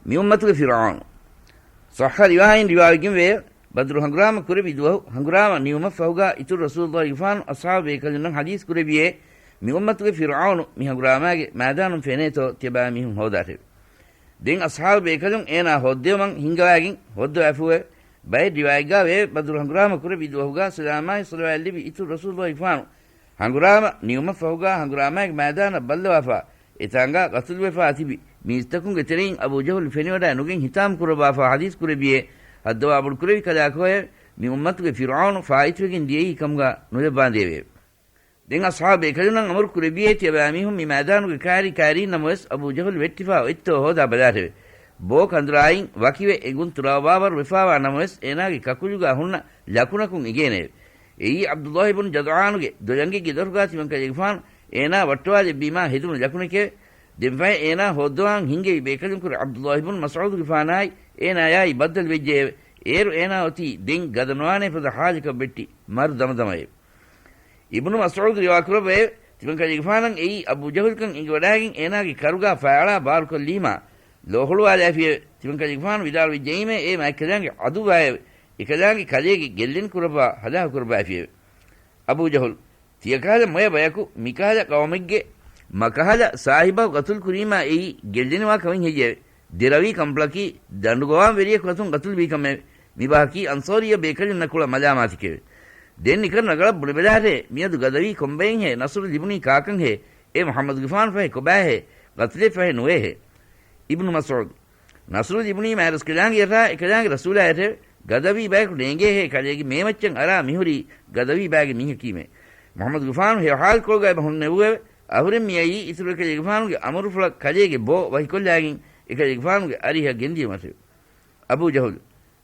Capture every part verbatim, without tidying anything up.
މިއުއްމަތުގެ ފިރުޢައުނު. ޞައްޙަ ރިވާޔަތް ރިވާވެގެންވޭ، ބަދުރު ހަނގުރާމަ ކުރެއްވި ދުވަހު ހަނގުރާމަ ނިމުމަށްފަހުގާ އިތުރު ރަސޫލުއްލާހިގެފާނު އަޞްޙާބު ބޭކަލުންނަށް ޙަދީޘް ކުރެއްވިއޭ، މިއުއްމަތުގެ ފިރުޢައުނު މި ހަނގުރާމާގެ މައިދާނުން ފެނޭތޯ ތިޔަބައިމީހުން ހޯދާށެވެ. ދެން އަޞްޙާބު ބޭކަލުން އޭނާ ހޯއްދެވުމަށް ހިންގަވާގެން ހޯއްދަވާފޫއެވެ. ބައެއް ރިވާޔަތްގާ ވޭ، ބަދުރު ހަނގުރާމަ ކުރެއްވި ދުވަހުގާ ސަލާމާއި ޞަލަވާތް ލިބި އިތުރު ރަސޫލުއްލާހިގެފާނު ހަނގުރާމަ ނިމުމަށްފަހުގާ ހަނގުރާމާގެ މައިދާނަށް ބައްލަވާފާ، އެތާނގާ ގަތުލުވެފާ ތިބި މީސްތަކުންގެ ތެރެއިން އަބޫ ޖަހުލު ފެނިވަޑައި ނުގެން ހިތާމަ ކުރައްވާފާ ޙަދީޘް ކުރެއްވިއޭ، ހައްދަވާ ބޮޑުކުރެއްވި ކަލާކޯއެވެ. މި އުއްމަތުގެ ފިރުޢައުނު ފާއިތުވެގެން ދިޔައީ ކަމުގާ ނުލައްވާނދޭވެއެވެ. ދެން އަޞްޙާބު ބޭކަލުންނަށް އަމުރު ކުރެއްވިއޭ، ތިޔަބައިމީހުން މި މައިދާނުގެ ކާރި ކާރީން ނަމަވެސް އަބޫ ޖަހުލު ވެއްޓިފާ އޮތްތޯ ހޯދާ ބަލާށެވެ. ބޯ ކަނދުރާއިން ވަކިވެ އެނގުން ތުރާވާވަރު ވެފާވާ ނަމަވެސް އޭނާގެ ކަކުލުގާ ހުންނަ ލަކުނަކުން އެނގޭނެއެވެ. އެއީ ޢަބްދުﷲ ބުން ޖަދުޢާނުގެ ދޮލަނގެއްގެ ދޮރުގާ ތިމަންކަލޭގެފާނު އޭނާ ވައްޓަވާލެއްވީމާ ހެދުނު ލަކުނެކެވެ. ދެންފަހެ އޭނާ ހޯއްދަވާން ހިންގެވި ބޭކަލުންކުރެ ޢަބްދުﷲ ބުން މަސްޢޫދުގެފާނާއި އޭނާޔާއި ބައްދަލު ވެއްޖެއެވެ. އޭރު އޭނާ އޮތީ ދެން ގަދަ ނުވާނޭ ފަދަ ޙާލަކަށް ވެއްޓި މަރު ދަމަދަމައެވެ. އިބްނު މަސްޢޫދު ރިވާކުރައްވައެވެ. ތިމަންކަލޭގެފާނަށް އެއީ އަބޫ ޖަހުލުކަން އެނގިވަޑާގެން އޭނާގެ ކަރުގާ ފައިއަޅާ ބާރުކޮށްލީމާ ލޯހުޅުވާލައިފިއެވެ. ތިމަންކަލޭގެފާނު ވިދާޅުވެއްޖައީމޭ އެ މާތްކަލާނގެ ޢަދުއްވާއެވެ. އެކަލާނގެ ކަލޭގެ ގެއްލެނި ކުރައްވާ ހަލާކު ކުރައްވައިފިއެވެ. އަބޫ ޖަހުލު، ތިޔަކަހަލަ މޮޔަ ބަޔަކު މިކަހަލަ ޤައުމެއްގެ މަކަހަލަ ސާހިބަކު ގަތުލު ކުރީމާ އެއީ ގެއްލެނިވާ ކަމެއް ހެއްޔެވެ؟ ދެރަވީ ކަނބުޅަކީ ދަނޑުގަވާން ވެރިޔަކު އަތުން ގަތުލުވީ ކަމެވެ. މި ބަހަކީ އަންޞާރިއްޔަ ބޭކަލުންނަކުޅަ މަލާމާތެކެވެ. ދެން ނިކަން ރަނގަޅަށް ބުނެބަލާށޭ، މިއަދު ގަދަވީ ކޮންބައެއްހޭ، ނަޞްރު ލިބުނީ ކާކަންހޭ، އޭ މުޙައްމަދުގެފާނު ފަހެ ކޮބާހޭ، ގަތުލެއް ފަހެ ނުވޭހޭ؟ އިބްނު މަސްޢޫދު، ނަޞްރު ލިބުނީ މާތްރަސްކަލާނގެއަށާ އެކަލާނގެ ރަސޫލާއަށެވެ. ގަދަވީ ބަޔަކު ނޭނގޭހޭ ކަލޭގެ މޭމައްޗަށް އަރާ މިހުރީ ގަދަވީ ބައިގެ މީހަކީމޭ. މުޙައްމަދުގެފާނު ހެޔޮ ޙާލުކޮޅުގައި ބަހުންނެވުއެވެ. އަހުރެން މިއައީ އިތުރު އެކަލޭގެފާނުގެ އަމުރުފުޅަށް ކަލޭގެ ބޯ ވަކިކޮށްލާގެން އެކަލޭގެފާނުގެ އަރިހަށް ގެންދިޔުމަށެވެ. އަބޫ ޖަހުލު،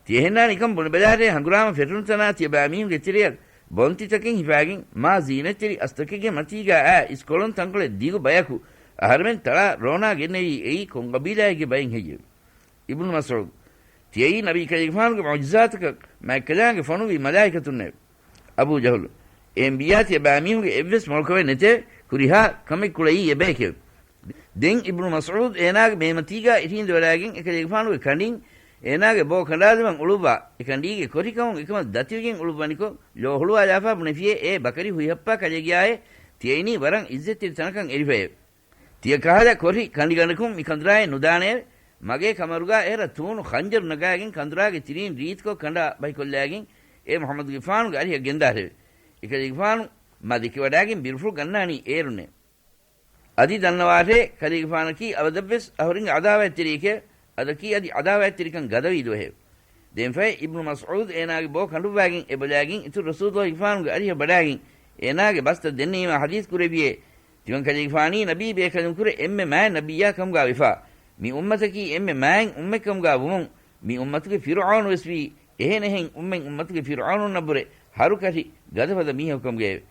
ތިޔަހެންނާ ނިކަން ބުނެބަލާށޭ، ހަނގުރާމަ ފެށުނު ތަނާ ތިޔަބައިމީހުންގެ ތެރެއަށް ބޮންތިތަކެއް ހިފާގެން މާ ޒީނަތްތެރި އަސްތަކެއްގެ މަތީގާ އާ އިސްކޮޅުން ތަންކޮޅެއް ދިގު ބަޔަކު އަހަރެމެން ތަޅާ ރޯނާ ގެންނެވީ އެއީ ކޮން ގަބީލާއެއްގެ ބައެއް ހެއްޔެވެ؟ އިބްނު މަސްޢޫދު، ތިޔައީ ނަބީ ކަލޭގެފާނުގެ މުޢުޖިޒާތަކަށް މާތްކަލާނގެ ފޮނުވި މަލާއިކަތުންނެވެ. އަބޫ ޖަހުލު، އެ އަންބިޔާ ތިޔަބައިމީހުންގެ އެއްވެސް މޮޅުކަމެއް ނެތެވެ. ކުރިހާ ކަމެއް ކުޅައީ އެބަޔެކެވެ. ދެން އިބްނު މަސްޢޫދު އޭނާގެ މޭމަތީގާ އިށީނދެވަޑާގެން އެކަލޭގެފާނުގެ ކަނޑިން އޭނާގެ ބޯ ކަނޑާލުމަށް އުޅުއްވާ، އެ ކަނޑީގެ ކޮށިކަމުން އެކަމަށް ދަތިވެގެން އުޅުއްވަނިކޮށް، ލޯ ހުޅުވާލާފާ ބުނެފިޔޭ، އޭ ބަކަރި ހުއިހައްޕާ ކަލޭގެޔާއޭ، ތިޔައިނީ ވަރަށް އިއްޒަތްތެރި ތަނަކަށް އެރިފައެވެ. ތިޔަ ކަހަލަ ކޮށި ކަނޑިގަނޑަކުން މި ކަނދުރާއެއް ނުދާނެއެވެ. މަގޭ ކަމަރުގާ އެހެރަ ތޫނު ޚަންޖަރު ނަގާގެން ކަނދުރާގެ ތިރީން ރީތިކޮށް ކަނޑާ ބަހިކޮށްލާގެން، އޭ މުޙައްމަދުގެފާނުގެ އަރިހަށް ގެންދާށެވެ. އެކަލޭގެފާނު މަ ދެކިވަޑާގެން ބިރުފުޅު ގަންނާނީ އޭރުންނެވެ. އަދި ދަންނަވާށޭ، ކަލޭގެފާނަކީ އަބަދަށްވެސް އަހުރެންގެ ޢަދާވާތްތެރިއެކެވެ. އަދަކީ އަދި ޢަދާވާތްތެރިކަން ގަދަވީ ދުވަހެވެ. ދެންފަހެ އިބްނު މަސްޢޫދު އޭނާގެ ބޯ ކަނޑުއްވާގެން އެބަލާގެން އިތުރު ރަސޫލުއްލާހިގެފާނުގެ އަރިހަށް ވަޑާގެން އޭނާގެ ބަސްތައް ދެންނެވީމާ ޙަދީޘް ކުރެއްވިއޭ، ތިމަންކަލޭގެފާނީ ނަބީ ބޭކަލުންކުރެ އެންމެ މާތް ނަބިއްޔާ ކަމުގާ ވެފާ، މި އުއްމަތަކީ އެންމެ މާތް އުއްމަތް ކަމުގާ ވުމުން، މި އުއްމަތުގެ ފިރުޢައުނު ވެސްވީ އެހެނެހެން އުއްމަތް އުއްމަތުގެ ފިރުޢައުނުންނަށްވުރެ ހަރުކަށި ގަދަފަދަ މީހަކު ކަމުގައެވެ.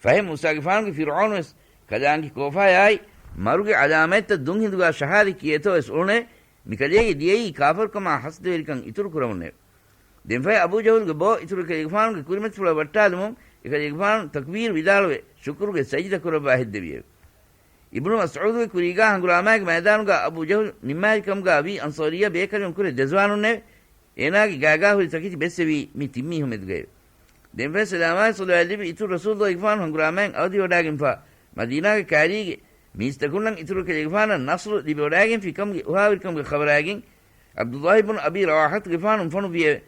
ފަހެ މޫސާގެފާނުގެ ފިރުޢައުނު ވެސް ކަލާނގެ ކޯފާޔާއި މަރުގެ ޢަލާމަތްތައް ދުން ހިނދުގާ ޝަހާދަތް ކިޔޭތޯ ވެސް އުޅުނެވެ. މިކަލޭގެ ދިޔައީ ކާފަރުކަމާ ހަސަދަވެރިކަން އިތުރު ކުރަމުންނެވެ. ދެންފަހެ އަބޫ ޖަހުލުގެ ބޯ އިތުރު ކަލޭގެފާނުގެ ކުރިމަތިފުޅަށް ވައްޓާލުމުން، އެކަލޭގެފާނު ތަކްބީރު ވިދާޅުވެ، ޝުކުރުގެ ސަޖިދަ ކުރައްވާ ހެއްދެވިއެވެ. އިބްނު މަސްޢޫދުގެ ކުރީގާ ހަނގުރާމާގެ މައިދާނުގާ އަބޫ ޖަހުލު ނިންމާލި ކަމުގާ ވީ އަންޞާރިއްޔާ ބޭކަލުން ކުރެ ދެޒުވާނުންނެވެ. އޭނާގެ ގާގާ ހުރި ތަކެތި ބެއްސެވީ މި ތިން މީހުން މެދުގައެވެ. ދެންފަހެ ސަލާމާއި ޞަލަވާތް ލިބި އިތުރު ރަސޫލުއްލާހިގެފާނު ހަނގުރާމައިން އަވަދިވަޑާގެންފާ، މަދީނާގެ ކާރީގެ މީސްތަކުންނަށް އިތުރު ކަލޭގެފާނަށް ނަޞްރު ލިބިވަޑާގެންފި ކަމުގެ އުފާވެރިކަމުގެ ޚަބަރާގެން ޢަބްދުﷲ ބުނު އަބީ ރަވާޙަތުގެފާނު ފޮނުއްވިއެވެ.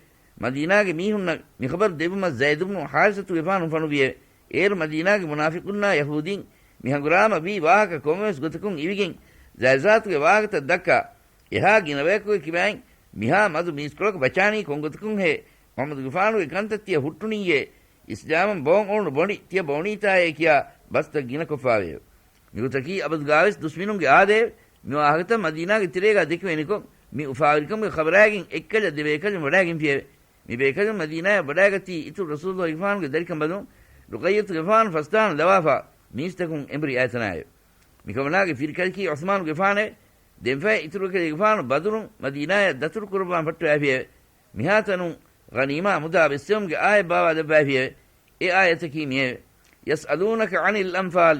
މަދީނާގެ މީހުންނަށް މި ޚަބަރު ދެއްވުމަށް ޒައިދު ބުނު ޙާރިސަތުގެފާނު ފޮނުއްވިއެވެ. އޭރު މަދީނާގެ މުނާފިޤުންނާ ޔަހޫދީން މި ހަނގުރާމަ ވީ ވާހަކަ ކޮންމެވެސް ގޮތަކުން އިވިގެން، ޒާތްޒާތުގެ ވާހަކަތައް ދައްކާ، އެހާ ގިނަ ބަޔަކުގެ ކިބައިން މިހާ މަދު މީސްކޮޅަކު ބަޗާނީ ކޮންގޮތަކުންހޭ؟ މުޙައްމަދުގެފާނުގެ ކަންތައް ތިޔަ ހުއްޓުނީއޭ؟ އިސްލާމަށް ބޯން އުޅުނު ބޮނޑި ތިޔަ ބޯނީތާއޭ ކިޔާ ބަސްތައް ގިނަކޮށްފާވެއެވެ. މިގޮތަކީ އަބަދުގާވެސް ދުސްމިނުންގެ އާދައެވެ. މި ވާހަކަތައް މަދީނާގެ ތެރޭގާ ދެކިވެނިކޮށް، މި އުފާވެރިކަމުގެ ޚަބަރާގެން އެއްކަލަ ދެބޭކަލުން ވަޑާގެންފިއެވެ. މި ބޭކަލުން މަދީނާޔަށް ވަޑާގަތީ އިތުރު ރަސޫލުއްލާހިގެފާނުގެ ދަރިކަނބަލުން ރުޤައްޔަތުގެފާނު ފަސްދާނަ ލަވާފާ މީސްތަކުން އެނބުރި އައިތަނާއެވެ. މިކަމަނާގެ ފިރިކަލަކީ ޢުޘްމާނުގެފާނެވެ. ދެންފަހެ އިތުރު ކަލޭގެފާނު ބަދުރުން މަދީނާޔަށް ދަތުރު ކުރައްވާން ފައްޓަވައިފިއެވެ. މިހާތަނުން ޣަނީމާ މުދާ ބެއްސެވުމުގެ އާޔަތް ބާވާލައްވައިފިއެވެ. އެ އާޔަތަކީ މިއެވެ. يسألونك عن الأنفال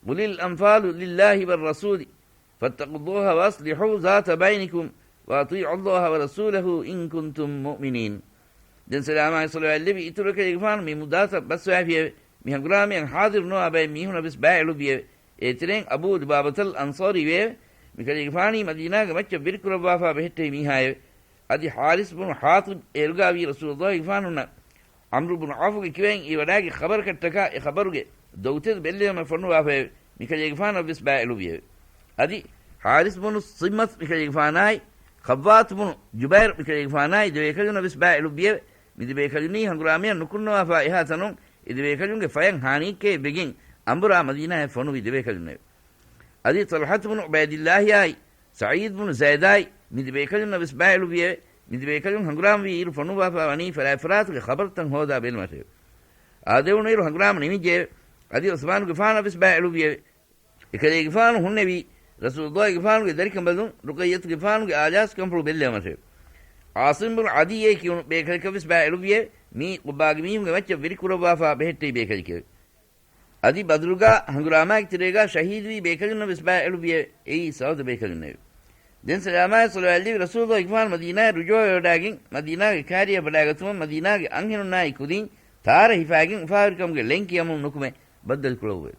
قل الأنفال لله والرسول فاتقوا الله وأصلحوا ذات بينكم وأطيعوا الله ورسوله إن كنتم مؤمنين. ދެން ސަލާމާއި ޞަލަވާތް ލެއްވި އިތުރު އެކަލޭގެފާނު މި މުދާތައް ބަސްވާފިއެވެ. މި ހަނގުރާމަޔަށް ޙާޟިރު ނުވާ ބައެއް މީހުންނަށް ވެސް ބައިވެރިވިއެވެ. އޭތެރެއިން އަބޫ ލުބާބަތަލް އަންޞާރީ ވެއެވެ. މި ކަލޭގެފާނީ މަދީނާގެ މައްޗަށް ވެރިކުރައްވާފާ ބެހެއްޓެވި މީހާއެވެ. އަދި ޙާރިސް ބުނު ޙާޠިބް އޭރުގާވީ ރަސޫލުﷲ ގެފާނުންނަށް ޢަމްރު ބުނު ޢައުފުގެ ކިބައިން އިވަޑާގެ ޚަބަރަކަށްޓަކާ އެ ޚަބަރުގެ ދޮގުތެދު ބެއްލެވުމަށް ފޮނުވާފައެވެ. މިކަލޭގެފާނަށް ވެސް ބައި އެޅުއްވިއެވެ. އަދި ޙާރިސް ބުނު ޞިއްމަތް މިކަލޭގެފާނާއި، ޚައްވާތު ބުނު ޖުބައިރު މިކަލޭގެފާނާއި ދެބޭކަލުންނަށް ވެސް ބައި އެޅުއްވިއެވެ. މި ދެބޭކަލުނީ ހަނގުރާމަޔަށް ނުކުންނަވާފާ އެހާ ތަނުން އެ ދެބޭކަލުންގެ ފަޔަށް ހާނީއްކައެއް ވެގެން އަނބުރާ މަދީނާއަށް ފޮނުވި ދެބޭކަލުންނެވެ. އަދި ޠަލްޙަތު ބުނު ޢުބައިދިއްލާހިއާއި، ސަޢީދު ބުނު ޒައިދާއި މި ދެބޭކަލުންނަށް ވެސް ބައި އެޅުއްވިއެވެ. މި ދެބޭކަލުން ހަނގުރާމަވީ އިރު ފޮނުއްވާފާ ވަނީ ފަރާތްފަރާތުގެ ޚަބަރުތައް ހޯދާ ބެލުމަށެވެ. އާދެވުނު އިރު ހަނގުރާމަ ނިމިއްޖެއެވެ. އަދި ޢުސްމާނުގެފާނަށް ވެސް ބައި އެޅުއްވިއެވެ. އެކަލޭގެފާނު ހުންނެވީ ރަސޫލުﷲގެފާނުގެ ދަރިކަނބަލުން ރުޤައްޔަތުގެފާނުގެ އާލާސްކަންފުޅު ބެއްލެވުމަށެވެ. ޢާޞިމް ބުނު ޢަދީއޭ ކިޔުނު ބޭކަލަކަށް ވެސް ބައި އެޅުއްވިއެވެ. މީ ޤުބާގެ މީހުންގެ މައްޗަށް ވެރިކުރައްވާފާ ބެހެއްޓެވި ބޭކަލެކެވެ. އަދި ބަދުރުގާ ހަނގުރާމާގެ ތެރޭގާ ޝަހީދުވި ބޭކަލުންނަށް ވެސް ބައި އެޅުއްވިއެވެ. އެއީ ސައުދު ބޭކަލުންނެވެ. ދެން ސަލާމާއި ޞަލަވާތް ލެއްވި ރަސޫލުﷲ ގެފާނު މަދީނާއަށް ރުޖޫޢަވެވަޑާގެން މަދީނާގެ ކާރިޔަށް ވަޑާގަތުމަށް މަދީނާގެ އަންހެނުންނާއި ކުދިން ތާރަ ހިފާގެން އުފާވެރިކަމުގެ ޅެން ކިޔަމުން ނުކުމެ ބައްދަލުކުޅައުވެވެ.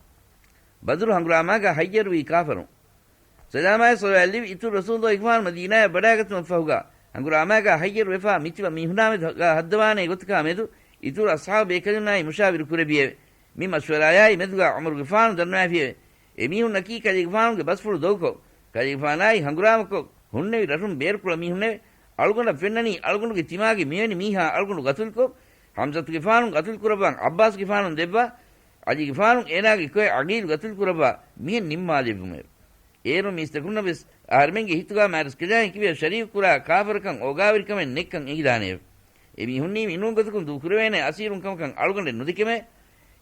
ބަދުރު ހަނގުރާމާގާ ހައްޔަރުވީ ކާފަރުން. ސަލާމާއި ޞަލަވާތް ލެއްވި އިތުރު ރަސޫލުﷲ ގެފާނު މަދީނާއަށް ވަޑާގަތުމަށްފަހުގާ ހަނގުރާމާގާ ހައްޔަރުވެފާ މިތިބަ މީހުނާމެދުގާ ހައްދަވާނޭ ގޮތަކާ މެދު އިތުރު އަޞްޙާބު ބޭކަލުންނާއި މުޝާވިރު ކުރެއްވިއެވެ. މި މަޝްވަރާޔާއި މެދުގާ ޢުމަރުގެފާނު ދަންނަވައިފިއެވެ. އެމީހުންނަކީ ކަލޭގެފާނުގެ ބަސްފުޅު ދޮގުކޮށް، ކަލޭގެފާނާއި ހަނގުރާމަކޮށް ހުންނެވި ރަށުން ބޭރުކުޅަ މީހުންނެވެ. އަޅުގަނޑަށް ފެންނަނީ އަޅުގަނޑުގެ ތިމާގެ މިވެނި މީހާ އަޅުގަނޑު ގަތުލުކޮށް، ޙަމްޒަތުގެފާނު ގަތުލުކުރައްވާން ޢައްބާސްގެފާނު ދެއްވާ، ޢަލީގެފާނު އޭނާގެ ކޮއެއް ޢަގީލު ގަތުލުކުރައްވާ މިހެން ނިންމާލެއްވުމެވެ. އޭރުން މީސްތަކުންނަށް ވެސް އަހަރެމެންގެ ހިތުގާ މާރަސްކަލާނގެ ކިބަޔަށް ޝަރީކުކުރާ ކާފަރަކަށް އޯގާވެރިކަމެއް ނެތްކަން އެނގިދާނެއެވެ. އެމީހުންނީ މިނޫން ގޮތަކުން ދޫކުރެވޭނެ އަސީރުން ކަމަކަށް އަޅުގަނޑެއް ނުދެކެމެވެ.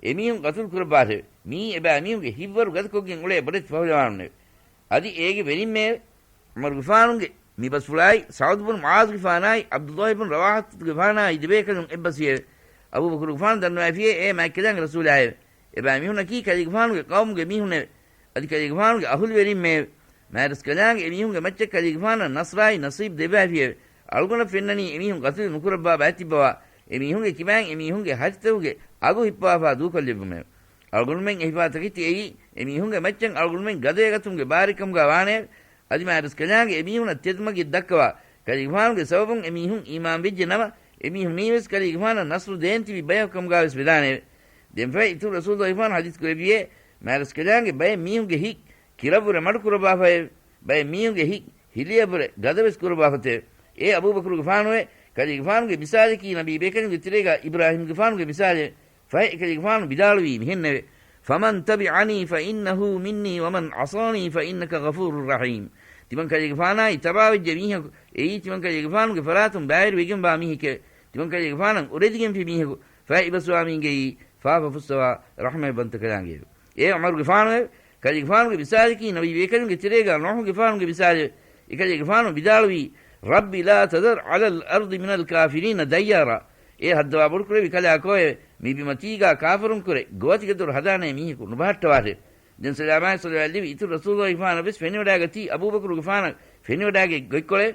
އެމީހުން ގަތުލު ކުރައްވާށެވެ. މިއީ އެބައިމީހުންގެ ހިތްވަރު ގަދަކޮށްގެން އުޅޭ ބޮޑެތި ފަހުލަވާނުންނެވެ. އަދި އޭގެ ވެރިންމެއެވެ. ޢުމަރުގެފާނުގެ މި ބަސްފުޅާއި، ސަޢުދު ބުނު މުޢާޛުގެފާނާއި، ޢަބްދުﷲ ބުނު ރަވާޙަތުގެފާނާއި ދެބޭކަލުން އެއްބަސްވިއެވެ. އަބޫބަކުރުގެފާނު ދަންނަވައިފިއޭ އޭ މާތްކަލާނގެ ރަސޫލާއެވެ. އެބައިމީހުންނަކީ ކަލޭގެފާނުގެ ޤައުމުގެ މީހުންނެވެ. އަދި ކަލޭގެފާނުގެ އަހުލުވެރިންމެއެވެ. މާތްރަސްކަލާނގެ އެމީހުންގެ މައްޗަށް ކަލޭގެފާނަށް ނަޞްރާއި ނަޞީބް ދެއްވައިފިއެވެ. އަޅުގަނޑަށް ފެންނަނީ އެމީހުން ގަތުލު ނުކުރައްވާ ބައެއް ތިއްބަވާ، އެމީހުންގެ ކިބައިން އެމީހުންގެ ހަށިތަކުގެ އަގު ހިއްޕަވާފާ ދޫކޮށްލެއްވުމެވެ. އަޅުގަނޑުމެން އެ ހިފާ ތަކެތި އެއީ އެމީހުންގެ މައްޗަށް އަޅުގަނޑުމެން ގަދަވެގަތުމުގެ ބާރެއްކަމުގާ ވާނެއެވެ. އަދި މާތްރަސްކަލާނގެ އެމީހުނަށް ތެދުމަގެއް ދައްކަވާ، ކަލޭގެފާނުގެ ސަބަބުން އެމީހުން އީމާންވެއްޖެ ނަމަ، އެމީހުންނީވެސް ކަލޭގެފާނަށް ނަޞްރު ދޭން ތިބި ބަޔަކު ކަމުގާވެސް ވެދާނެއެވެ. ދެންފަހެ އިތުރު ރަސޫލުﷲ ގެފާނު ޙަދީޘް ކުރެއްވިއޭ، މާތްރަސްކަލާނގެ ބައެއް މީހުންގެ ހިތް ކިރަށްވުރެ މަޑުކުރައްވާފައެވެ. ބައެއް މީހުންގެ ހިތް ހިލިއަށްވުރެ ގަދަވެސް ކުރައްވާފަތެވެ. އޭ އަބޫބަކުރުގެފާނުއޭ، ކަލޭގެފާނުގެ މިސާލަކީ ނަބީ ބޭކަލުންގެ ތެރޭގާ އިބްރާހީމްގެފާނުގެ މިސާލެވެ. ފަހެ އެކަލޭގެފާނު ވިދާޅުވީ މިހެންނެވެ. فمن تبعني فإنه مني ومن عصاني فإنك غفور رحيم. ތިމަން ކަލޭގެފާނާއި ތަބާވެއްޖެ މީހަކު، އެއީ ތިމަން ކަލޭގެފާނުގެ ފަރާތުން ބައިވެރިވެގެންވާ މީހެކެވެ. ތިމަން ކަލޭގެފާނަށް އުރެދިގެންފި މީހަކު، ފަހެ އިބަސްވާމީގެއީ ފާފަ ފުއްސަވާ ރަޙްމަތްވަންތަކަލާނގެއެވެ. އޭ ޢުމަރުގެފާނުއެވެ. ކަލޭގެފާނުގެ މިސާލަކީ ނަބީ ބޭކަލުންގެ ތެރޭގާ ނޫޙުގެފާނުގެ މިސާލެވެ. އެކަލޭގެފާނު ވިދާޅުވީ، رب لا تذر على الأرض من الكافرين ديارا. އޭ ހައްދަވާ ބޮޑުކުރެއްވި ކަލާކޯއެވެ. މި ބިމަތީގާ ކާފަރުންކުރެ ގޯތިގެދޮރު ހަދާނޭ މީހަކު ނުބަހައްޓަވާށެވެ. ދެން ސަލާމާއި ޞަލަވާތް ލެއްވި އިތުރު ރަސޫލުﷲ ގެފާނަށް ވެސް ފެނިވަޑާގަތީ އަބޫބަކުރުގެފާނަށް ފެނިވަޑާގެ ގޮތްކޮޅެވެ.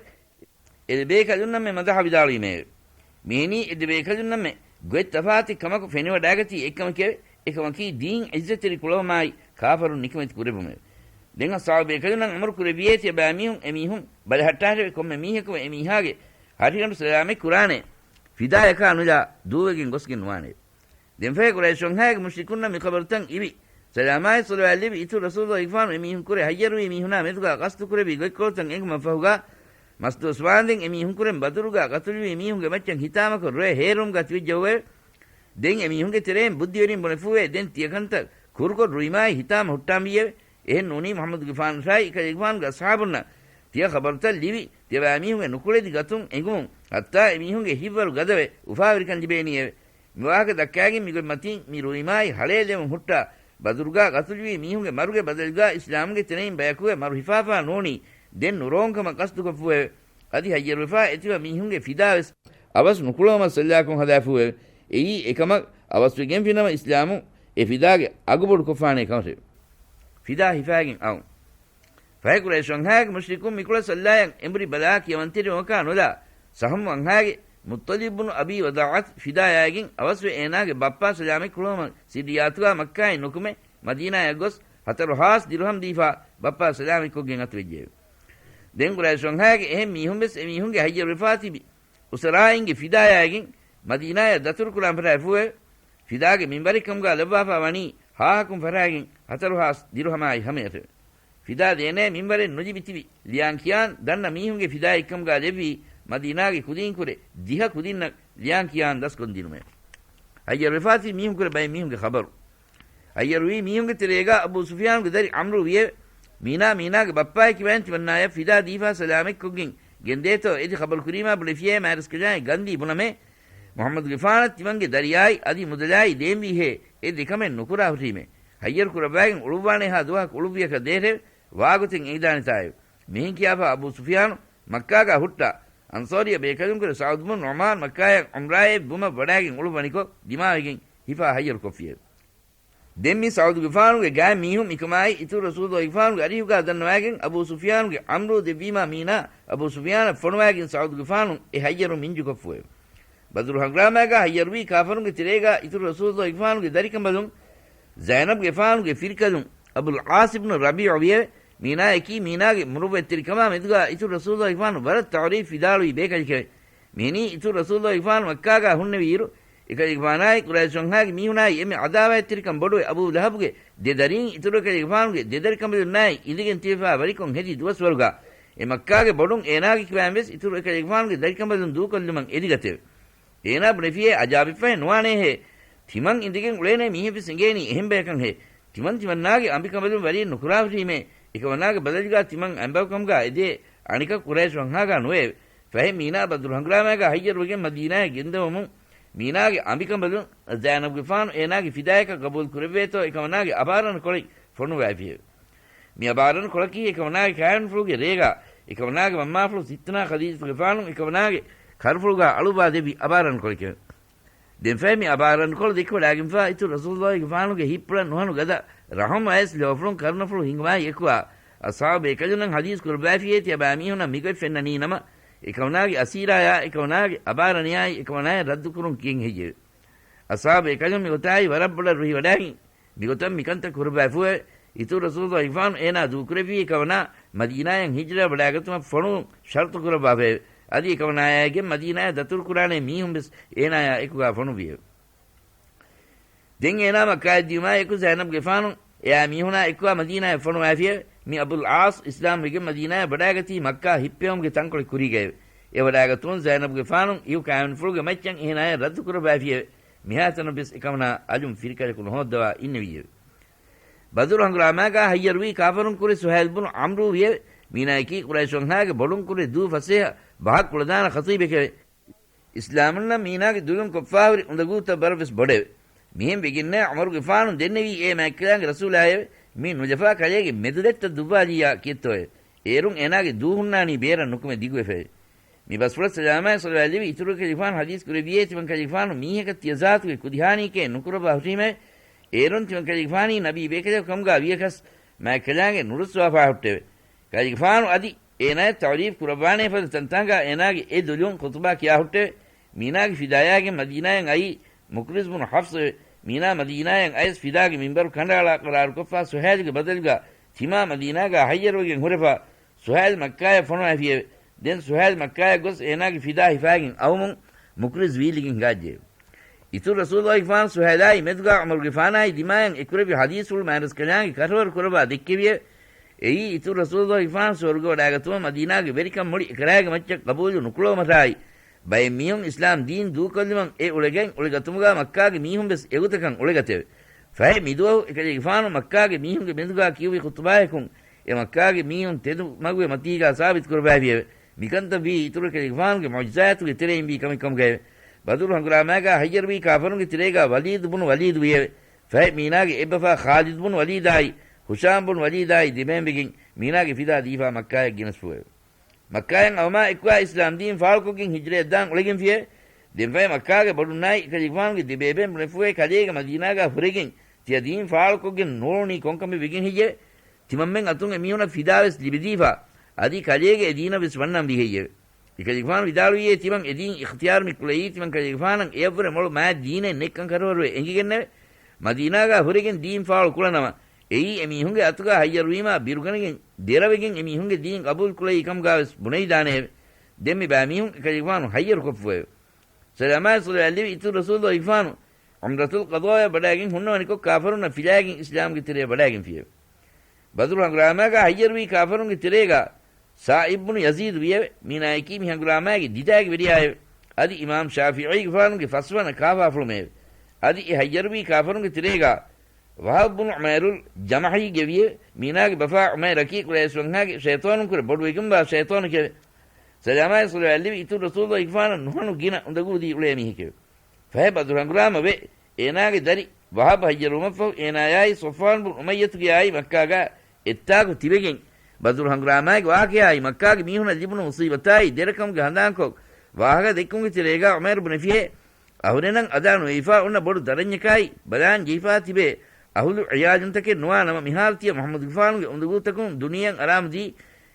އެ ދެބޭކަލުންނަށްމެ މަދަޙަ ވިދާޅުވީމެއެވެ. މިހެނީ އެ ދެބޭކަލުންނަށްމެ ގޮތް ތަފާތެއް ކަމަކު ފެނިވަޑާގަތީ އެއްކަމެކެވެ. އެކަމަކީ ދީން ޢިއްޒަތްތެރި ކުޅަވުމާއި ކާފަރުން ނިކަމެތި ކުރެއްވުމެވެ. ދެން އަޞްޙާބު ބޭކަލުންނަށް އުމުރު ކުރެއްވިއޭ ތިޔަބައިމީހުން އެމީހުން ބަލަހައްޓާށެވެ. ކޮންމެ މީހަކު އެމީހާގެ ހަށިގަނޑު ސަލާމަތް ކުރާނެ ފިދާޔަކާ ނުލާ ދޫވެގެން ގޮސްގެން ނުވާނެ. ދެންފަހެ ޤުރައިޝް ވަންހާގެ މުޝްރިކުންނަށް މި ޚަބަރުތައް އިވި، ސަލާމާއި ޞަލަވާތް ލެއްވި އިތުރު ރަސޫލުﷲ ގެފާނު އެމީހުން ކުރެ ހައްޔަރުވި މީހުނާ މެދުގާ ޤަޞްދު ކުރެއްވި ގޮތްކޮޅުތައް އެނގުމަށް ފަހުގާ، މަސްދުވަސް ވާންދެން އެމީހުންކުރެން ބަދުރުގާ ޤަތުލުވި މީހުންގެ މައްޗަށް ހިތާމަކޮށް ރޮއެ ހޭރުވުމުގާ ތިބެއްޖެއެވެ. ދެން އެމީހުންގެ ތެރެއިން ބުއްދިވެރިން ބުނެފޫވެ ދެން ތިޔަކަންތައް ކުރުކޮށް ރުއިމާއި ހިތާމަ ހުއްޓާންވީއެވެ. އެހެން ނޫނީ މުޙައްމަދުގެފާނަށާއި އެކަލޭގެފާނުގެ އަޞްޙާބުންނަށް ތިޔަ ޚަބަރުތައް ލިބި، ތިޔަބައިމީހުންގެ ނުކުޅެދި ގަތުން އެނގުމުން ހައްތާ އެމީހުންގެ ހިތްވަރު ގަދަވެ އުފާވެރިކަން ލިބޭނީއެވެ. މިވާހަކަ ދައްކާގެން މިގޮތް މަތީން މި ރުއިމާއި ހަޅޭލެވުން ހުއްޓާ، ބަދުރުގާ ގަތުލުވި މީހުންގެ މަރުގެ ބަދަލުގާ އިސްލާމުގެ ތެރެއިން ބަޔަކުގެ މަރު ހިފާފާ ނޫނީ ދެން ނުރޯންކަމަށް ޤަޞްދުކޮށްފޫއެވެ. އަދި ހައްޔަރުވެފާ އެތިބަ މީހުންގެ ފިދާވެސް އަވަސް ނުކުޅަވުމަށް ސައްލާކޮށް ހަދާފޫއެވެ. އެއީ އެކަމަށް އަވަސްވެގެންފިނަމަ އިސްލާމު އެ ފިދާގެ އަގުބޮޑުކޮށްފާނޭ ކަމަށެވެ. ފިދާ ހިފާގެން އައުން. ފަހެ ޤުރައިޝު ވަންހާގެ މުޝްރިކުން މިކުޅަސް އައްލާއަށް އެނބުރި ބަލާ ކިޔަވަންތެރިވުމަކާ ނުލާ، ސަހުމު ވަންހާގެ މުއްޠަލިބް ބުނު އަބީ ވަޟާޢަތު ފިދާޔާއިގެން އަވަސްވެ އޭނާގެ ބައްޕާ ސަލާމަތް ކުރުވުމަށް ސިއްރިއްޔާތުގާ މައްކާއިން ނުކުމެ، މަދީނާޔަށް ގޮސް ހަތަރު ހާސް ދިރުހަމް ދީފާ ބައްޕާ ސަލާމަތްކޮށްގެން އަތުވެއްޖެއެވެ. ދެން ޤުރައިޝު ވަންހާގެ އެހެން މީހުން ވެސް އެމީހުންގެ ހައްޔަރުވެފާ ތިބި އުސަރާއިންގެ ފިދާޔާއިގެން މަދީނާޔަށް ދަތުރުކުރާން ފަށާފޫއެވެ. ފިދާގެ މިންވަރެއްކަމުގާ ލައްވާފާ ވަނީ ހާހަކުން ފަށާގެން ހަތަރު ހާސް ދިރުހަމާއި ހަމަޔަށެވެ. ފިދާ ދޭނޭ މިންވަރެއް ނުލިބި ތިބި ލިޔާން ކިޔާން ދަންނަ މީހުންގެ ފިދާއެއްކަމުގާ ލެއްވީ މަދީނާގެ ކުދީންކުރެ ދިހަ ކުދިންނަށް ލިޔާން ކިޔާން ދަސްކޮށްދިނުމެވެ. ހައްޔަރުވެފާތި މީހުންކުރެ ބައެއް މީހުންގެ ޚަބަރު. ހައްޔަރުވީ މީހުންގެ ތެރޭގާ އަބޫ ސުފިޔާނުގެ ދަރި ޢަމްރޫ ވިއެވެ. މީނާ، މީނާގެ ބައްޕާއެކި ވަޔަން ތިމަންނާޔަށް ފިދާ ދީފާ ސަލާމަތްކޮށްގެން ގެންދޭތޯ އެދި ޚަބަރު ކުރީމާ ބުނެފިޔޭ މާތްރަސްކަލާނގެ ގަންދީ ބުނަމޭ، މުޙައްމަދުގެފާނަށް ތިމަންގެ ދަރިޔާއި އަދި މުދަލާއި ދޭންވީހޭ އެ ދެކަމެއް ނުކުރާ ހުށީމޭ. ހައްޔަރު ކުރައްވާގެން އުޅުއްވާނޭހާ ދުވަހަކު އުޅުއްވިޔަކަށް ދޭށެވެ. ވާގޮތެއް އެނގިދާނެތާއެވެ. މިހެން ކިޔާފާ އަބޫ ސުފިޔާނު މައްކާގާ ހުއްޓާ، އަންޞާރީ ބޭކަލުންކުރެ ސަޢުދު ބުން ނުޢުމާން މައްކާޔަށް ޢުމްރާއެއް ވުމަށް ވަޑާގެން އުޅުއްވަނިކޮށް، ދިމާވެގެން ހިފާ ހައްޔަރު ކޮށްފިއެވެ. ދެން މި ސަޢުދުގެފާނުގެ ގާތް މީހުން މިކަމާއި އިތުރު ރަސޫލުގެފާނުގެ އަރިހުގާ ދަންނަވާގެން އަބޫ ސުފިޔާނުގެ ޢަމްރޫ ދެއްވީމާ މީނާ، އަބޫ ސުފިޔާނަށް ފޮނުވާގެން ސަޢުދުގެފާނު އެ ހައްޔަރު މިންޖުކޮށްފުއެވެ. ބަދުރު ހަނގުރާމާގާ ހައްޔަރުވީ ކާފަރުންގެ ތެރޭގާ އިތުރު ރަސޫލުގެފާނުގެ ދަރިކަނބަލުން، ޒައިނަބުގެފާނުގެ ފިރިކަލުން އަބުލް ޢާޞި ބުނު ރަބީޢު ވިއެވެ. މީނާއަކީ މީނާގެ މުރުއްވަތްތެރިކަމާ މެދުގާ އިތުރު ރަސޫލުގެފާނު ވަރަށް ތަޢުރީފް ވިދާޅުވި ބޭކަލެކެވެ. މިހެނީ އިތުރު ރަސޫލުގެފާނު މައްކާގާ ހުންނެވިއިރު، އެކަލޭގެފާނާއި ޤުރައިޝު ވަންހާގެ މީހުނާއި އެންމެ ޢަދާވާތްތެރިކަން ބޮޑުވެ އަބޫ ލަހަބުގެ ދެ ދަރީން އިތުރު އެކަލޭގެފާނުގެ ދެ ދަރިކަނބަލުންނާއި އިނދެގެން ތިބެފާ ވަރިކޮށް ހެދި ދުވަސްވަރުގާ، އެ މައްކާގެ ބޮޑުން އޭނާގެ ކިބައިން ވެސް އިތުރު އެކަލޭގެފާނުގެ ދަރިކަނބަލުން ދޫކޮށްލުމަށް އެދިގަތެވެ. އޭނާ ބުނެފިޔޭ އަޖާބެއްފަހެއް ނުވާނޭހޭ. ތިމަން އިނދެގެން އުޅޭނޭ މީހެއްވެސް އެނގޭނީ އެހެން ބަޔަކަށްހޭ. ތިމަން ތިމަންނާގެ އަނބިކަނބަލުން ވަރިއެއް ނުކުރާ ހުށީމޭ. އެކަމަނާގެ ބަދަލުގާ ތިމަން އަނބިކަމުގާ އެދޭ އަނެކަކު ޤުރައިޝް ވަންހާގާ ނުވެއެވެ. ފަހެ މީނާ ބަދުރު ހަނގުރާމައިގާ ހައްޔަރުވެގެން މަދީނާޔަށް ގެންދަވަމުން، މީނާގެ އަނބިކަނބަލުން ޒައިނަބުގެފާނު އޭނާގެ ފިދާޔަކަށް ގަބޫލު ކުރެއްވޭތޯ އެކަމަނާގެ އަބާރަން ކޮޅެއް ފޮނުވައިފިއެވެ. މި އަބާރަން ކޮޅަކީ އެކަމަނާގެ ކާވެނިފުޅުގެ ރޭގާ، އެކަމަނާގެ މަންމާފުޅު ސިއްތުނާ ޚަދީޖަތުގެފާނު އެކަމަނާގެ ކަރުފުޅުގާ އަޅުއްވާ ދެއްވި އަބާރަން ކޮޅެކެވެ. ދެންފަހެ މި އަބާރަން ކޮޅު ދެއްކިވަޑާގެންފާ އިތުރު ރަސޫލުއްލާހިގެފާނުގެ ހިތްޕުޅަށް ނުހަނު ގަދަ ރަހުމް އައިސް ލޯފުޅުން ކަރުނަފުޅު ހިނގުމާއި އެކުވާ، އަޞްޙާބު ބޭކަލުންނަށް ޙަދީޘް ކުރައްވައިފިޔޭ ތިޔަބައިމީހުންނަށް މިގޮތް ފެންނަނީ ނަމަ، އެކަމަނާގެ އަސީރާޔާ އެކަމަނާގެ އަބާރަނިޔާއި އެކަމަނާޔަށް ރައްދުކުރުން ކިޔެން ހެއްޔެވެ؟ އަޞްޙާބު ބޭކަލުން މިގޮތާއި ވަރަށް ބޮޑަށް ރުހިވަޑާގެން މިގޮތަށް މިކަންތައް ކުރައްވައިފޫއެވެ. އިތުރު ރަސޫލުއްލާހިގެފާނު އޭނާ ދޫކުރެއްވީ އެކަމަނާ މަދީނާޔަށް ހިޖްރަ ވަޑާގަތުމަށް ފޮނުވުން ޝަރުޠު ކުރައްވާފައެވެ. އަދި އެކަމަނާޔާއިގެން މަދީނާޔަށް ދަތުރުކުރާނޭ މީހުން ވެސް އޭނާޔާ އެކުގާ ފޮނުއްވިއެވެ. ދެން އޭނާ މައްކާޔަށް ދިޔުމާ އެކު ޒައިނަބުގެފާނު އެއާ މީހުނާ އެކުގާ މަދީނާޔަށް ފޮނުވައިފިއެވެ. މި އަބުލް ޢާޞް އިސްލާމްވެގެން މަދީނާޔަށް ވަޑާގަތީ މައްކާ ހިއްޕެވުމުގެ ތަންކޮޅެއް ކުރީގައެވެ. އެ ވަޑާގަތުމުން ޒައިނަބުގެފާނު އިހު ކާވެނިފުޅުގެ މައްޗަށް އޭނާޔަށް ރައްދު ކުރައްވައިފިއެވެ. މިހާތަނަށް ވެސް އެކަމަނާ އަލުން ފިރިކަލަކު ނުހޯއްދަވާ އިންނެވިއެވެ. ބަދުރު ހަނގުރާމާގާ ހައްޔަރުވީ ކާފަރުން ކުރެ ސުހައިލް ބުނު ޢަމްރޫ ވިއެވެ. މީނާއަކީ ޤުރައިޝުންހާގެ ބޮޑުން ކުރެ ދޫ ފަސޭހަ ބަހަށް ކުޅަދާނަ ޚަތީބެކެވެ. އިސްލާމުންނަށް މީނާގެ ދުލުން ކޮށްފާހުރި އުނދަގޫތައް ވަރަށް ވެސް ބޮޑެވެ. މިހެން ވެގެންނޭ ޢުމަރުގެފާނު ދެންނެވީ އޭ މާތްކަލާނގެ ރަސޫލާއެވެ. މި ނުލަފާ ކަލޭގެ މެދުލެއްޓަށް ދުއްވާލިއްޔާ ކިއެއްތޯއެވެ. އޭރުން އޭނާގެ ދޫ ހުންނާނީ ބޭރަށް ނުކުމެ ދިގުވެފައެވެ. މި ބަސްފުޅަށް ސަލާމާއި ޞަލަވާތް ލެވި އިތުރު ކަލޭގެފާނު ޙަދީޘް ކުރެއްވިއޭ ތިމަން ކަލޭގެފާނު މީހަކަށް ތިޔަ ޒާތުގެ ކުދިހާނީކޭ ނުކުރައްވާ ހުށީމެވެ. އޭރުން ތިމަން ކަލޭގެފާނީ ނަބީ ބޭކަލެކު ކަމުގާ ވިޔަކަސް މާތްކަލާނގެ ނުރުއްސުވާފާ ހުއްޓެވެ. ކަލޭގެފާނު އަދި އޭނާޔަށް ތަޢުރީފް ކުރައްވާނޭ ފަދަ ތަންތާނގާ އޭނާގެ އެ ދުލުން ޚުޠުބާ ކިޔާ ހުއްޓެވެ. މީނާގެ ފިދާޔާގެން މަދީނާޔަށް އައީ މުޤްރިޒް ބުނު ޙަފްޞެވެ. މީނާ މަދީނާޔަށް އައިސް ފިދާގެ މިންބަރު ކަނޑައަޅާ ޤަރާރުކޮށްފާ ސުހައިލުގެ ބަދަލުގާ ތިމާ މަދީނާގާ ހައްޔަރުވެގެން ހުރެފާ ސުހައިލް މައްކާޔަށް ފޮނުވައިފިއެވެ. ދެން ސުހައިލް މައްކާޔަށް ގޮސް އޭނާގެ ފިދާ ހިފާގެން އައުމުން މުޤްރިޒް ވީލިގެން ހިނގާއްޖެއެވެ. އިތުރު ރަސޫލުއްލާހިގެފާނު ސުހައިލާއި މެދުގާ ޢުމަރުގެފާނާއި ދިމާޔަށް އެކުރެއްވި ޙަދީޘްފުޅު މާތްރަސްކަލާނގެ ކަށަވަރު ކުރައްވާ ދެއްކެވިއެވެ. އެއީ އިތުރު ރަސޫލުއްލާހިގެފާނު ސުވަރުގެ ވަޑާގަތުމަށް މަދީނާގެ ވެރިކަން މުޅި އެކަރާގެ މައްޗަށް ޤަބޫލު ނުކުޅަވުމަށާއި، ބައެއް މީހުން އިސްލާމް ދީން ދޫކޮށްލުމަށް އެ އުޅެގެން އުޅެގަތުމުގާ މައްކާގެ މީހުން ވެސް އެގޮތަކަށް އުޅެގަތެވެ. ފަހެ މިދުވަހު އެކަލޭގެފާނު މައްކާގެ މީހުންގެ މެދުގާ ކިޔުއްވި ޚުޠުބާޔަކުން އެ މައްކާގެ މީހުން ތެދު މަގުގެ މަތީގާ ސާބިތު ކުރައްވައިފިއެވެ. މިކަންތައް ވީ އިތުރު އެކަލޭގެފާނުގެ މުޢުޖިޒާތުގެ ތެރެއިން ވީ ކަމެއް ކަމުގައެވެ. ބަދުރު ހަނގުރާމާގާ ހައްޔަރުވީ ކާފަރުންގެ ތެރޭގާ ވަލީދު ބުނު ވަލީދު ވިއެވެ. ފަހެ މީނާގެ އެއްބަފާ ޚާލިދު ބުނު ވަލީދާއި، ހުޝާމް ބުނު ވަލީދާއި ދެބޭންވެގެން މީނާގެ ފިދާ ދީފާ މައްކާޔަށް ގެނެސްފުއެވެ. މައްކާޔަށް އައުމާ އެއްކުވާ އިސްލާމް ދީން ފާޅުކޮށްގެން ހިޖްރަޔަށް ދާން އުޅެގެންފިއެވެ. ދެންފަހެ މައްކާގެ ބޮޑުންނާއި އެކަލޭގެފާނުގެ ދެބޭބެން ބުނެފުއެވެ. ކަލޭގެ މަދީނާގާ ހުރެގެން ތިޔަ ދީން ފާޅުކޮށްގެން ނޫޅުނީ ކޮންކަމެއް ވެގެން ހެއްޔެވެ؟ ތިމަންމެން އަތުން އެމީހުނަށް ފިދާވެސް ލިބިދީފާ، އަދި ކަލޭގެ އެ ދީނަށް ވެސް ވަންނަން ވިހެއްޔެވެ؟ އެކަލޭގެފާނު ވިދާޅުވިއޭ، ތިމަން އެދީން އިޚްތިޔާރު މި ކުޅެއީ ތިމަން ކަލޭގެފާނަށް އެއަށްވުރެ މޮޅު މާތް ދީނެއް ނެތްކަން ކަށަވަރުވެ އެނގިގެންނެވެ. މަދީނާގާ ހުރެގެން ދީން ފާޅު ކުޅަނަމަ، އެއީ އެމީހުންގެ އަތުގާ ހައްޔަރުވީމާ ބިރުގަނެގެން ދެރަވެގެން އެމީހުންގެ ދީން ގަބޫލު ކުޅެއީ ކަމުގާވެސް ބުނެވިދާނެއެވެ. ދެން މި ބައިމީހުން އެކަލޭގެފާނު ހައްޔަރުކޮށްފުއެވެ. ސަލާމާއި ސޮލާ ލިބި އިތުރު ރަސޫލު އިފާނު އުމްރަތުލް ޤަޟާޔަށް ވަޑައިގެން ހުންނަވަނިކޮށް ކާފަރުންނަށް ފިލާގެން އިސްލާމްގެ ތެރެއަށް ވަޑައިގެންފިއެވެ. ބަދުރު ހަނގުރާމާގާ ހައްޔަރުވީ ކާފަރުންގެ ތެރޭގާ ސާޢިދް ބުނު ޔަޒީދު ވިއެވެ. މީނާޔަކީ މި ހަނގުރާމާގެ ދިދާގެ ވެރިޔާއެވެ. އަދި އިމާމް ޝާފިޢީގެފާނުގެ ފަސްވަނަ ކާފާފުޅުމެއެވެ. އަދި އެ ހައްޔަރުވީ ކާފަރުންގެ ތެރޭގާ ވަހަބް ބުނު ޢުމައިރުލް ޖަމަޙީގެ ވިއެވެ. މީނާގެ ބަފާ ޢުމައިރަކީ ޤުރައިޝް ވަންހާގެ ޝައިޠާނުންކުރެ ބޮޑުވެގެންވާ ޝައިޠާނެކެވެ. ސަލާމާއި ޞަލަވާތް ލިބި އިތުރު ރަސޫލު އިގްފާނަށް ނުހަނު ގިނަ އުނދަގޫ ދީ އުޅޭ މީހެކެވެ. ފަހެ ބަދުރު ހަނގުރާމަ ވެ، އޭނާގެ ދަރި ވަހަބް ހައްޔަރުވުމަށްފަހު، އޭނާޔާއި ޞަފްވާން ބުން އުމައްޔަތުގެ އާއި މައްކާގާ އެއްތާކު ތިބެގެން، ބަދުރު ހަނގުރާމާގެ ވާޤިޢާއި މައްކާގެ މީހުނަށް ލިބުނު މުޞީބަތާއި ދެރަކަމުގެ ހަނދާންކޮށް، ވާހަކަ ދެއްކުމުގެ ތެރޭގާ ޢުމައިރު ބުނެފިއޭ، އަހުރެންނަށް އަދާ ނުވެފާ އޮންނަ ބޮޑު ދަރަންޏަކާއި ބަލާން ޖެހިފާ ތިބޭ އަހުލު ޢިޔާލުންތަކެއް ނުވާ ނަމަ، މިހާރު ތިޔަ މުޙައްމަދުގެފާނުގެ އުނދަގޫތަކުން ދުނިޔެއަށް އަރާމުދީ،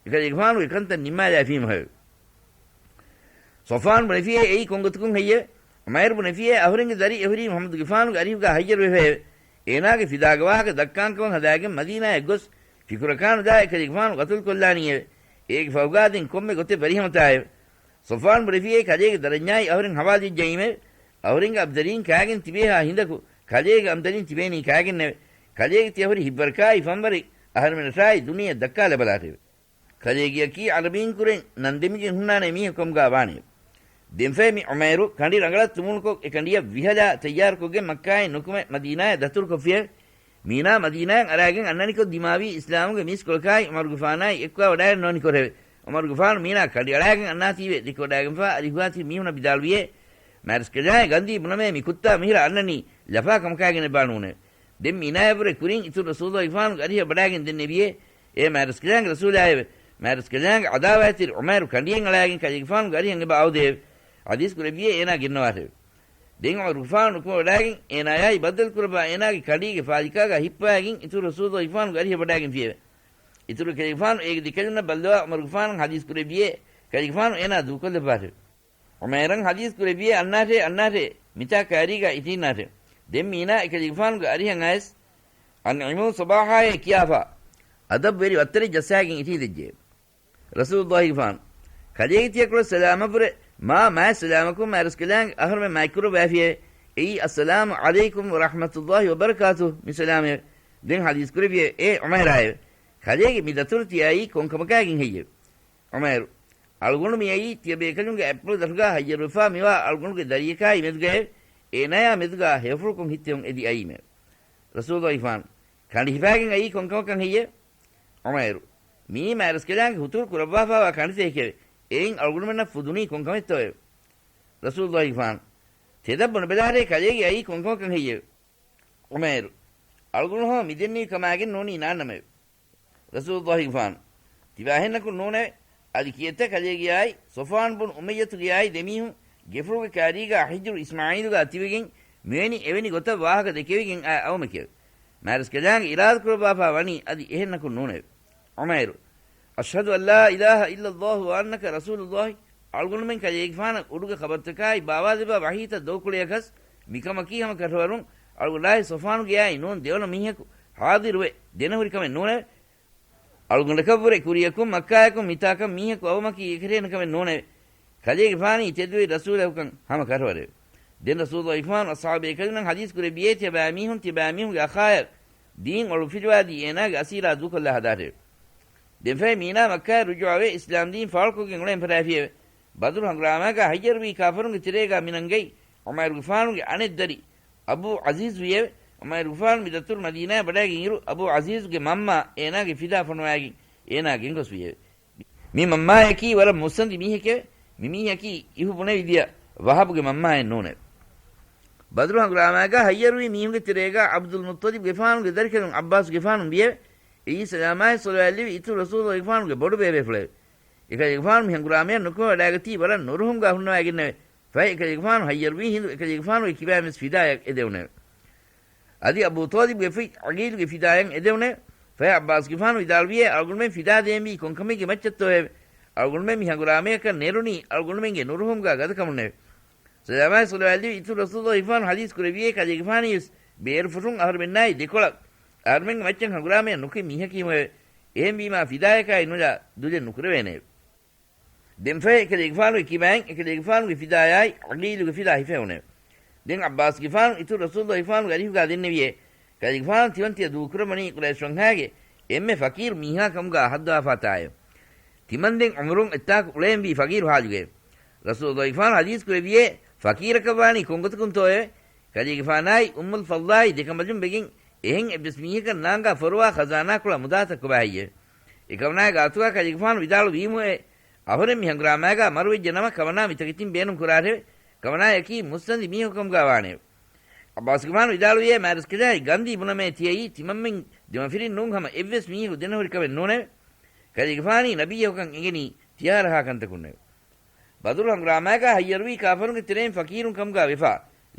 އެކަލޭގެފާނުގެ ކަންތައް ނިންމާލައިފީމަހެވެ. ޞަފްވާން ބުނެފިއޭ، އެއީ ކޮންގޮތަކުން ހެއްޔެވެ؟ ޢުމައިރު ބުނެފިއޭ، އަހުރެންގެ ދަރި އެހުރީ މުޙައްމަދުގެފާނުގެ އަރިހުގާ ހައްޔަރުވެފައެވެ. އޭނާގެ ފިދާގެ ވާހަކަ ދައްކާންކަމަށް ހަދާގެން މަދީނާއަށް ގޮސް، ފިކުރަކާ ނުދާ އެކަލޭގެފާނު ޤަތުލުކޮށްލާނީއެވެ. އޭގެ ފަހުގާ ދެން ކޮންމެ ގޮތެއް ވަރިހަމަތާއެވެ. ޞަފްވާން ބުނެފިއޭ، ކަލޭގެ ދަރަންޏާއި އަހުރެން ހަވާލުވެއްޖައީމެވެ. އަހުރެންގެ އަބްދަރީން ކާގެން ތިބޭހާ ހިނދަކު، ކަލޭގެ އަބްދަރީން ތިބޭނީ ކާގެންނެވެ. ކަލޭގެ ތިޔަ ހުރި ހިތްވަރަކާއި ފަންވަރެއް އަހަރުމެނަށާއި ދުނިޔެއަށް ދައްކާ ލަބަލާށެވެ. ކަލޭގެއަކީ ޢަރަބީން ކުރެން ނަން ދެމިގެން ހުންނާނެ މީހަކު ކަމުގާ ވާނެ. ދެންފަހެ މި ޢުމައިރު ކަނޑި ރަނގަޅަށް ތުމުނުކޮށް، އެ ކަނޑިއަށް ވިހަލާ ތައްޔާރުކޮށްގެން މައްކާއިން ނުކުމެ މަދީނާއަށް ދަތުރުކޮށްފިއެވެ. މީނާ މަދީނާއަށް އަރާގެން އަންނަނިކޮށް ދިމާވީ އިސްލާމުގެ މީސްކޮޅަކާއި ޢުމަރުގެފާނާއި އެއްކުވާ ވަޑާގެން ނުވަނިކޮށެވެ. ޢުމަރުގެފާނު މީނާ ކަނޑި އަޅާގެން އަންނާތީވެ ދެކެވަޑާގެންފާ އަރިހުގާތިބި މީހުނަށް ވިދާޅުވިއޭ، މާރަސްކަލާނގެ ގަންދީ ބުނަމޭ މި ކުއްތާ މިހިރަ އަންނަނީ ލަފާ ކަމަކާގެނެއްބާ ނޫނެވެ. ދެން މީނާޔަށްވުރެ ކުރިން އިތުރު ރަސޫލުގެފާނުގެ އަރިހަށް ވަޑާގެން ދެންނެވިއޭ، އޭ މާރަސްކަލާނގެ ރަސޫލާއެވެ! މާރަސްކަލާނގެ ޢަދާވާތްތެރި ޢުމައިރު ކަނޑިއެއް އަޅާގެން ކަލޭގެފާނުގެ އަރިހަށް އެބަ އައުދެއެވެ. ޙަދީޘް ކުރެއްވިއޭ އޭނާ ގެންނަވާށެވެ. ދެން ޢުމަރުގެފާނު ނުކުމެވަޑާގެން އޭނާޔާއި ބައްދަލުކުރައްވާ އޭނާގެ ކަނޑީގެ ފާލިކާގާ ހިއްޕަވައިގެން އިތުރު ރަސޫލުގެފާނުގެ އަރިހަށް ވަޑާގެންފިއެވެ. އިތުރު ކަލޭގެފާނު އޭގެ ދެކެލުންނަށް ބައްލަވާ ޢުމަރުގެފާނަށް ޙަދީޘް ކުރެއްވިއޭ، ކަލޭގެފާނު އޭނާ ދޫކޮށްލައްވާށެވެ. ޢުމައިރަށް ޙަދީޘް ކުރެއްވިއޭ އަންނާށޭ، އަންނާށޭ، މިތާ ކާރީގާ އިށީންނާށެވެ. ދެން މީނާ އެކަލޭގެފާނުގެ އަރިހަށް އައިސް، އަންޢިމޫ ޞަބާޙާއޭ ކިޔާފާ، އަދަބުވެރި ވައްތަރެއް ޖައްސާގެން އިށީނދެއްޖެއެވެ. ރަސޫލުއްލާހިގެފާނު، ކަލޭގެ ތިޔަކޮޅަށް ސަލާމަށްވުރެ، މާ މާތް ސަލާމަކުން މާރަސްކަލާނގެ އަހަރުމެން މާތްކުރައްވައިފިއެވެ. އެއީ، އައްސަލާމު ޢަލައިކުމް ވަރަޙްމަތުއްލާހި ވަބަރަކާތުހު މި ސަލާމެވެ. ދެން ޙަދީޘް ކުރެއްވިއެވެ. އޭ ޢުމައިރާއެވެ! ކަލޭގެ މި ދަތުރު ތިޔައީ ކޮންކަމަކާގެން ހެއްޔެވެ؟ ޢުމައިރު، އަޅުގަނޑު މިއައީ ތިޔަބޭކަލުންގެ އަތްޕުޅު ދަށުގާ ހައްޔަރުވެފާ މިވާ އަޅުގަނޑުގެ ދަރިޔަކާއި މެދުގައެވެ. އޭނާޔާ މެދުގާ ހެޔޮފުޅުކޮށް ހިތްތެޔޮން އެދި އައީމެވެ. ރަސޫލުއްލާހިގެފާނު، ކަނޑި ހިފާގެން އައީ ކޮންކަމަކަށް ހެއްޔެވެ؟ ޢުމައިރު، މިއީ މާރަސްކަލާނގެ ހުތުރު ކުރައްވާފާވާ ކަނޑިތަކެކެވެ. އެއިން އަޅުގަނޑުމެންނަށް ފުދުނީ ކޮންކަމެއްތޯއެވެ؟ ރަސޫލުއްލާހިގެފާނު، ތެދަށް ބުނެބަލާށޭ ކަލޭގެ އައީ ކޮންކަމަކަށް ހެއްޔެވެ؟ ޢުމައިރު، އަޅުގަނޑު ހަމަ މިދެންނެވި ކަމާގެން ނޫނީ ނާންނަމެވެ. ރަސޫލުއްލާހިގެފާނު، ތިބާހެންނަކުން ނޫނެވެ. އަދި ކިއެއްތަ ކަލޭގެއާއި ޞަފްވާން ބުން އުމައްޔަތުގެއާއި ދެމީހުން ގެފުޅުގެ ކާރީގާ ޙިޖްރު އިސްމާޢީލުގާ ތިބެގެން މިވެނި އެވެނި ގޮތަށް ވާހަކަ ދެކެވިގެން އައި އައުމެކެވެ. މާރަސްކަލާނގެ އިރާދަކުރައްވާފާ ވަނީ އަދި އެހެންނަކުން ނޫނެވެ. ޢުމައިރު، أشهد أن لا إله إلا الله وأنك رسول الله، އަޅުގަނޑުމެން ކަލޭގެފާނަށް އުޑުގެ ޚަބަރުތަކާއި ބާވާލެއްވާ ވަޙީތައް ދޮގުކުޅޭކަސް މިކަމަކީ ހަމަ ކަށަވަރުން އަޅުގަނޑާއި ޞަފްވާނުގެއާއި ނޫން ދެވަނަ މީހަކު ޙާޟިރުވެ ދެނެހުރި ކަމެއް ނޫނެވެ. އަޅުގަނޑަކަށްވުރެ ކުރިޔަކުން މައްކާޔަކުން މިތާކަށް މީހަކު އައުމަކީ އެކަށޭނަ ކަމެއް ނޫނެވެ. ކަލޭގެފާނީ ތެދުވެރި ރަސޫލަކުކަން ހަމަ ކަށަވަރެވެ. ދެން ރަސޫލުއްލާހިގެފާނު އަޞްޙާބޭކަލުންނަށް ޙަދީޘް ކުރެއްވިއޭ ތިޔަބައިމީހުން ތިޔަބައިމީހުންގެ އަޚާޔަށް ދީން އޮޅުއްފިލުވާދީ އޭނާގެ އަސީރާ ދޫކޮށްލާ ހަދާށެވެ. ދެންފަހެ މީނާ މައްކާއަށް ރުޖޫޢަވެ އިސްލާމްދީން ފާޅުކޮށްގެން އުޅެން ފަށާފިއެވެ. ބަދުރު ހަނގުރާމާގާ ހައްޔަރުވީ ކާފަރުންގެ ތެރޭގާ މިނަންގައި ޢުމައިރުގެފާނުގެ އަނެއް ދަރި އަބޫ ޢަޒީޒް ވިއެވެ. ޢުމައިރުގެފާނު މި ދަތުރު މަދީނާއަށް ވަޑައިގެންއިރު އަބޫ ޢަޒީޒްގެ މަންމާ އޭނާގެ ފިދާ ފޮނުވައިގެން އޭނާ ގެންގޮސްފިއެވެ. މި މަންމާޔަކީ ވަރަށް މުއްސަނދި މީހެކެވެ. މި މީހަކީ އިހު ބުނެވި ދިޔަ ވަހަބުގެ މަންމާއެއް ނޫނެވެ. ބަދުރު ހަނގުރާމާގާ ހައްޔަރުވި މީހުންގެ ތެރޭގާ ޢަބްދުލް މުއްޠަލިބްގެފާނުގެ ދަރިކަލުން ޢައްބާސްގެފާނު ވިއެވެ. އެއީ ސަލާމާއި ޞަލަވާތްލެވި އިތުރު ރަސޫލުގެފާނުގެ ބޮޑުބޭބޭފުޅެވެ. އެކަލޭގެފާނު މި ހަނގުރާމަޔަށް ނުކުމެ ވަޑައިގަތީ ވަރަށް ނުރުހުންގާ ހުންނަވައިގެންނެވެ. ފަހެ އެކަލޭގެފާނު ހައްޔަރުވީ ހިނދު އެކަލޭގެފާނުގެ ކިބައިން ވެސް ފިދާޔަށް އެދެވުނެވެ. އަދި އަބޫ ޠާލިބްގެ ފި ޢަގީލުގެ ފިދާޔަށް އެދެވުނެވެ. ފަހެ ޢައްބާސްގެފާނު ވިދާޅުވިއޭ، އަޅުގަނޑުމެން ފިދާ ދޭންވީ ކޮންކަމެއްގެ މައްޗަށްތޯއެވެ؟ އަޅުގަނޑުމެން މި ހަނގުރާމަޔަކަށް ނެރުނީ އަޅުގަނޑުމެންގެ ނުރުހުމުގާ ގަދަކަމުންނެވެ. ސަލާމާއި ޞަލަވާތްލިބި އިތުރު ރަސޫލުގެފާނު ޙަދީޘް ކުރެއްވިއޭ، ކަލޭގެފާނީވެސް ބޭރުފުށުން އަހަރުމެންނާއި ދެކޮޅަށް އަހަރުމެންގެ މައްޗަށް ހަނގުރާމަޔަށް ނުކެ މީހަކީމުއެވެ. އެހެންވީމާ ފިދާޔަކާއި ނުލާ ދުލެއް ނުކުރެވޭނެއެވެ. ދެންފަހެ އެކަލޭގެފާނުގެ ކިބައިން އެކަލޭގެފާނުގެ ފިދާޔާއި ޢަގީލުގެ ފިދާ ހިފެވުނެވެ. ދެން ޢައްބާސްގެފާނު އިތުރު ރަސޫލުގެފާނުގެ އަރިހުގާ ދެންނެވިއޭ، ކަލޭގެފާނު ތިމަން ތިޔަ ދޫކުރައްވަނީ ޤުރައިޝްވަންހާގެ އެންމެ ފަޤީރު މީހާ ކަމުގާ ހައްދަވާފާތާއެވެ. ތިމަން ދެން ޢުމަރުން އެއްތާކު އުޅޭންވީ ފަޤީރު ޙާލުގައެވެ. ރަސޫލުގެފާނު ޙަދީޘް ކުރެއްވިއޭ، ފަޤީރަކަށްވާނީ ކޮންގޮތަކުންތޯއެވެ؟ ކަލޭގެފާނާއި އުއްމުލް ފަޟްލާއި ދެކަނބަލުން ވެގެން އެހެން އެއްވެސް މީހަކަށް ނާންގާ ފޮރުވާ ޚަޒާނާކޮޅަށް މުދާތައް ކޮބާހެއްޔެވެ؟ އެކަމަނާގެ ގާތުގާ ކަލޭގެފާނު ވިދާޅުވީމުއޭ، އަހުރެން މި ހަނގުރާމާގާ މަރުވެއްޖެ ނަމަ، ކަމަނާ މިތަކެތިން ބޭނުން ކުރާށެވެ. ކަމަނާޔަކީ މުއްސަނދި މީހަކު ކަމުގާ ވާނެއެވެ. ޢައްބާސްގެފާނު ވިދާޅުވިއޭ، މާތްރަސްކަލާނގެ ގަންދީ ބުނަމޭ ތިޔައީ ތިމަންމެން ދެމަފިރިން ނޫން ހަމަ އެއްވެސް މީހަކު ދެނެހުރި ކަމެއް ނޫނެވެ. ކަލޭގެފާނީ ނަބިއްޔަކުކަން އެނގެނީ ތިހާރަހާ ކަންތަކުންނެވެ. ބަދުރު ހަނގުރާމާގާ ހައްޔަރުވީ ކާފަރުންގެ ތެރެއިން ފަޤީރުން ކަމުގާ ވެފާ،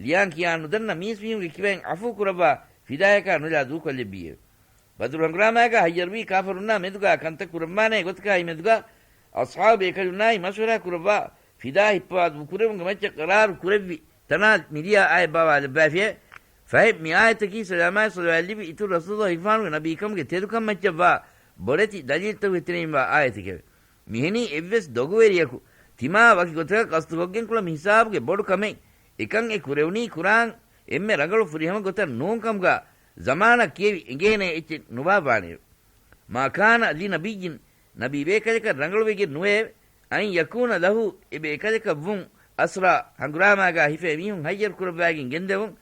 ލިޔާން ކިޔާން ނުދަންނަ މީސްމީހުންގެ ކިބައިން ޢަފޫ ކުރައްވާ ފިދާޔަކާ ނުލާ ދޫކޮށްލެއްވީއެވެ. ބަދުރު ހަނގުރާމާގާ ހައްޔަރުވީ ކާފަރުންނާ މެދުގާ ކަންތައް ކުރައްވާނޭ ގޮތަކާއި މެދުގާ އަޞްޙާބު ބޭކަލުންނާއި މަޝްވަރާ ކުރައްވާ ފިދާ ހިއްޕަވާ ދޫކުރެވުމުގެ މައްޗަށް ޤަރާރު ކުރެއްވި ތަނާ މިލިޔާ އާޔަތް ބާވާލައްވާފިއެވެ. ފަހެ މި އާޔަތަކީ ސަލާމާއި ޞަލަވާތްލިބި އިތުރު ރަސޫލުގެފާނުގެ ނަބީކަމުގެ ތެދުކަން މައްޗަށްވާ ބޮޑެތި ދަލީލްތަކުގެ ތެރެއިންވާ އާޔަތެކެވެ. މިހެނީ އެއްވެސް ދޮގުވެރިޔަކު ތިމާ ވަކި ގޮތަކަށް ޤަޞްދުކޮށްގެން ކުޅަ މި ހިސާބުގެ ބޮޑު ކަމެއް އެކަން އެ ކުރެވުނީ ކުރާން އެންމެ ރަނގަޅު ފުރިހަމަ ގޮތަށް ނޫން ކަމުގާ ޒަމާނަށް ކިޔެވި އެނގޭނޭ އެއްޗެއް ނުބާއްވާނެއެވެ. މާ ކާނަ ލި ނަބިއްޔިން، ނަބީ ބޭކަލަކަށް ރަނގަޅުވެގެން ނުވެއެވެ. އަން ޔަކޫނަ ލަހު، އެ ބޭކަލަކަށް ވުން، އަސްރާ، ހަނގުރާމާގާ ހިފޭ މީހުން ހައްޔަރު ކުރައްވާގެން ގެންދެވުން،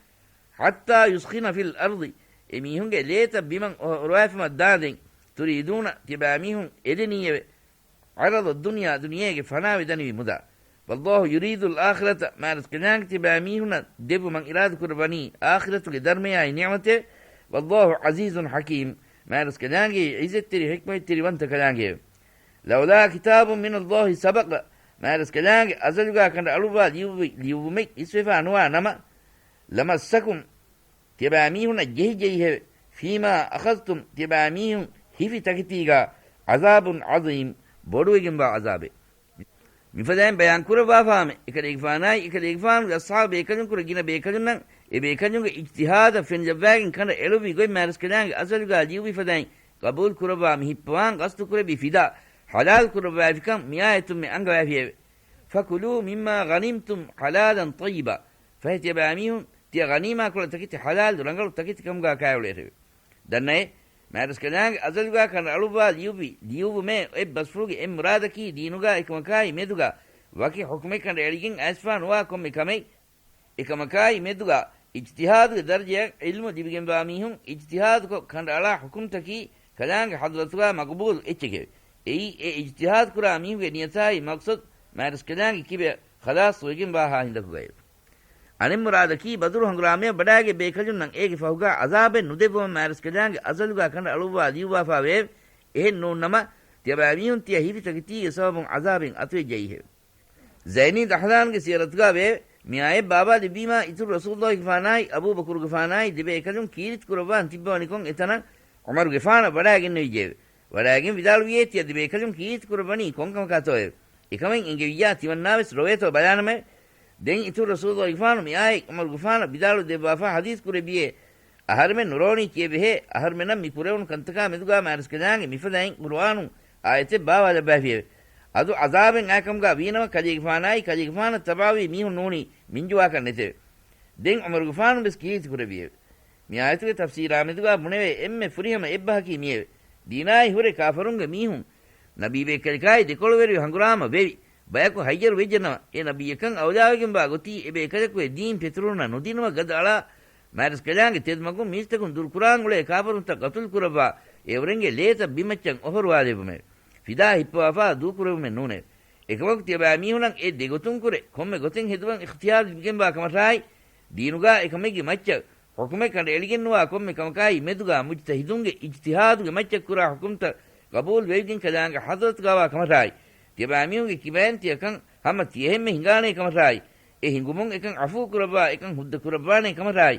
ޙައްތާ ޔުސްޚިނަ ފިލް އަރްޟި، އެ މީހުންގެ ލޭތައް ބިމަށް އޮ-، އޮރުވާފަމަށް ދާނދެން، ތުރީދޫނަ، ތިބާ މީހުން އެދެނީއެވެ. ޢަރަޟަ ދުންޔާ، ދުނިޔޭގެ ފަނާވެދަނިވި މުދާ. ވައްލާހު ޔުރީދުލް އާޚިރަތަ، މާތްރަސްކަލާނގެ ތިބާ މީހުންނަށް ދެއްވުމަށް އިރާދަކުރައްވަނީ އާޚިރަތުގެ ދަރުމަޔާއި ނިޢުމަތެވެ. ވައްލާހު ޢަޒީޒުން ޙަކީމް، މާތްރަސްކަލާނގެ ޢިއްޒަތްތެރި ޙިކްމަތްތެރިވަންތަ ކަލާނގެއެވެ. ލައުލާ ކިތާބު މިނައްލާހި ސަބަޤަ، މާތްރަސްކަލާނގެ އަޒަލުގާ ކަނޑައަޅުއްވާ ލިޔުއްވި، ލިޔުއްވުމެއް އިސްވެފާ ނުވާ ނަމަ، ލަމައްސަކުމް، ތިޔަބާމީހުންނަށް ޖެހިޖެހިހެވެ. ފީމާ އަޚަޒްތުމް، ތިޔަބާމީހުން ހިފި ތަކެތީގާ، ޢަޒާބުން ޢަޒީމް، ބޮޑުވެގެންވާ ޢަޒާބެއް. މިފަދައިން ބަޔާން ކުރައްވާފާމެ، އެކަލޭގެފާނާއި އެކަލޭގެފާނުގެ އަޞްޙާބު ބޭކަލުންކުރެ ގިނަ ބޭކަލުންނަށް އެ ބޭކަލުންގެ އިޖްތިހާދަށް ފެނިލައްވާގެން ކަނޑަ އެޅުއްވި ގޮތް މާތްރަސްކަލާނގެ އަޒަލުގާ ލިޔުއްވި ފަދައިން ޤަބޫލު ކުރައްވާ މި ހިއްޕަވާން ގަސްތުކުރެއްވި ފިދާ ޙަލާލު ކުރައްވާފިކަން މިއާޔަތުންމެ އަންގަވާފިއެވެ. ފަކުލޫ މިއްމާ ޣަނިމްތުމް ޙަލާލަން ޠައްޔިބާ. ފަހެ ތިޔަބާމީހުން ތިޔަ ޣަނީމާކޮޅަށް ތަކެތި ޙަލާލު ރަނގަޅު ތަކެތި ކަމުގާ ކާއެޅުއެރެވެ. ދަންނައޭ، މާތްރަސްކަލާނގެ އަޒަލުގާ ކަނޑައަޅުއްވާ ލިޔުއްވި، ލިޔުއްވުމޭ އޮތް ބަސްފުޅުގެ އެއް މުރާދަކީ ދީނުގާ އެކަމަކާއި މެދުގާ ވަކި ޙުކުމެއް ކަނޑައެޅިގެން އައިސްފާ ނުވާ ކޮންމެ ކަމެއް، އެކަމަކާއި މެދުގާ އިޖްތިހާދުގެ ދަރަޖަޔަށް ޢިލްމު ލިބިގެންވާ މީހުން އިޖްތިހާދުކޮށް ކަނޑައަޅާ ޙުކުމްތަކީ ކަލާނގެ ޙަޟްރަތުގާ މަޤުބޫލު އެއްޗެކެވެ. އެއީ އެ އިޖްތިހާދު ކުރާ މީހުންގެ ނިޔަތާއި މަޤްޞަދު މާތްރަސްކަލާނގެ ކިބަޔަށް ޚަލާޞް ވެގެންވާހާ ހިނދަކުގައެވެ. އަނެއް މުރާދަކީ ބަދުރު ހަނގުރާމަޔަށް ވަޑާގެ ބޭކަލުންނަށް އޭގެ ފަހުގާ ޢަޒާބެއް ނުދެއްވުމަށް މާތްރަސްކަލާނގެ އަޒަލުގާ ކަނޑައަޅުއްވާ ލިޔުއްވާފާވެއެވެ. އެހެން ނޫންނަމަ، ތިޔަބައިމީހުން ތިޔަ ހިފި ތަކެތީގެ ސަބަބުން ޢަޒާބެއް އަތުވެއްޖައީހެވެ. ޒައިނީ ދަހްލާންގެ ސިޔަރަތުގާ ވެއެވެ. މި އާޔަތް ބާވާލެއްވީމާ އިތުރު ރަސޫލުﷲގެފާނާއި އަބޫބަކުރުގެފާނާއި ދެބޭކަލުން ކީރިތި ކުރައްވާން ތިއްބަވަނިކޮށް އެތަނަށް ޢުމަރުގެފާނަށް ވަޑާގެންނެވިއްޖެއެވެ. ވަޑާގެން ވިދާޅުވިއޭ ތިޔަ ދެބޭކަލުން ކީރިތި ކުރައްވަނީ ކޮންކަމަކާތޯއެވެ؟ އެކަމެއް އެނގެވިއްޔާ ތިމަންނާވެސް ރޮވޭތޯ ބަލާނަމެވެ. ދެން އިތުރު ރަސޫލުﷲގެފާނު މި އާޔަތް ޢުމަރުގެފާނަށް ވިދާޅު ދެއްވާފާ ޙަދީޘް ކުރެއްވިއޭ، އަހަރެމެން ނުރޯނީ ކިޔެވެހޭ، އަހަރުމެންނަށް މި ކުރެވުނު ކަންތަކާ މެދުގާ މާތްރަސްކަލާނގެ މިފަދައިން ޤުރުއާނުން އާޔަތެއް ބާވާލައްވާފިއެވެ. އަދު ޢަޒާބެއް އާކަމުގާ ވީނަމަ ކަލޭގެފާނާއި ކަލޭގެފާނަށް ތަބާވީ މީހުން ނޫނީ މިންޖުވާކަށް ނެތެވެ. ދެން ޢުމަރުގެފާނު ވެސް ކީރިތި ކުރެއްވިއެވެ. މި އާޔަތުގެ ތަފްސީރާ މެދުގާ ބުނެވޭ އެންމެ ފުރިހަމަ އެއްބަހަކީ މިއެވެ. ދީނާއި ހުރެ ކާފަރުންގެ މީހުން ނަބީބޭކަލަކާއި ދެކޮޅުވެރިވެ ހަނގުރާމަ ވެވި، ބަޔަކު ހައްޔަރު ވެއްޖެނަމަ، އެ ނަބިއްޔަކަން އައުލާވެގެންވާ ގޮތީ އެބޭކަލަކު އެ ދީން ފެތުރުންނަށް ނުދިނުމަށް ގަދައަޅާ، މާތްރަސްކަލާނގެ ތެދުމަގުން މީސްތަކުން ދުރުކުރާން އުޅޭ ކާފަރުންތައް ގަތުލު ކުރައްވާ، އެއުރެންގެ ލޭތައް ބިމައްޗަށް އޮހޮރުވާލެއްވުމެވެ. ފިދާ ހިއްޕަވާފާ ދޫކުރެވުމެއް ނޫނެވެ. އެކަމަކު ތިޔަބައިމީހުނަށް އެ ދެގޮތުންކުރެ ކޮންމެ ގޮތެއް ހެދުމަށް އިޚްތިޔާރު ލިބިގެންވާ ކަމަށާއި، ދީނުގާ އެކަމެއްގެ މައްޗަށް ޙުކުމެއް ކަނޑައެޅިގެންނުވާ ކޮންމެ ކަމަކާއި މެދުގާ މުޖްތަހިދުންގެ އިޖްތިހާދުގެ މައްޗަށް ކުރާ ޙުކުމްތައް ގަބޫލު ވެވިގެން ކަލާނގެ ޙަޟްރަތުގާވާ ކަމަށާއި، ތިޔަބައިމީހުންގެ ކިބައިން ތިޔަކަން ހަމަ ތިޔަހެންމެ ހިނގާނޭ ކަމަށާއި، އެ ހިނގުމުން އެކަން ޢަފޫ ކުރައްވާ އެކަން ހުއްދަ ކުރައްވާނޭ ކަމަށާއި،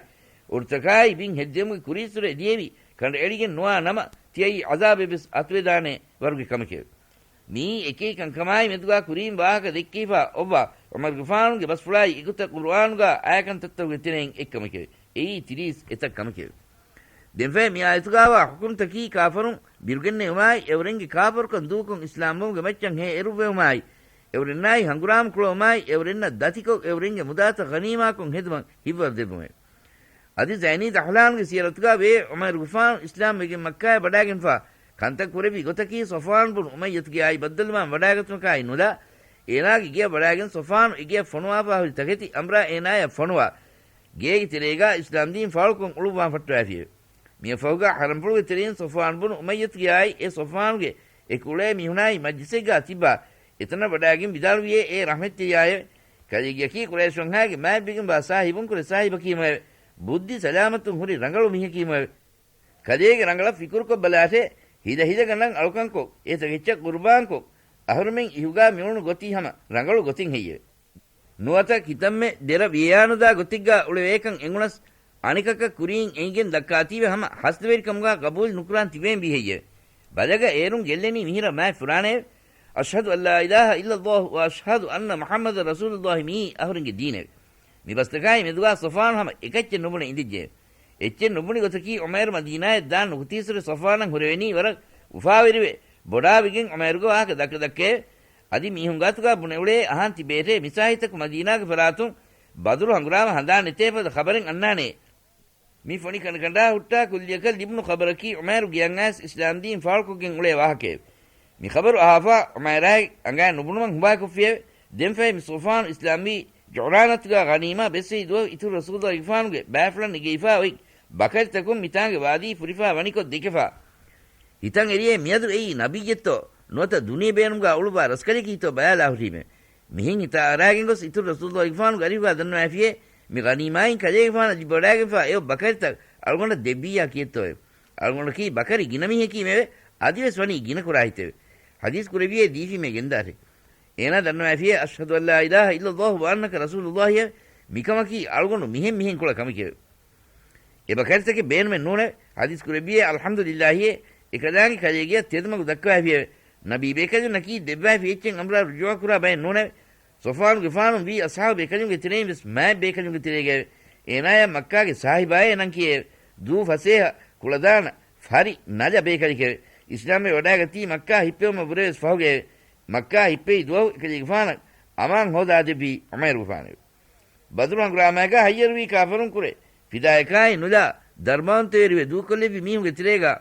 އުޑުތަކާއި ބިން ހެއްދެވުމުގެ ކުރީއްސުރެ ލިޔެވި ކަނޑައެޅިގެން ނުވާ ނަމަ، ތިޔައީ ޢަޒާބެއް ވެސް އަތުވެދާނެ ވަރުގެ ކަމެކެވެ. މިއީ އެކި ކަންކަމާއި މެދުގާ ކުރީން ވާހަކަ ދެއްކިފަ އޮއްވާ ޢުމަރުގެފާނުގެ ބަސްފުޅާއި އެގޮތަށް ޤުރުއާނުގާ އާޔަތްތައްތަކުގެ ތެރެއިން އެއްކަމެކެވެ. އެއީ ތިރީސް އެތައް ކަމެކެވެ. ދެންފަހެ މި އާޔަތުގާވާ ޙުކުމްތަކީ ކާފަރުން ބިރުގެންނެވުމާއި، އެއުރެންގެ ކާފަރުކަން ދޫކޮށް އިސްލާމްވުމުގެ މައްޗަށް ހޭ އެރުއްވެވުމާއި، އެއުރެންނާއި ހަނގުރާމަ ކުޅަވުމާއި، އެއުރެންނަށް ދަތިކޮށް، އެއުރެންގެ މުދާތައް ޣަނީމާކޮށް ހެދުމަށް ހިއްވަރު ދެއްވުމެވެ. އަދި ޒައިނީ ދަޙްލާންގެ ސިޔަރަތުގާ ވޭ ޢުމައިރުގެފާނު އިސްލާމްވެގެން މައްކާއަށް ވަޑާގެންފާ ކަންތައް ކުރެއްވި ގޮތަކީ ޞަފްވާން ބުނު އުމައްޔަތުގެ އާއި ބައްދަލުވާން ވަޑާގަތުމަކާއި ނުލާ، އޭނާގެ ގެޔަށް ވަޑާގެން ޞަފްވާނު އެގެޔަށް ފޮނުވާފާ ހުރި ތަކެތި އަނބުރާ އޭނާޔަށް ފޮނުވާ، ގޭގެ ތެރޭގާ އިސްލާމްދީން ފާޅުކޮށް އުޅުއްވާން ފައްޓަވައިފިއެވެ. މިއަށްފަހުގާ ޙަރަމްފުޅުގެ ތެރެއިން ޞަފްވާން ބުނު އުމައްޔަތުގެ އާއި އެ ޞަފްވާނުގެ އެ ކުޅޭ މީހުނާއި މަޖްލިސެއްގާ ތިއްބާ، އެތަނަށް ވަޑާގެން ވިދާޅުވިއޭ އޭ ރަޙްމަތްތެރިޔާއެވެ. ކަލޭގެއަކީ ޤުރައިޝް ވަންހާގެ މާތްވެގެންވާ ސާހިބުންކުރެ ސާހިބަކީމެވެ. ބުއްދި ސަލާމަތުން ހުރި ރަނގަޅު މީހަކީމެވެ. ކަލޭގެ ރަނގަޅަށް ފިކުރުކޮށް ބަލާށޭ، ހިލަ ހިލަގަނޑަށް އަޅުކަންކޮށް، އެތަކެއްޗަށް ޤުރުބާންކޮށް، އަހުރުމެން އިހުގާ މިއުޅުނު ގޮތީ ހަމަ ރަނގަޅު ގޮތެއް ހެއްޔެވެ؟ ނުވަތަ ކިތަންމެ ދެރަ ވިޔަޔާނުދާ ގޮތެއްގާ އުޅެވޭކަން އެނގުނަސް، އަނެކަކަށް ކުރިން އެނގިގެން ދައްކާތީވެ ހަމަ ހަސަދަވެރިކަމުގާ ޤަބޫލު ނުކުރާން ތިބޭންވީ ހެއްޔެވެ؟ ބަލަގަ އޭރުން ގެއްލެނީ މިހިރަ މާތް ފުރާނައެވެ. އަޝްހަދު އައްލާ އިލާހަ އިއްލައްލާހު ވަ އަޝްހަދު އަންނަ މުޙައްމަދަށް ރަސޫލުއްލާހި މިއީ އަހުރެންގެ ދީނެވެ. މި ބަސްތަކާއި މެދުގާ ޞަފްވާނު ހަމަ އެކައްޗެއް ނުބުނެ އިނދެއްޖެ. އެއްޗެއް ނުބުނި ގޮތަކީ ޢުމައިރު މަދީނާޔަށް ދާން ނުކުތީސުރެ ޞަފްވާނަށް ހުރެވެނީ ވަރަށް އުފާވެރިވެ، ބޮޑާވެގެން ޢުމައިރުގެ ވާހަކަ ދައްކަ ދައްކައެވެ. އަދި މީހުން ގާތުގާ ބުނެ އުޅޭ އަހާން ތިބޭޓޭ މިސާހިތަކު މަދީނާގެ ފަރާތުން ބަދުރު ހަނގުރާމަ ހަނދާންނެތޭ ފަދަ ޚަބަރެއް އަންނާނޭ. މި ފޮނި ކަނޑަކަނޑާ ހުއްޓާ ކުއްލިއަކަށް ލިބުނު ޚަބަރަކީ ޢުމައިރު ގެއަށް އައިސް އިސްލާމްދީން ފާޅުކޮށްގެން އުޅޭ ވާހަކައެވެ. މި ޚަބަރު އަހާފާ ޢުމައިރާއި އަނގައިން ނުބުނުމަށް ހުބާކޮށްފިއެވެ. ދެންފަހެ މި ޞަފްވާނު އިސްލާމްވީ ޖުޢުރާނަތުގާ ޣަނީމާ ބެއްސެވި ދުވަހު އިތުރު ރަސޫލުއްލާހިގެފާނުގެ ބައިފުޅަށް ނެގިފާ އޮތް ބަކަރިތަކުން މިތާނގެ ވާދީ ފުރިފާ ވަނިކޮށް ދެކެފާ. ހިތަށް އެރިއޭ މިއަދު އެއީ ނަބިއްޔެއްތޯ ނުވަތަ ދުނިޔެ ބޭނުމުގާ އުޅުއްވާ ރަސްކަލެކީތޯ ބަލާލާ ހުރީމެވެ. މިހެން ހިތަށް އަރާގެން ގޮސް އިތުރު ރަސޫލުއްލާހިގެފާނުގެ އަރިހުގާ ދަންނަވައިފިއޭ، މި ޣަނީމާއިން ކަލޭގެފާނަށް ލިބިވަޑާގެންފާ އެއޮތް ބަކަރިތައް އަޅުގަނޑަށް ދެއްވިއްޔާ ކީއްތޯއެވެ؟ އަޅުގަނޑަކީ ބަކަރި ގިނަ މީހަކީމެވެ. އަދިވެސް ވަނީ ގިނަ ކުރާ ހިތެވެ. ޙަދީޘް ކުރެއްވިއޭ ދީފީމޭ ގެންދާށޭ. އޭނާ ދަންނަވައިފިއޭ، އަޝްހަދު އައްލާ އިލާހަ އިއްލައްލާހު ވައަންނަކަ ރަސޫލުއްލާހިއެވެ. މިކަމަކީ އަޅުގަނޑު މިހެން މިހެން ކުޅަ ކަމެކެވެ. އެބަކަރިތަކެއް ބޭނުމެއް ނޫނެވެ. ޙަދީޘް ކުރެއްވިއޭ، އަލްޙަމްދުލިއްލާހިއޭ، އެކަލާނގެ ކަލޭގެޔަށް ތެދުމަގު ދައްކަވައިފިއެވެ. ނަބީ ބޭކަލުންނަކީ ދެއްވައިފި އެއްޗެއް އަނބުރާ ރުޖޫޢަ ކުރާ ބައެއް ނޫނެވެ. ޞަފްވާނުގެފާނު ވީ އަޞްޙާބު ބޭކަލުންގެ ތެރެއިން ވެސް މާތް ބޭކަލުންގެ ތެރޭގައެވެ. އޭނާޔަށް މައްކާގެ ސާހިބާއޭ ނަން ކިޔެއެވެ. ދޫ ފަސޭހަ، ކުޅަދާނަ، ފަރި، ނަލަ ބޭކަލެކެވެ. އިސްލާމްވެ ވަޑާގަތީ މައްކާ ހިއްޕެވުމަށްވުރެވެސް ފަހުގައެވެ. މައްކާ ހިއްޕެވި ދުވަހު އެކަލޭގެފާނަށް އަމާން ހޯދާދެއްވީ ޢުމައިރުގެފާނެވެ. ބަދުރު ހަނގުރާމައިގާ ހައްޔަރުވީ ކާފަރުން ކުރެ، ފިދާޔަކާއި ނުލާ، ދަރުމަވަންތަވެރިވެ ދޫކޮށްލެއްވި މީހުންގެ ތެރޭގާ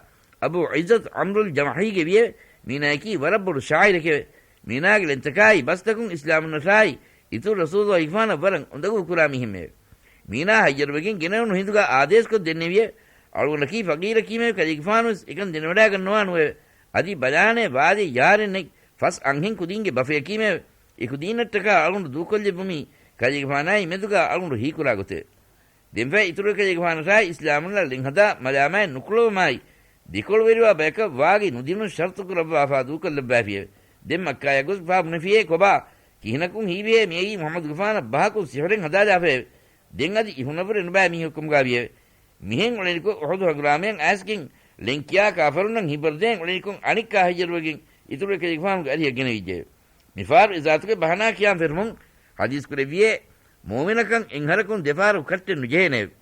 އަބޫ ޢިއްޒަތު ޢަމްރުލް ޖަމަޙީގެ ވިއެވެ. މީނާޔަކީ ވަރަށް ބޮޑު ޝާޢިރެކެވެ. މީނާގެ ޅެންތަކާއި ބަސްތަކުން އިސްލާމުންނަށާއި އިތުރު ރަސޫލުއްލާހިގެފާނަށް ވަރަށް އުނދަގޫ ކުރާ މީހެއްމެވެ. މީނާ ހައްޔަރުވެގެން ގެނެވުނު ހިނދުގާ އާދޭސްކޮށް ދެންނެވިއެވެ. އަޅުގަނޑަކީ ފަގީރަކީމެވެ. ކަލޭގެފާނުވެސް އެކަން ދެނެވަޑާގަންނަވާނުއެވެ. އަދި ބަލާނޭ ވާދޭ ޔާރެންނެއް ފަސް އަންހެން ކުދީންގެ ބަފަޔަކީމެވެ. އެކުދީންނަށްޓަކާ އަޅުގަނޑު ދޫކޮށްލެއްވުމީ ކަލޭގެފާނާއި މެދުގާ އަޅުގަނޑު ހީކުރާ ގޮތެވެ. ދެންފަހެ އިތުރު ކަލޭގެފާނަށާއި އިސްލާމުންނަށް ޅެންހަދާ މަލާމާތް ނުކުޅަވުމާއި، ދެކޮޅުވެރިވާ ބަޔަކަށް ވާގި ނުދިނުން ޝަރުތު ކުރައްވާފާ ދޫކޮށްލައްވާފިއެވެ. ދެން މައްކާޔަށް ގޮސްފާ ބުނެފިއޭ ކޮބާ؟ ކިހިނަކުން ހީވިހޭ މިއައީ މުޙައްމަދުގެފާނަށް ބަހަކުން ސިޙުރެއް ހަދާލާފައެވެ. ދެން އަދި އިހުނަށްވުރެ ނުބައި މީހަކު ކަމުގާވިއެވެ. މިހެން އުޅެނިކޮށް އުޙުދު ހަނގުރާމައަށް އައިސްގެން ޅެން ކިޔާ ކާފަރުންނަށް ހިބަރުދޭން އުޅެނިކޮށް އަނެއްކާ ހައްޔަރުވެގެން އިތުރު އެކަލޭގެފާނުގެ އަރިހަށް ގެނެވިއްޖެއެވެ. މިފަހަރު އެ ޒާތުގެ ބަހަނާ ކިޔާން ފެށުމުން ޙަދީޘް ކުރެއްވިއޭ، މުއުމިނަކަށް އެއްހަރަކުން ދެފަހަރަކު ކަށްޓެއް ނުޖެހޭނެއެވެ.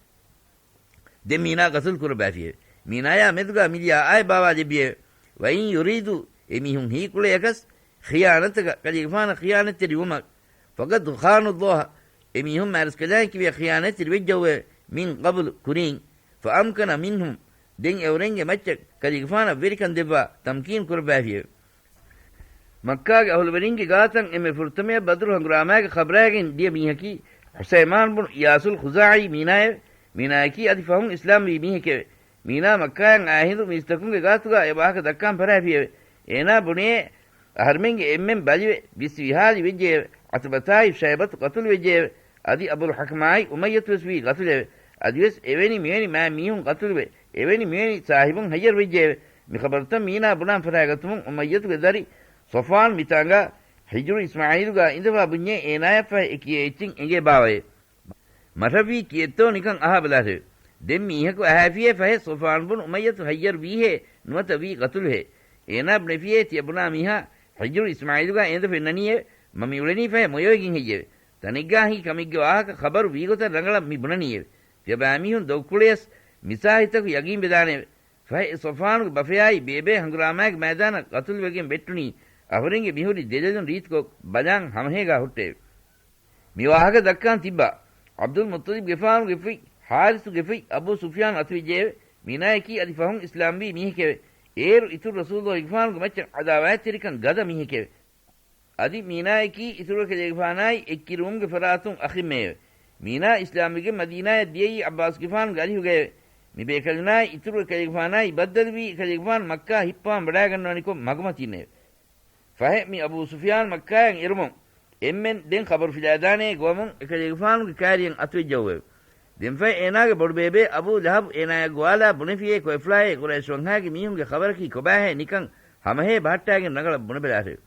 ދެން މީނާ ގަތުލު ކުރައްވާފިއެވެ. މީނާޔާ މެދުގާ މިލިޔާ އާއެއް ބާވާލެއްވިއެވެ. ވައިން ޔުރީދޫ، އެމީހުން ހީކުޅޭ އަކަސް، ޚިޔާނަތަކަށް ކަލޭގެފާނަށް ޚިޔާނަތްތެރި ވުމަށް، ފަގަދް ޚާނުއްލާހަ، އެމީހުން މާރަސްކަލާނގެ ކިބަޔަށް ޚިޔާނަތްތެރި ވެއްޖައުވެ، މިން ޤަބުލު ކުރީން، ފައަމްކަނަ މިންހުމް، ދެން އެއުރެންގެ މައްޗަށް ކަލޭގެފާނަށް ވެރިކަން ދެއްވާ ތަމްކީން ކުރައްވާފިއެވެ. މައްކާގެ އަހުލުވެރިންގެ ގާތަށް އެންމެ ފުރަތަމަޔަށް ބަދުރު ހަނގުރާމާގެ ޚަބަރާގެން ދިޔަ މީހަކީ ޙުސައިމާން ބުނު އިޔާސުލް ޚުޒާޢީ މީނާއެވެ. މީނާޔަކީ އަދި ފަހުން އިސްލާމްވީ މީހެކެވެ. މީނާ މައްކާއަށް އާ ހިނދު މީސްތަކުންގެ ގާތުގާ އެ ވާހަކަ ދައްކާން ފަރާފިއެވެ. އޭނާ ބުނޭ، އަހަރުމެންގެ އެންމެން ބަލިވެ، ވިސްވިހާލި ވެއްޖެއެވެ. ޢުތުބަތާއި ޝައިބަތު ޤަތުލު ވެއްޖެއެވެ. އަދި އަބުލް ޙަކްމާއި އުމައްޔަތު ވެސް ވީ ޤަތުލެވެ. އަދިވެސް އެވެނި މިވެނި މާ މީހުން ޤަތުލުވެ، އެވެނި މިވެނި ސާހިބުން ހައްޔަރު ވެއްޖެއެވެ. މި ޚަބަރުތައް މީނާ ބުނާން ފަރާގަތުމުން އުމައްޔަތުގެ ދަރި ޞަފްވާން މިތާނގާ ހިޖުރު އިސްމާޢީލުގާ އިނދެފާ ބުންޏޭ އޭނާޔަށްފަހެ އެ ކިޔޭ އެއްޗެއް އެނގޭ ބާވައޭ. މަށަށްވީ ކިއެއްތޯ ނިކަން އަހާބަލާށެވެ. ދެން މީހަކު އަހާފިއޭ ފަހެ ޞަފްވާން ބުނު އުމައްޔަތު ހައްޔަރު ވީހޭ ނުވަތަ ވީ ގަތުލުހޭ. އޭނާ ބުނެފިޔޭ ތިޔަ ބުނާ މީހާ ހިޖުރު އިސްމާޢީލުގާ އޭނދެ ފެންނަނީއެވެ. މަ މި އުޅެނީ ފަހެ މޮޔަވެގެން ހެއްޔެވެ؟ ތަނެއްގާ ހިނގި ކަމެއްގެ ވާހަކަ ޚަބަރު ވީގޮތަށް ރަނގަޅަށް މި ބުނަނީއެވެ. ތިޔަބައިމީހުން ދޮގުކުޅިޔަސް މިސާހިތަކު ޔަގީން ވެދާނެއެވެ. ފަހެ އެ ޞަފްވާނުގެ ބަފަޔާއި ބޭބޭ ހަނގުރާމާގެ މައިދާނަށް ގަތުލުވެގެން ވެއްޓުނީ، އަހުރެންގެ މިހުރި ދެލޮލުން ރީތިކޮށް ބަލާން ހަމަހޭގާ ހުއްޓެއެވެ. މި ވާހަކަ ދައްކާން ތިއްބާ، ޢަބްދުލް މުއްޠަލިބްގެފާނުގެ ފުތް ޙާރިޘުގެ ފުތް އަބޫ ސުފްޔާން އަތުވެއްޖެއެވެ. މީނާޔަކީ އަދި ފަހުން އިސްލާމްވީ މީހެކެވެ. އޭރު އިތުރު ރަސޫލުއްލާހިގެފާނުގެ މައްޗަށް ޢަދާވާތްތެރިކަން ގަދަ މީހެކެވެ. އަދި މީނާޔަކީ އިތުރު އެކަލޭގެފާނާއި އެއްކިރުވުމުގެ ފަރާތުން އަޚެއްމެއެވެ. މީނާ އިސްލާމްވެގެން މަދީނާޔަށް ދިޔައީ ޢައްބާސްގެފާނުގެ އަރިހުގައެވެ. މި ބޭކަލުނާއި އިތުރު އެކަލޭގެފާނާއި ބައްދަލުވީ އެކަލޭގެފާނު މައްކާ ހިއްޕަވަން ވަޑާގަންނަވަނިކޮށް މަގުމަތީންނެވެ. ފަހެ މި އަބޫ ސުފްޔާން މައްކާއަށް އެރުމުން، އެންމެން ދެން ޚަބަރު ފިލާދާނޭ ގޮވަމުން އެކަލޭގެފާނުގެ ކާރިޔަށް އަތުވެއްޖައުވެއެވެ. ދެންފަހެ އޭނާގެ ބޮޑުބޭބޭ އަބޫ ލަހަބް އޭނާޔާ ގޮވާލާ ބުނެފިޔޭ ޤުރައިޝް ވަންހާގެ މީހުންގެ ޚަބަރަކީ ކޮބާހޭ ނިކަން ހަމަހޭ ބަހައްޓާގެން ރަނގަޅަށް ބުނެބަލާށެވެ.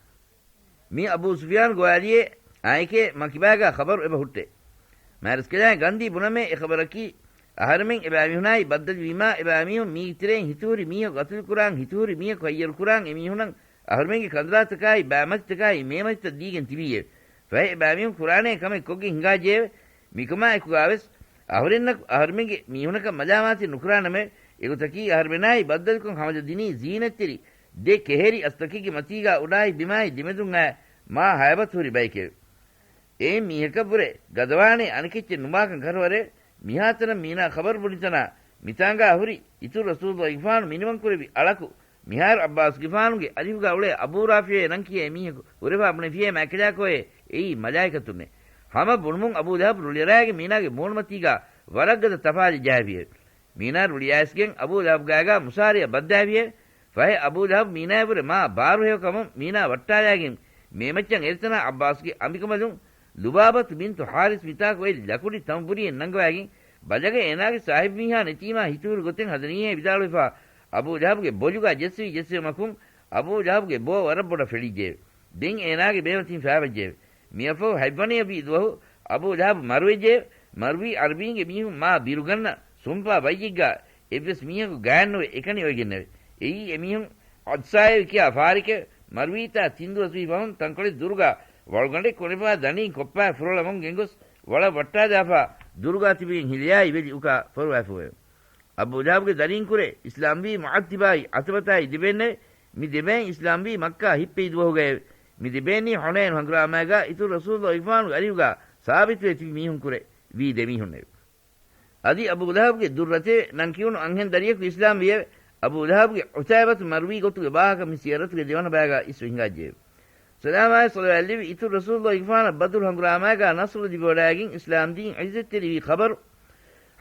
މި އަބޫ ސުފްޔާން ގޮވާލިޔޭ އާނއެކޭ މަ ކިބާގާ ޚަބަރު އެބަ ހުއްޓޭ. މާތްރަސްކަލާނގެ ގަންދީ ބުނަމޭ އެ ޚަބަރަކީ، އަހަރެމެން އެބައިމީހުނާއި ބައްދަލުވީމާ، އެބައިމީހުން މީގެ ތެރެއިން ހިތުހުރި މީހަކު ގަތުލުކުރާން، ހިތުހުރި މީހަކު ހައްޔަރުކުރާން، އެމީހުނަށް އަހަރުމެންގެ ކަނދުރާތަކާއި ބާމަތިތަކާއި މޭމަތިތައް ދީގެން ތިބީއެވެ. ފަހެ އެބައިމީހުން ކުރާނޭ ކަމެއް ކޮށްގެން ހިނގާއްޖެއެވެ. މިކަމާ އެކުގާވެސް އަހުރެންނަކު އަހަރުމެންގެ މީހުނަކަށް މަލާމާތެއް ނުކުރާނަމެވެ. އެގޮތަކީ އަހަރުމެނާއި ބައްދަލުކޮށް ހަމަޖަ ދިނީ ޒީނަތްތެރި ދެ ކެހެރި އަސްތަކެއްގެ މަތީގާ އުޑާއި ބިމާއި ދެމެދުން އާ މާ ހަޔަބަތުހުރި ބައެކެވެ. އެއިން މީހަކަށްވުރެ ގަދަވާނެ އަނެކެއްޗެއް ނުބާކަން ކަށަވަރެވެ. މިހާތަނަށް މީނާ ޚަބަރު ބުނިތަނާ މިތާނގާ ހުރި އިތުރު ރަސޫލުއްލާހިގެފާނު މިނިވަންކުރެއްވި އަޅަކު މިހާރު ޢައްބާސްގެފާނުގެ އަރިހުގާ އުޅޭ އަބޫ ރާފިޢޭ ނަން ކިޔޭ މީހަކު ހުރެފާ ބުނެފިޔޭ މާތްކަލާކޯއޭ އެއީ މަލާއިކަތުންނޭ. ހަމަ ބުނުމުން އަބޫ ލަހަބް ރުޅިއަރާގެން މީނާގެ މޫނުމަތީގާ ވަރަށް ގަދަ ތަފާލެއް ޖަހާފިއެވެ. މީނާ ރުޅިއައިސްގެން އަބޫ ލަހަބްގާގާ މުސާރަޔަށް ބައްދާފިއެވެ. ފަހެ އަބޫ ލަހަބް މީނާޔަށްވުރެ މާ ބާރުހެޔޮ ކަމުން މީނާ ވައްޓާލާގެން މޭމައްޗަށް އެރިތަނާ ޢައްބާސްގެ އަނބިކަނބަލުން ލުބާބަތު ބިންތު ޙާރިސް މިތާކު އޮތް ލަކުޑި ތަނބުރިއެއް ނަންގަވާގެން ބަލަގަ އޭނާގެ ސާހިބުމީހާ ނެތީމާ ހިތުހުރި ގޮތެއް ހަދަނީހޭ ވިދާޅުވެފާ އަބޫ ލަހަބްގެ ބޮލުގާ ޖެއްސެވި ޖެއްސެވުމަކުން އަބޫ ލަހަބްގެ ބޯ ވަރަށް ބޮޑަށް ފެޅިއްޖެއެވެ. ދެން އޭނާގެ ބޭމަތިން ފާވައްޖެއެވެ. މިއަށްފަހު ހަތްވަނަޔަށްވީ ދުވަހު އަބޫ ލަހަބް މަރުވެއްޖެއެވެ. މަރުވީ ޢަރަބީންގެ މީހުން މާ ބިރުގަންނަ ސުންޕާ ބައްޔެއްގާ އެއްވެސް މީހަކު ގާތްނުވެ އެކަނި އޮވެގެންނެވެ. އެއީ އެމީހުން ޢަދްސާއެވެ ކިޔާ ފާރެކެވެ. މަރުވީތާ ތިން ދުވަސްވީ ފަހުން ތަންކޮޅެއް ދުރުގާ ވަޅުގަނޑެއް ކޮނެފާ ދަނޑިން ކޮއްޕާ ފުރޮޅަމުން ގެންގޮސް ވަޅަށް ވައްޓާދާފާ ދުރުގާ ތިބެގެން ހިލަޔާއި ވެލި އުކާ ފޮރުވާފައެވެ. އަބޫ ލަހަބްގެ ދަރީންކުރެ އިސްލާމްވީ މުޢައްތިބާއި ޢުތުބަތާއި ދެބޭންނެވެ. މި ދެބޭން އިސްލާމްވީ މައްކާ ހިއްޕެވި ދުވަހުގައެވެ. މި ދެބޭނީ ޙުނައިނު ހަނގުރާމާގާ އިތުރު ރަސޫލުއްލާހިގެފާނުގެ އަރިހުގާ ސާބިތުވެ ތިބި މީހުންކުރެ ވީ ދެމީހުންނެވެ. އަދި އަބޫ ލަހަބްގެ ދުއްރަތެވެ. ނަން ކިޔުނު އަންހެން ދަރިޔަކު އިސްލާމްވިއެވެ. އަބޫ ލަހަބްގެ ޢުތައިބަތު މަރުވީ ގޮތުގެ ވާހަކަ މި ސިޔަރަތުގެ ދެވަނަ ބަޔަގާ އިސްވެ ހިނގާއްޖެއެވެ. ސަލާމާއި ޞަލަވާތް ލެއްވި އިތުރު ރަސޫލުއްލާހިގެފާނަށް ބަދުރު ހަނގުރާމާގާ ނަޞްރު ލިބިވަޑާގެން އިސްލާމްދީން ޢިއްޒަތްތެރިވި ޚަބަރު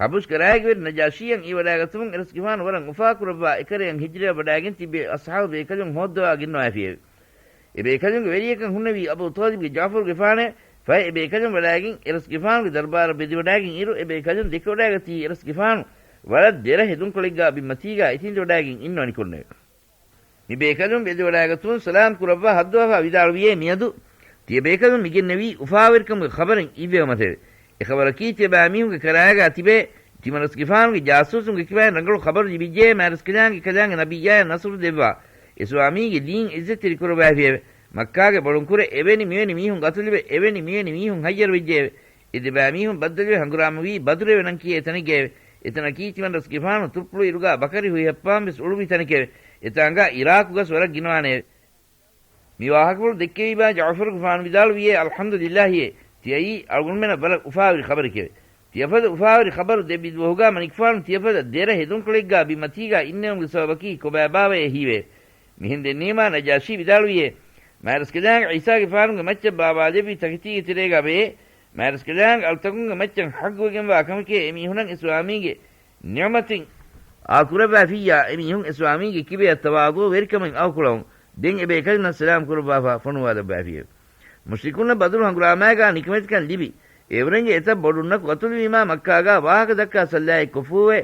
ޙަބަޝް ކަރާގެވެރި ނަޖާޝީއަށް އިވަޑާގަތުމުން އެރަސްގެފާނު ވަރަށް އުފާކުރައްވާ އެކަރަޔަށް ހިޖްރަވެވަޑާގެން ތިބޭ އަޞްޙާބު ބޭކަލުން ހޯއްދަވާ ގެންނަވާފިއެވެ. އެ ބޭކަލުންގެ ވެރިޔަކަން ހުންނެވީ އަބޫ ޠާލިބްގެ ޖަޢުފަރުގެފާނެވެ. ފަހެ އެ ބޭކަލުން ވަޑާގެން އެރަސްގެފާނުގެ ދަރުބާރަށް ވެދިވަޑާގެން އިރު އެ ބޭކަލުން ދެކެވަޑާގަތީ އެރަސްގެފާނު ވަރަށް ދެރަ ހެދުންކޮޅެއްގާ ބިންމަތީގާ އެތިން ވަޑާގެން އިންނަވަނިކޮށްނެވެ. މި ބޭކަލުން ވެދިވަޑާގަތުމުން ސަލާމް ކުރައްވާ ހައްދަވާފާ ވިދާޅުވިއޭ މިއަދު ތިޔަ ބޭކަލުން މިގެންނެވީ އުފާވެރިކަމުގެ ޚަބަރެއް އިއްވެވުމަތެވެ. އެ ޚަބަރަކީ ތިޔަބައިމީހުންގެ ކަރާގާ ތިބޭ ތިމަންރަސްގެފާނުގެ ޖާސޫސުންގެ ކިބައިން ރަނގަޅު ޚަބަރު ލިބިއްޖެއޭ މާތްރަސްކަލާނގެ ކަލާނގެ ނަބިއްޔާޔަށް ނަޞްރު ދެއްވާ އިސްލާމީގެ ދީން ޢިއްޒަތްތެރި ކުރައްވާފިއެވެ. މައްކާގެ ބޮޑުންކުރެ އެވެނި މިވެނި މީހުން ގަތުލިވެ އެވެނި މިވެނި މީހުން ހައްޔަރުވެއްޖެއެވެ. އެ ދެބައިމީހުން ބައްދަލުވެ ހަނގުރާމަވީ ބަދުރެވެ ނަން ކިޔޭ ތަނެއްގައެވެ. އެތަނަކީ ތިމަންރަސްގެފާނު ތުއްޕުޅު އިރުގާ ބަކަރި ހުއިހައްޕާން ވެސް އުޅުއްވި ތަނެކެވެ. އެތާނގާ އިރާކު ގަސް ވަރަށް ގިނަވާނެއެވެ. މި ވާހަކަފުޅު ދެއްކެވީބާ ޖަޢުފަރުގެފާނު ވިދާޅުވިއޭ، އަލްޙަމްދުލިއްލާހިއޭ، ތިޔައީ އަޅުގަނޑުމެންނަށް ވަރަށް އުފާވެރި ޚަބަރެކެވެ. ތިޔަފަދަ އުފާވެރި ޚަބަރު ދެއްވި ދުވަހުގާ މަނިކުފާނު ތިޔަފަދަ ދެރަ ހެދުންކޮޅެއްގާ ބިންމަތީގާ އިންނެވުމުގެ ސަބަބަކީ ކޮބާބާވައޭ ހީވެ. މިހެން ދެންނީމާ ނަޖާޝީ ވިދާޅުވިއޭ، މާތްރަސްކަލާނގެ މައްޗަށް ބާވާލެއްވި ތަކެތީގެ ތެރޭގާ ވެއޭ، މާތްރަސްކަލާނގެ އަޅުތަކުންގެ މައްޗަށް ޙައްޤުވެގެންވާ ކަމެކޭ އެމީހުނަށް އިސްލާމީގެ ނިޢުމަތެއް އާކުރައްވާފިއްޔާ، އެމީހުން އިސްލާމީގެ ކިބަޔަށް ތަވާޟުޢުވެރިކަމެއް އައުކުޅަވުން ދެން އެބޭކަލުންނަށް ސަލާމް ކުރައްވާފާ ފޮނުވާލައްވާފިއެވެ. މުޝްރިކުންނަށް ބަދުރު ހަނގުރާމާގާ ނިކަމެތިކަން ލިބި، އެއުރެންގެ އެތައް ބޮޑުންނަކު ގަތުލުވީމާ މައްކާގާ ވާހަކަ ދައްކާ ސައްލާއެއް ކޮށްފޫވެ،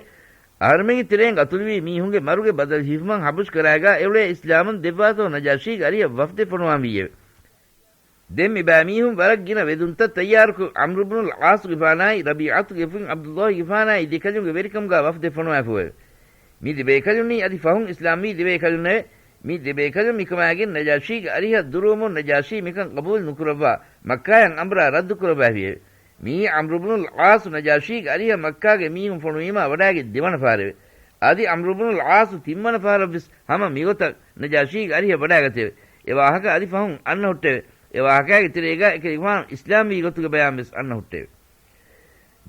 އަހަރުމެންގެ ތެރެއިން ގަތުލުވީ މީހުންގެ މަރުގެ ބަދަލު ހިފުމަށް ޙަބަޝް ކަރާގާ އެއުޅޭ އިސްލާމުން ދެއްވާތޯ ނަޖާޝީގެ އަރިހަށް ވަފްދެއް ފޮނުވާންވީއެވެ. ދެން މި ބައިމީހުން ވަރަށް ގިނަ ވެދުންތައް ތައްޔާރުކޮށް، ޢަމްރު ބުނުލް ޢާޞުގެފާނާއި ރަބީޢަތުގެ ފުތް ޢަބްދުﷲގެފާނާއި ދެކަލުންގެ ވެރިކަމުގާ ވަފްދެއް ފޮނުވާފައެވެ. މި ދެބޭކަލުންނީ އަދި ފަހުން އިސްލާމްވީ ދެބޭކަލުންނެވެ. މި ދެބޭކަލުން މިކަމާގެން ނަޖާޝީގެ އަރިހަށް ދުރުވަމުން ނަޖާޝީ މިކަން ޤަބޫލު ނުކުރައްވާ މައްކާޔަށް އަނބުރާ ރައްދު ކުރައްވައިފިއެވެ. މިއީ ޢަމްރު ބުނުލް ޢާޞު ނަޖާޝީގެ އަރިހަށް މައްކާގެ މީހުން ފޮނުވީމާ ވަޑާގެ ދެވަނަ ފަހަރެވެ. އަދި ޢަމްރު ބުނުލް ޢާޞު ތިންވަނަ ފަހަރަށްވެސް ހަމަ މިގޮތަށް ނަޖާޝީގެ އަރިހަށް ވަޑާގަތެވެ. އެ ވާހަކަ އަދި ފަހުން އަންނަ ހުއްޓެވެ. އެ ވާހަކާގެ ތެރޭގާ އެކަލޭގެފާނު އިސްލާމްވީ ގޮތުގެ ބަޔާންވެސް އަންނަ ހުއްޓެވެ.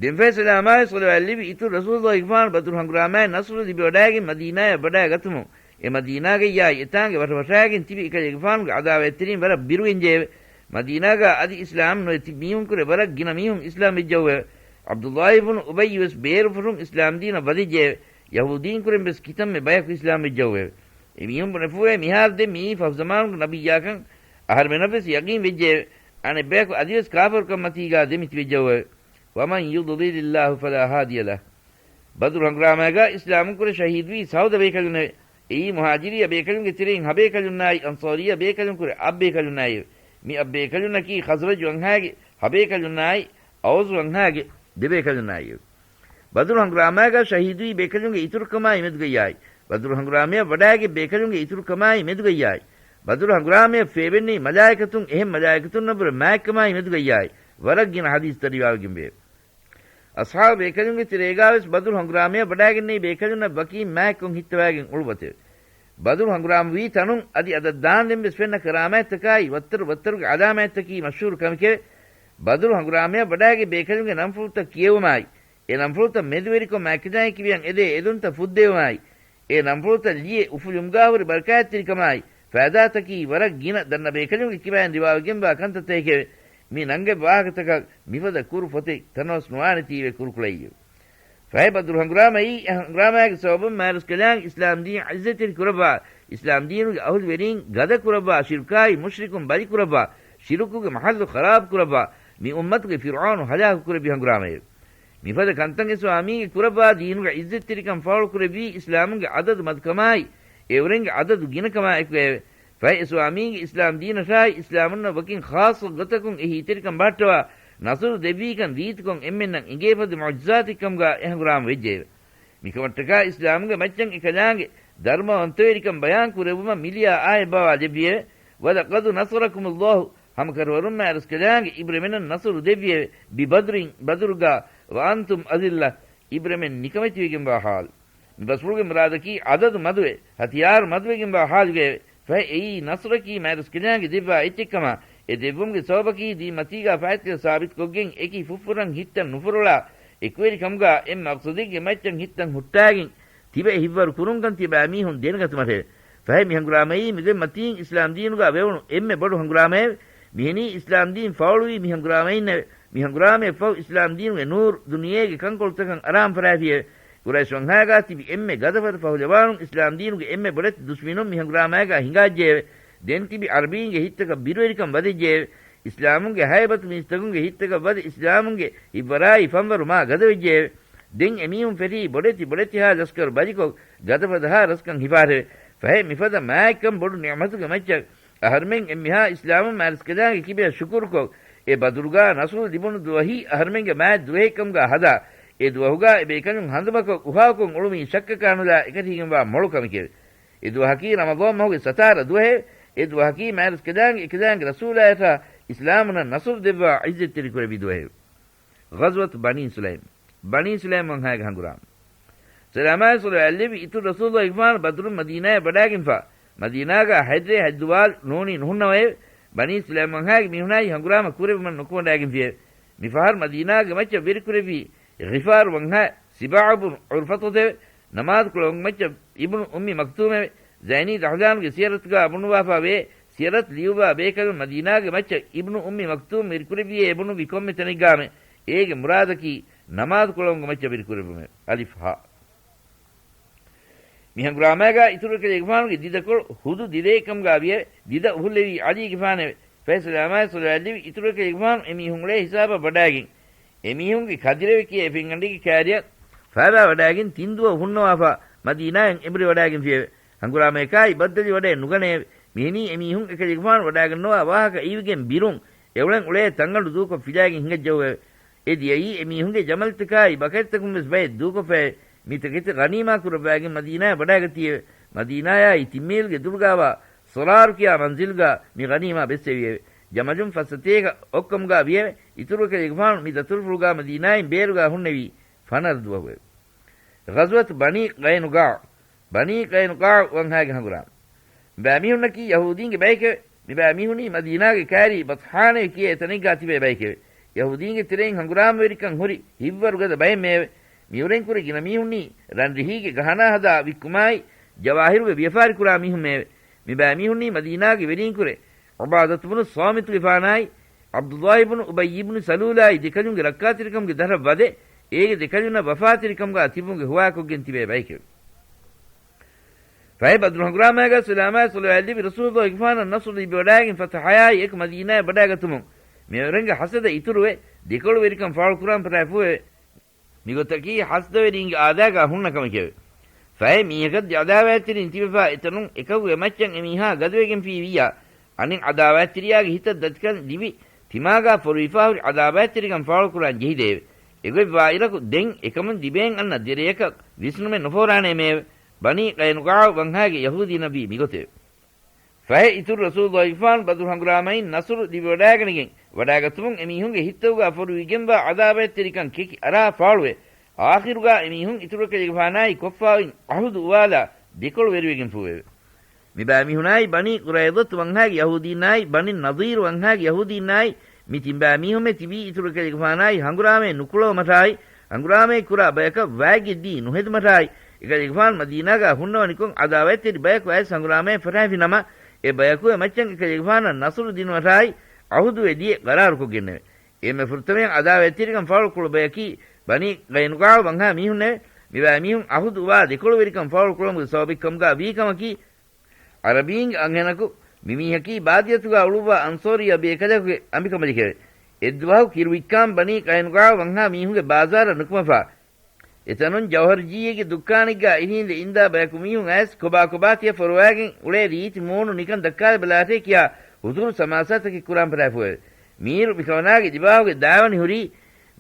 ދެންފަހެ ސަލާމާއި ޞަލަވާތް ލިބި އިތުރު ރަސޫލުއްލާހިގެފާނު ބަދުރު ހަނގުރާމާއި ނަޞްރު ލިބިވަޑާގެން މަދީނާޔަށް ވަޑާގަތުމުން، އެ މަދީނާގައްޔާއި އެތާނގެ ވަށަވަށާގެން ތިބި އެކަލޭގެފާނުގެ ޢަދާވާތްތެރިން ވަރަށް ބިރުގެންޖެއެވެ. މަދީނާގާ އަދި އިސްލާމް ނުވެ ތިބި މީހުންކުރެ ވަރަށް ގިނަ މީހުން އިސްލާމް ވެއްޖައުވެއެވެ. ޢަބްދުއްލާހި ބުނު އުބައްޔުވެސް ބޭރުފުށުން އިސްލާމްދީނަށް ވަދެއްޖެއެވެ. ޔަހޫދީންކުރެންވެސް ކިތަންމެ ބަޔަކު އިސްލާމް ވެއްޖައުވެއެވެ. އެމީހުން ބުނެފޫއެވެ. މިހާރު ދެން މިއީ ފަހު ޒަމާނުގެ ނަބިއްޔާކަން އަހަރުމެނަށްވެސް ޔަގީން ވެއްޖެއެވެ. އަނެއްބަޔަކު އަދިވެސް ކާފަރުކަންމަތީގާ ދެމިތިބެއްޖައުވެއެވެ. ومن يضلل الله فلا هادي له. ބަދުރު ހަނގުރާމައިގާ އިސްލާމުންކުރެ ޝަހީދުވީ ސަހުދަ ބޭކަލުންނެވެ. އެއީ މުހާޖިރީ އަބޭކަލުންގެ ތެރެއިން ހަބޭކަލުންނާއި، އަންޞާރީ އަބޭކަލުންކުރެ އަށްބޭކަލުންނާއިއެވެ. މި އަށްބޭކަލުންނަކީ ޚަޒްރަޖު އަންހާގެ ހަބޭކަލުންނާއި، އައުސް އަންހާގެ ދެބޭކަލުންނާއިއެވެ. ބަދުރު ހަނގުރާމައިގާ ޝަހީދުވީ ބޭކަލުންގެ އިތުރުކަމާއި މެދުގައްޔާއި، ބަދުރު ހަނގުރާމަޔަށް ވަޑާގެ ބޭކަލުންގެ އިތުރުކަމާއި މެދުގައްޔާއި، ބަދުރު ހަނގުރާމަޔަށް ފޭބެންނެވި މަލާއިކަތުން އެހެން މަލާއިކަތުންނަށްވުރެ މާތްކަމާއި މެދުގައްޔާއި، ވަރަށް ގިނަ ޙަދީޘްތައް ރިވާވެގެންވެއެވެ. އަޞްޙާބު ބޭކަލުންގެ ތެރޭގާވެސް ބަދުރު ހަނގުރާމަޔަށް ވަޑާގެންނެވި ބޭކަލުންނަށް ވަކީން މާތްކޮށް ހިއްތަވާގެން އުޅުއްވަތެވެ. ބަދުރު ހަނގުރާމަވީ ތަނުން އަދި އަދަށް ދާންދެން ވެސް ފެންނަ ކަރާމާތްތަކާއި ވައްތަރު ވައްތަރުގެ ޢަލާމާތްތަކީ މަޝްހޫރު ކަމެކެވެ. ބަދުރު ހަނގުރާމަޔަށް ވަޑާގެ ބޭކަލުންގެ ނަންފުޅުތައް ކިޔެވުމާއި، އެ ނަންފުޅުތައް މެދުވެރިކޮށް މާތްކަލާނގެ ކިބަޔަށް އެދޭ އެދުންތައް ފުއްދެވުމާއި، އެ ނަންފުޅުތައް ލިޔެ އުފުލުމުގާ ހުރި ބަރަކާތްތެރިކަމާއި، ފައިދާތަކީ ވަރަށް ގިނަ ދަންނަ ބޭކަލުންގެ ކިބައިން ރިވާވެގެންވާ ކަންތައްތަކެކެވެ. މި ނަންގަތް ވާހަކަތަކަށް މިފަދަ ކުރު ފޮތެއް ތަނަވަސް ނުވާނެތީވެ ކުރުކުޅައީއެވެ. ފަހެ ބަދުރު ހަނގުރާމައީ އެ ހަނގުރާމައިގެ ސަބަބުން މާތްރަސްކަލާނގެ އިސްލާމްދީން ޢިއްޒަތްތެރި ކުރައްވާ، އިސްލާމްދީނުގެ އަހުލުވެރީން ގަދަ ކުރައްވާ، ޝިރުކާއި މުޝްރިކުން ބަލި ކުރައްވާ، ޝިރުކުގެ މަޙައްލު ޚަރާބު ކުރައްވާ، މި އުއްމަތުގެ ފިރުޢައުނު ހަލާކު ކުރެއްވި ހަނގުރާމައެވެ. މިފަދަ ކަންތައް އެ ސްވާމީގެ ކުރައްވާ ދީނުގެ ޢިއްޒަތްތެރިކަން ފާޅުކުރެއްވީ އިސްލާމުންގެ ޢަދަދު މަދުކަމާއި، އެއުރެންގެ ޢަދަދު ގިނަކަމާ އެކުގައެވެ. ފަހެ އެ ސްވާމީގެ އިސްލާމް ދީނަށާއި އިސްލާމުންނަށް ވަކިން ޚާއްޞަ ގޮތަކުން އެހީތެރިކަން ބަހައްޓަވާ، ނަޞުރު ދެއްވީކަން ރީތިކޮށް އެންމެންނަށް އެނގޭފަދަ މުޢުޖިޒާތެއްކަމުގާ އެ ހަނގުރާމަ ވެއްޖެއެވެ. މިކަމަށްޓަކާ އިސްލާމުގެ މައްޗަށް އެކަލާނގެ ދަރުމަވަންތަވެރިކަން ބަޔާން ކުރެއްވުމަށް މިލިޔާ އާޔަތް ބާވާލެއްވިއެވެ. ولقد نصركم الله، ހަމަކަށަވަރުން މާތްރަސްކަލާނގެ އިބްރެމެނަށް ނަޞުރު ދެއްވިއެވެ. ببدر، ބަދުރުގާ، وأنتم أذلة، އިބްރެމެން ނިކަމެތިވެގެންވާ ޙާލު. މި ބަސްފުޅުގެ މުރާދަކީ ޢަދަދު މަދުވެ، ހަތިޔާރު މަދުވެގެންވާ ޙާލުގައެވެ. ފަހެ އެއީ ނަޞްރަކީ މާތްރަސްކަލާނގެ ދެއްވާ އެއްޗެއްކަމާ، އެ ދެއްވުމުގެ ސަބަބަކީ ދީންމަތީގާ ފައިތިލަ ސާބިތުކޮށްގެން އެކި ފުށްފުރަން ހިތަށް ނުފުރޮޅާ، އެކުވެރިކަމުގާ އެއް މަޤްޞަދެއްގެ މައްޗަށް ހިތަށް ހުއްޓާގެން ތިބެ ހިތްވަރު ކުރުންކަން ތިޔަބައިމީހުން ދެނެގަތުމަށެވެ. ފަހެ މި ހަނގުރާމައީ މިގޮތް މަތީން އިސްލާމްދީނުގާ ވެވުނު އެންމެ ބޮޑު ހަނގުރާމައެވެ. މިހެނީ އިސްލާމްދީން ފާޅުވީ މި ހަނގުރާމައިންނެވެ. މި ހަނގުރާމަޔަށް ފަހު އިސްލާމްދީނުގެ ނޫރު ދުނިޔޭގެ ކަންކޮޅުތަކަށް އަރާން ފަރާފިއެވެ. ޤުރައިޝް ވަންހާގާ ތިބި އެންމެ ގަދަފަދަ ފަހުލަވާނުން އިސްލާމްދީނުގެ އެންމެ ބޮޑެތި ދުޝްމިނުން މި ހަނގުރާމައިގާ ހިނގާއްޖެއެވެ. ދެން ތިބި ޢަރަބީންގެ ހިތްތަކަށް ބިރުވެރިކަން ވަދެއްޖެއެވެ. އިސްލާމުންގެ ހައިބަތު މީސްތަކުންގެ ހިތްތަކަށް ވަދެ އިސްލާމުންގެ ހިތްވަރާއި ފަންވަރު މާ ގަދަވެއްޖެއެވެ. ދެން އެމީހުން ފެށީ ބޮޑެތި ބޮޑެތިހާ ލަސްކަރު ބަލިކޮށް، ގަދަފަދަހާ ރަސްކަން ހިފާށެވެ. ފަހެ މިފަދަ މާތްކަން ބޮޑު ނިޢުމަތުގެ މައްޗަށް އަހަރުމެން އެންމެހާ އިސްލާމުން މާތްރަސްކަލާނގެ ކިބަޔަށް ޝުކުރުކޮށް، އެ ބަދުރުގާ ނަޞްރު ލިބުނު ދުވަހީ އަހަރުމެންގެ މާތް ދުވަހެއްކަމުގާ ހަދާ، އެ ދުވަހުގާ އެ ބޭކަލުން ހަނދުމަކޮށް އުހާކޮށް އުޅުމީ ޝައްކަކާނުލާ އެކަށީގެންވާ މޮޅު ކަމެކެވެ. އެ ދުވަހަކީ ރަމަޟާން މަހުގެ ސަތާރަ ދުވަހެވެ. އެ ދުވަހަކީ މާތްރަސްކަލާނގެ އެކަލާނގެ ރަސޫލާޔަށާ އިސްލާމުންނަށް ނަޞްރު ދެއްވާ ޢިއްޒަތްތެރި ކުރެއްވި ދުވަހެވެ. ޣަޒްވަތު ބަނީ ސުލައިމް، ބަނީ ސުލައިމް ވަންހާގެ ހަނގުރާމަ. ސަލާމާއި ޞަލަވާތް ލެއްވި އިތުރު ރަސޫލުއްލާހިގެފާނު ބަދުރުން މަދީނާޔަށް ވަޑާގެންފާ، މަދީނާގާ ހައްދެ ހައްދުވާލު ނޫނީ ނުހުންނަވައެވެ. ބަނީ ސުލައިމް ވަންހާގެ މީހުނާއި ހަނގުރާމަ ކުރެއްވުމަށް ނުކުމެވަޑާގެންފިއެވެ. މިފަހަރު މަދީނާގެ މައްޗަށް ވެރިކުރެއްވީ ޣިފާރު ވަންހާ ސިބާޢު ބުނު ޢުރުފަތުތެވެ. ނަމާދުކުޅައުން މައްޗަށް އިބްނު އުއްމި މަކްތޫމެވެ. ޒައިނީ ދަހުލާނުގެ ސިޔަރަތުގާ ބުނުވާފާވޭ، ސިޔަރަތު ލިޔުއްވާ ބޭކަލުން މަދީނާގެ މައްޗަށް އިބްނު އުއްމި މަކްތޫމް ވެރިކުރެއްވިޔޭ ބުނުއްވި ކޮންމެ ތަނެއްގާމެ، އޭގެ މުރާދަކީ ނަމާދުކުޅައުންގެ މައްޗަށް ވެރިކުރެއްވުމެވެ. އަލިފް ހާ. މި ހަނގުރާމައިގާ އިތުރު އެކަލޭގެފާނުގެ ދިދަކޮޅު ހުދު ދިދައެއްކަމުގާ ވިއެވެ. ދިދަ އުފުއްލެވީ ޢަލީގެފާނެވެ. ފަހެ ސަލާމާއި ޞަލަވާތް ލެއްވި އިތުރު އެކަލޭގެފާނު އެމީހުން އުޅޭ ހިސާބަށް ވަޑާގެން، އެމީހުންގެ ކަދިރެވެ ކިޔޭ ފެންގަނޑީގެ ކާރިއަށް ފާބާ ވަޑާގެން ތިން ދުވަހު ހުންނަވާފާ މަދީނާއަށް އެނބުރި ވަޑާގެންފިއެވެ. ހަނގުރާމަޔަކާއި ބައްދަލުވި ވަޑައެއް ނުގަނެއެވެ. މިހެނީ އެމީހުން އެކަލޭގެފާނު ވަޑާގަންނަވާ ވާހަކަ އިވިގެން ބިރުން އެއުޅެން އުޅޭ ތަންގަނޑު ދޫކޮށް ފިލާގެން ހިނގައްޖައުވެއެވެ. އެ ދިޔައީ އެމީހުންގެ ޖަމަލްތަކާއި ބަކަރިތަކުން ވެސް ބައެއް ދޫކޮށްފައެވެ. މި ތަކެތި ޣަނީމާ ކުރައްވާގެން މަދީނާއަށް ވަޑައިގަތީއެވެ. މަދީނާޔާއި ތިން މީލްގެ ދުރުގާވާ ސޮރާރު ކިޔާ މަންޒިލްގާ މި ޣަނީމާ ބެއްސެވިއެވެ. ޖަމަލުން ފައްސަތޭކަ އޮއްކަމުގާ ވިއެވެ. އިތުރު އެކަލޭގެފާނު މި ދަތުރުފުޅުގާ މަދީނާއިން ބޭރުގާ ހުންނެވީ ފަނަރަ ދުވަހުއެވެ. ޣަޒްވަތު ބަނީ ޤައިނުޤާޢު، ބަނީ ޤައިނުޤާޢު ވަންހާގެ ހަނގުރާމަ. ބައިމީހުންނަކީ ޔަހޫދީންގެ ބައެކެވެ. މި ބައިމީހުނީ މަދީނާގެ ކައިރީ ބަޠްޙާނޭ ކިޔޭ ތަނެއްގާ ތިބޭ ބައެކެވެ. ޔަހޫދީންގެ ތެރެއިން ހަނގުރާމަވެރިކަން ހުރި ހިތްވަރުގަދަ ބައެއްމެއެވެ. މިއުރެން ކުރެ ގިނަ މީހުންނީ ރަންރިހީގެ ގަހަނާ ހަދާ ވިއްކުމާއި، ޖަވާހިރުގެ ވިޔަފާރި ކުރާ މީހުންމެއެވެ. މި ބައިމީހުންނީ މަދީނާގެ ވެރީންކުރެ ޢުބާދަތު ބުނު ޞާމިތުގެފާނާއި، ޢަބްދުﷲ ބުނު އުބައްޔި ބުނު ސަލޫލާއި ދެކަލުންގެ ރައްކާތެރިކަމުގެ ދަށަށް ވަދެ، އޭގެ ދެކަލުންނަށް ވަފާތެރިކަމުގާ ތިބުމުގެ ހުވާކޮށްގެން ތިބޭ ބައެކެވެ. ފަހެ ބަދުރު ހަނގުރާމާގާ ސަލާމާއި ޞަލަވާތް ލިބި ރަސޫލުﷲ ގެފާނަށް ނަޞްރު ލިބިވަޑާގެން ފަތަޙަޔާއި އެކު މަދީނާއަށް ވަޑާގަތުމުން މިއުރެންގެ ހަސަދަ އިތުރުވެ، ދެކޮޅުވެރިކަން ފާޅުކުރާން ފަށާފޫއެވެ. މިގޮތަކީ ހަސަދަވެރީންގެ އާދާގާ ހުންނަ ކަމެކެވެ. ފަހެ މީހަކަށް ދެ ޢަދާވާތްތެރިން ތިބެފާ އެތަނުން އެކަކުގެ މައްޗަށް އެމީހާ ގަދަވެގެންފީ ވިއްޔާ، އަނެއް ޢަދާވާތްތެރިޔާގެ ހިތަށް ދަތިކަން ލިބި، ތިމާގާ ފޮރުވިފާ ހުރި ޢަދާވާތްތެރިކަން ފާޅުކުރާން ޖެހިދެއެވެ. އެގޮތް ވާއިރަކު ދެން އެކަމުން ލިބޭން އަންނަ ދެ ރެޔަކަށް ވިސްނުމެއް ނުފޯރާނޭމެއެވެ. ބަނީ ޤައިނުޤާޢު ވަންހާގެ ޔަހޫދީންނަށްވީ މިގޮތެވެ. ފަހެ އިތުރު ރަސޫލުﷲ ގެފާނު ބަދުރު ހަނގުރާމައިން ނަޞުރު ލިބިވަޑާގަނެގެން ވަޑާގަތުމުން އެމީހުންގެ ހިތްތަކުގާ ފޮރުވިގެންވާ ޢަދާވާތްތެރިކަން ކެކި އަރާ ފާޅުވެ، އާޚިރުގާ އެމީހުން އިތުރު އެކަލޭގެފާނާއި ކޮށްފާ އޮތް ޢަހުދު އުވާލާ ދެކޮޅުވެރިވެގެންފޫއެވެ. މި ބައިމީހުނާއި ބަނީ ޤުރައިޟަތު ވަންހާގެ ޔަހޫދީންނާއި ބަނީ ނަޟީރު ވަންހާގެ ޔަހޫދީންނާއި މި ތިން ބައިމީހުންމެ ތިބީ އިތުރު އެކަލޭގެފާނާއި ހަނގުރާމައެއް ނުކުޅަވުމަށާއި، ހަނގުރާމައެއް ކުރާ ބަޔަކަށް ވާތްގެއްދީ ނުހެދުމަށާއި، އެކަލޭގެފާނު މަދީނާގާ ހުންނަވަނިކޮށް ޢަދާވާތްތެރި ބަޔަކު އައިސް ހަނގުރާމައަށް ފަށާފިނަމަ، އެ ބަޔަކުގެ މައްޗަށް އެކަލޭގެފާނަށް ނަޞުރު ދިނުމަށާއި ޢަހުދުވެ ދިޔަ ޤަރާރުކޮށްގެންނެވެ. އެންމެ ފުރަތަމަޔަށް ޢަދާވާތްތެރިކަން ފާޅުކުޅު ބަޔަކީ ބަނީ ޤައިނުޤާޢު ވަންހާ މީހުންނެވެ. މި ބައިމީހުން ޢަހުދު އުވާ ދެކޮޅުވެރިކަން ފާޅުކުޅުމުގެ ސަބަބެއްކަމުގާ ވީ ކަމަކީ، ޢަރަބީންގެ އަންހެނަކު މި މީހަކީ ބާދިޔަތުގާ އުޅުއްވާ އަންޞާރިއްޔާ ބޭކަލަކުގެ އަނބިކަނބަލެކެވެ. އެއްދުވަހު ކިރުވިއްކާން ބަނީ ޤައިނުޤާޢު ވަންހާ މީހުންގެ ބާޒާރަށް ނުކުމެފާ، އެތަނުން ޖައުހަރްޖީއެއްގެ ދުއްކާނެއްގާ އިށީނދެ އިންދާ ބަޔަކު މީހުން އައިސް ކޮބާ ކޮބާ ތިޔަ ފޮރުވާގެން އުޅޭ ރީތި މޫނު ނިކަން ދައްކާލަބަލާށޭ ކިޔާ ހުތުރު ސަމާސާތަކެއް ކުރާން ފަށާފޫއެވެ. މީރު މިކަމަނާގެ ލިބާހުގެ ދާވަނި ހުރީ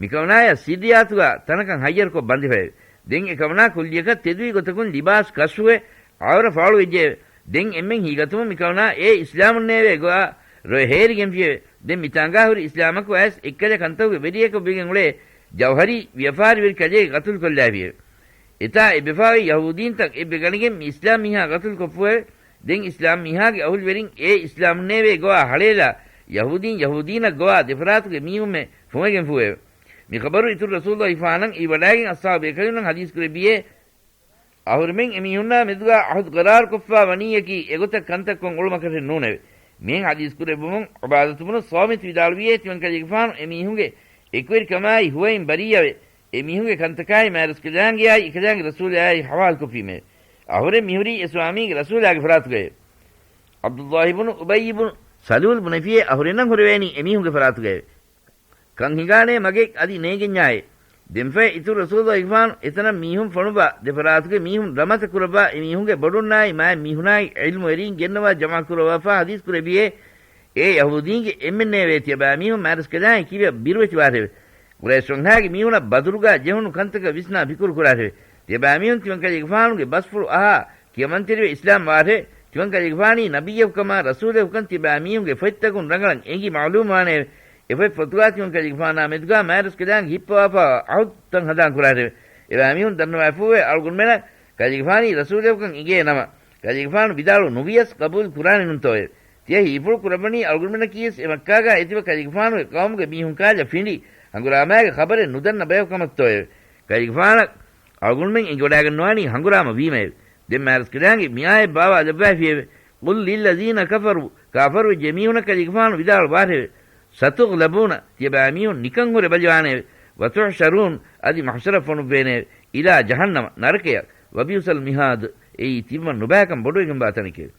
މިކަމަނާޔާ ސިއްރިއްޔާތުގާ ތަނަކަށް ހައްޔަރުކޮށް ބަނދެފައެވެ. ދެން އެކަމަނާ ކުއްލިއަކަށް ތެދުވި ގޮތަކުން ލިބާސް ކަޝްފުވެ އައުރަ ފާޅުވެއްޖެއެވެ. ދެން އެންމެން ހީގަތުމުން މިކަމަނާ އޭ އިސްލާމުންނޭވޭ ގޮވާ ރޮއެ ހޭރިގެންފިއެވެ. ދެން މިތާނގާ ހުރި އިސްލާމަކު އައިސް އެއްކަލަ ކަންތަކުގެ ވެރިޔަކަށް ވެގެން އުޅޭ ޖައުހަރީ ވިޔަފާރިވެރި ކަލޭ ގަތުލުކޮށްލާފިއެވެ. އެތާ އެބެފާވެ ޔަހޫދީންތައް އެއްބެ ގަނެގެން މި އިސްލާމް މީހާ ގަތުލުކޮށްފުއެވެ. ދެން އިސްލާމް މީހާގެ އަހުލުވެރިން އޭ އިސްލާމުންނޭވޭ ގޮވާ ހަޅޭލާ ޔަހޫދީން ޔަހޫދީނަށް ގޮވާ ދެފަރާތުގެ މީހުންމެ ފުމެގެންފޫއެވެ. މި ޚަބަރު އިތުރު ރަސޫލު އިފާނަން އިވަޑާގެން އަޞްޙާބު ބޭކަލުންނަށް ޙަދީޘް ކުރެއްވިއޭ، އަހުރެމެން އެމީހުންނާ މެދުގާ އަހުދު ޤަރާރުކޮށްފާ ވަނީއަކީ އެގޮތަށް ކަންތައް ކޮށް އުޅުމަކަށެއް ނޫނެވެ. މިހެން ޙަދީޘް ކުރެއްވުމުން ޢުބާދަތު ބުނު ޞާމިތު ވިދާޅުވިއޭ، ތިމަންކަލޭގެފާނު އެމީހުންގެ އެކުވެރިކަމާއި ހުވައިން ބަރީއަވެ، އެމީހުންގެ ކަންތަކާއި މާތްރަސްކަލާނގެއާއި އެކަލާނގެ ރަސޫލާއި ޙަވާލުކޮށްފީމެވެ. އަހުރެން މިހުރީ އެ ސްވާމީގެ ރަސޫލާގެ ފަރާތުގައެވެ. ޢަބްދުﷲ ބުނު އުބައްޔި ބުނު ސަލޫލް ބުނެފިއޭ، އަހުރެންނަށް ހުރެވޭނީ އެމީހުންގެ ފަރާތުގައެވެ. ކަން ހިނގާނޭ މަގެއް އަދި ނޭނގެންޏާއޭ. ދެންފަހެ އިތުރު ރަސޫލު އިގްފާނު އެތަނަށް މީހުން ފޮނުއްވާ، ދެފަރާތުގެ މީހުން ރަމަތަ ކުރައްވާ، އެމީހުންގެ ބޮޑުންނާއި މާތް މީހުނާއި ޢިލްމުވެރީން ގެންނަވާ ޖަމާ ކުރައްވާފާ ޙަދީޘް ކުރެއްވިއޭ، އޭ ޔަހޫދީންގެ އެންމެންނޭވޭ ތިޔަބައިމީހުން މާތްރަސްކަލާނގެ ކިބައަށް ބިރުވެތިވާށެވެ. ޤުރައިޝް ވަންހާގެ މީހުނަށް ބަދުރުގާ ޖެހުނު ކަންތަކަށް ވިސްނާ ފިކުރު ކުރާށެވެ. ތިޔަބައިމީހުން ތިމަންކަލޭގެފާނުގެ ބަސްފުޅު އަހާ ކިޔަމަންތެރިވެ އިސްލާމް ވާށެވެ. ތިމަންކަލޭގެފާނީ ނަބިއްޔަކުކަމާ ރަސޫލެކުކަން ތިޔަބައިމީހުންގެ ފޮތްތަކުން ރަނގަޅަށް އެނގި މަޢުލޫމްވާނެއެވެ. އެފޮތް ފޮތުގާ ތިމަންކަލޭގެފާނާ މެދުގާ މާތްރަސްކަލާނގެ ހިއްޕަވާފާވާ ޢަހުދުތައް ހަނދާން ކުރާށެވެ. އެބައިމީހުން ދަންނަވާފޫއެވެ. އަޅުގަނޑުމެނަށް ކަލޭގެފާނީ ރަސޫލެކުކަން އެނގޭ ނަމަ، ކަލޭގެފާނު ވިދާޅު ނުވިޔަސް ޤަބޫލު ކުރާނެ ނޫންތޯއެވެ. ތިޔަ ހީފުޅު ކުރައްވަނީ އަޅުގަނޑުމެންނަކީވެސް އެ މައްކާގާ އެތިބަ ކަލޭގެފާނުގެ ޤައުމުގެ މީހުން ކާލަ ފިނޑި ހަނގުރާމާގެ ޚަބަރެއް ނުދަންނަ ބަޔަކު ކަމަށްތޯއެވެ. ކަލޭގެފާނަށް އަޅުގަނޑުމެން އެނގިވަޑާގަންނަވާނީ ހަނގުރާމަ ވީމައެވެ. ދެން މާތްރަސްކަލާނގެ މި އާޔަތް ބާވާލައްވައިފިއެވެ. قل للذين كفروا، ކާފަރުވެއްޖެ މީހުނަށް ކަލޭގެފާނު ވިދާޅުވާށެވެ. ستغلبون، ތިޔަބައިމީހުން ނިކަން ހުރެ ބަލިވާނެއެވެ. وتحشرون، އަދި މަޙްޝަރަށް ފޮނުއްވޭނެއެވެ. إلى جهنم، ނަރަކަޔަށް. وبئس المهاد، އެއީ ތިންވަން ނުބައިކަން ބޮޑުވެގެންވާ ތަނެކެވެ.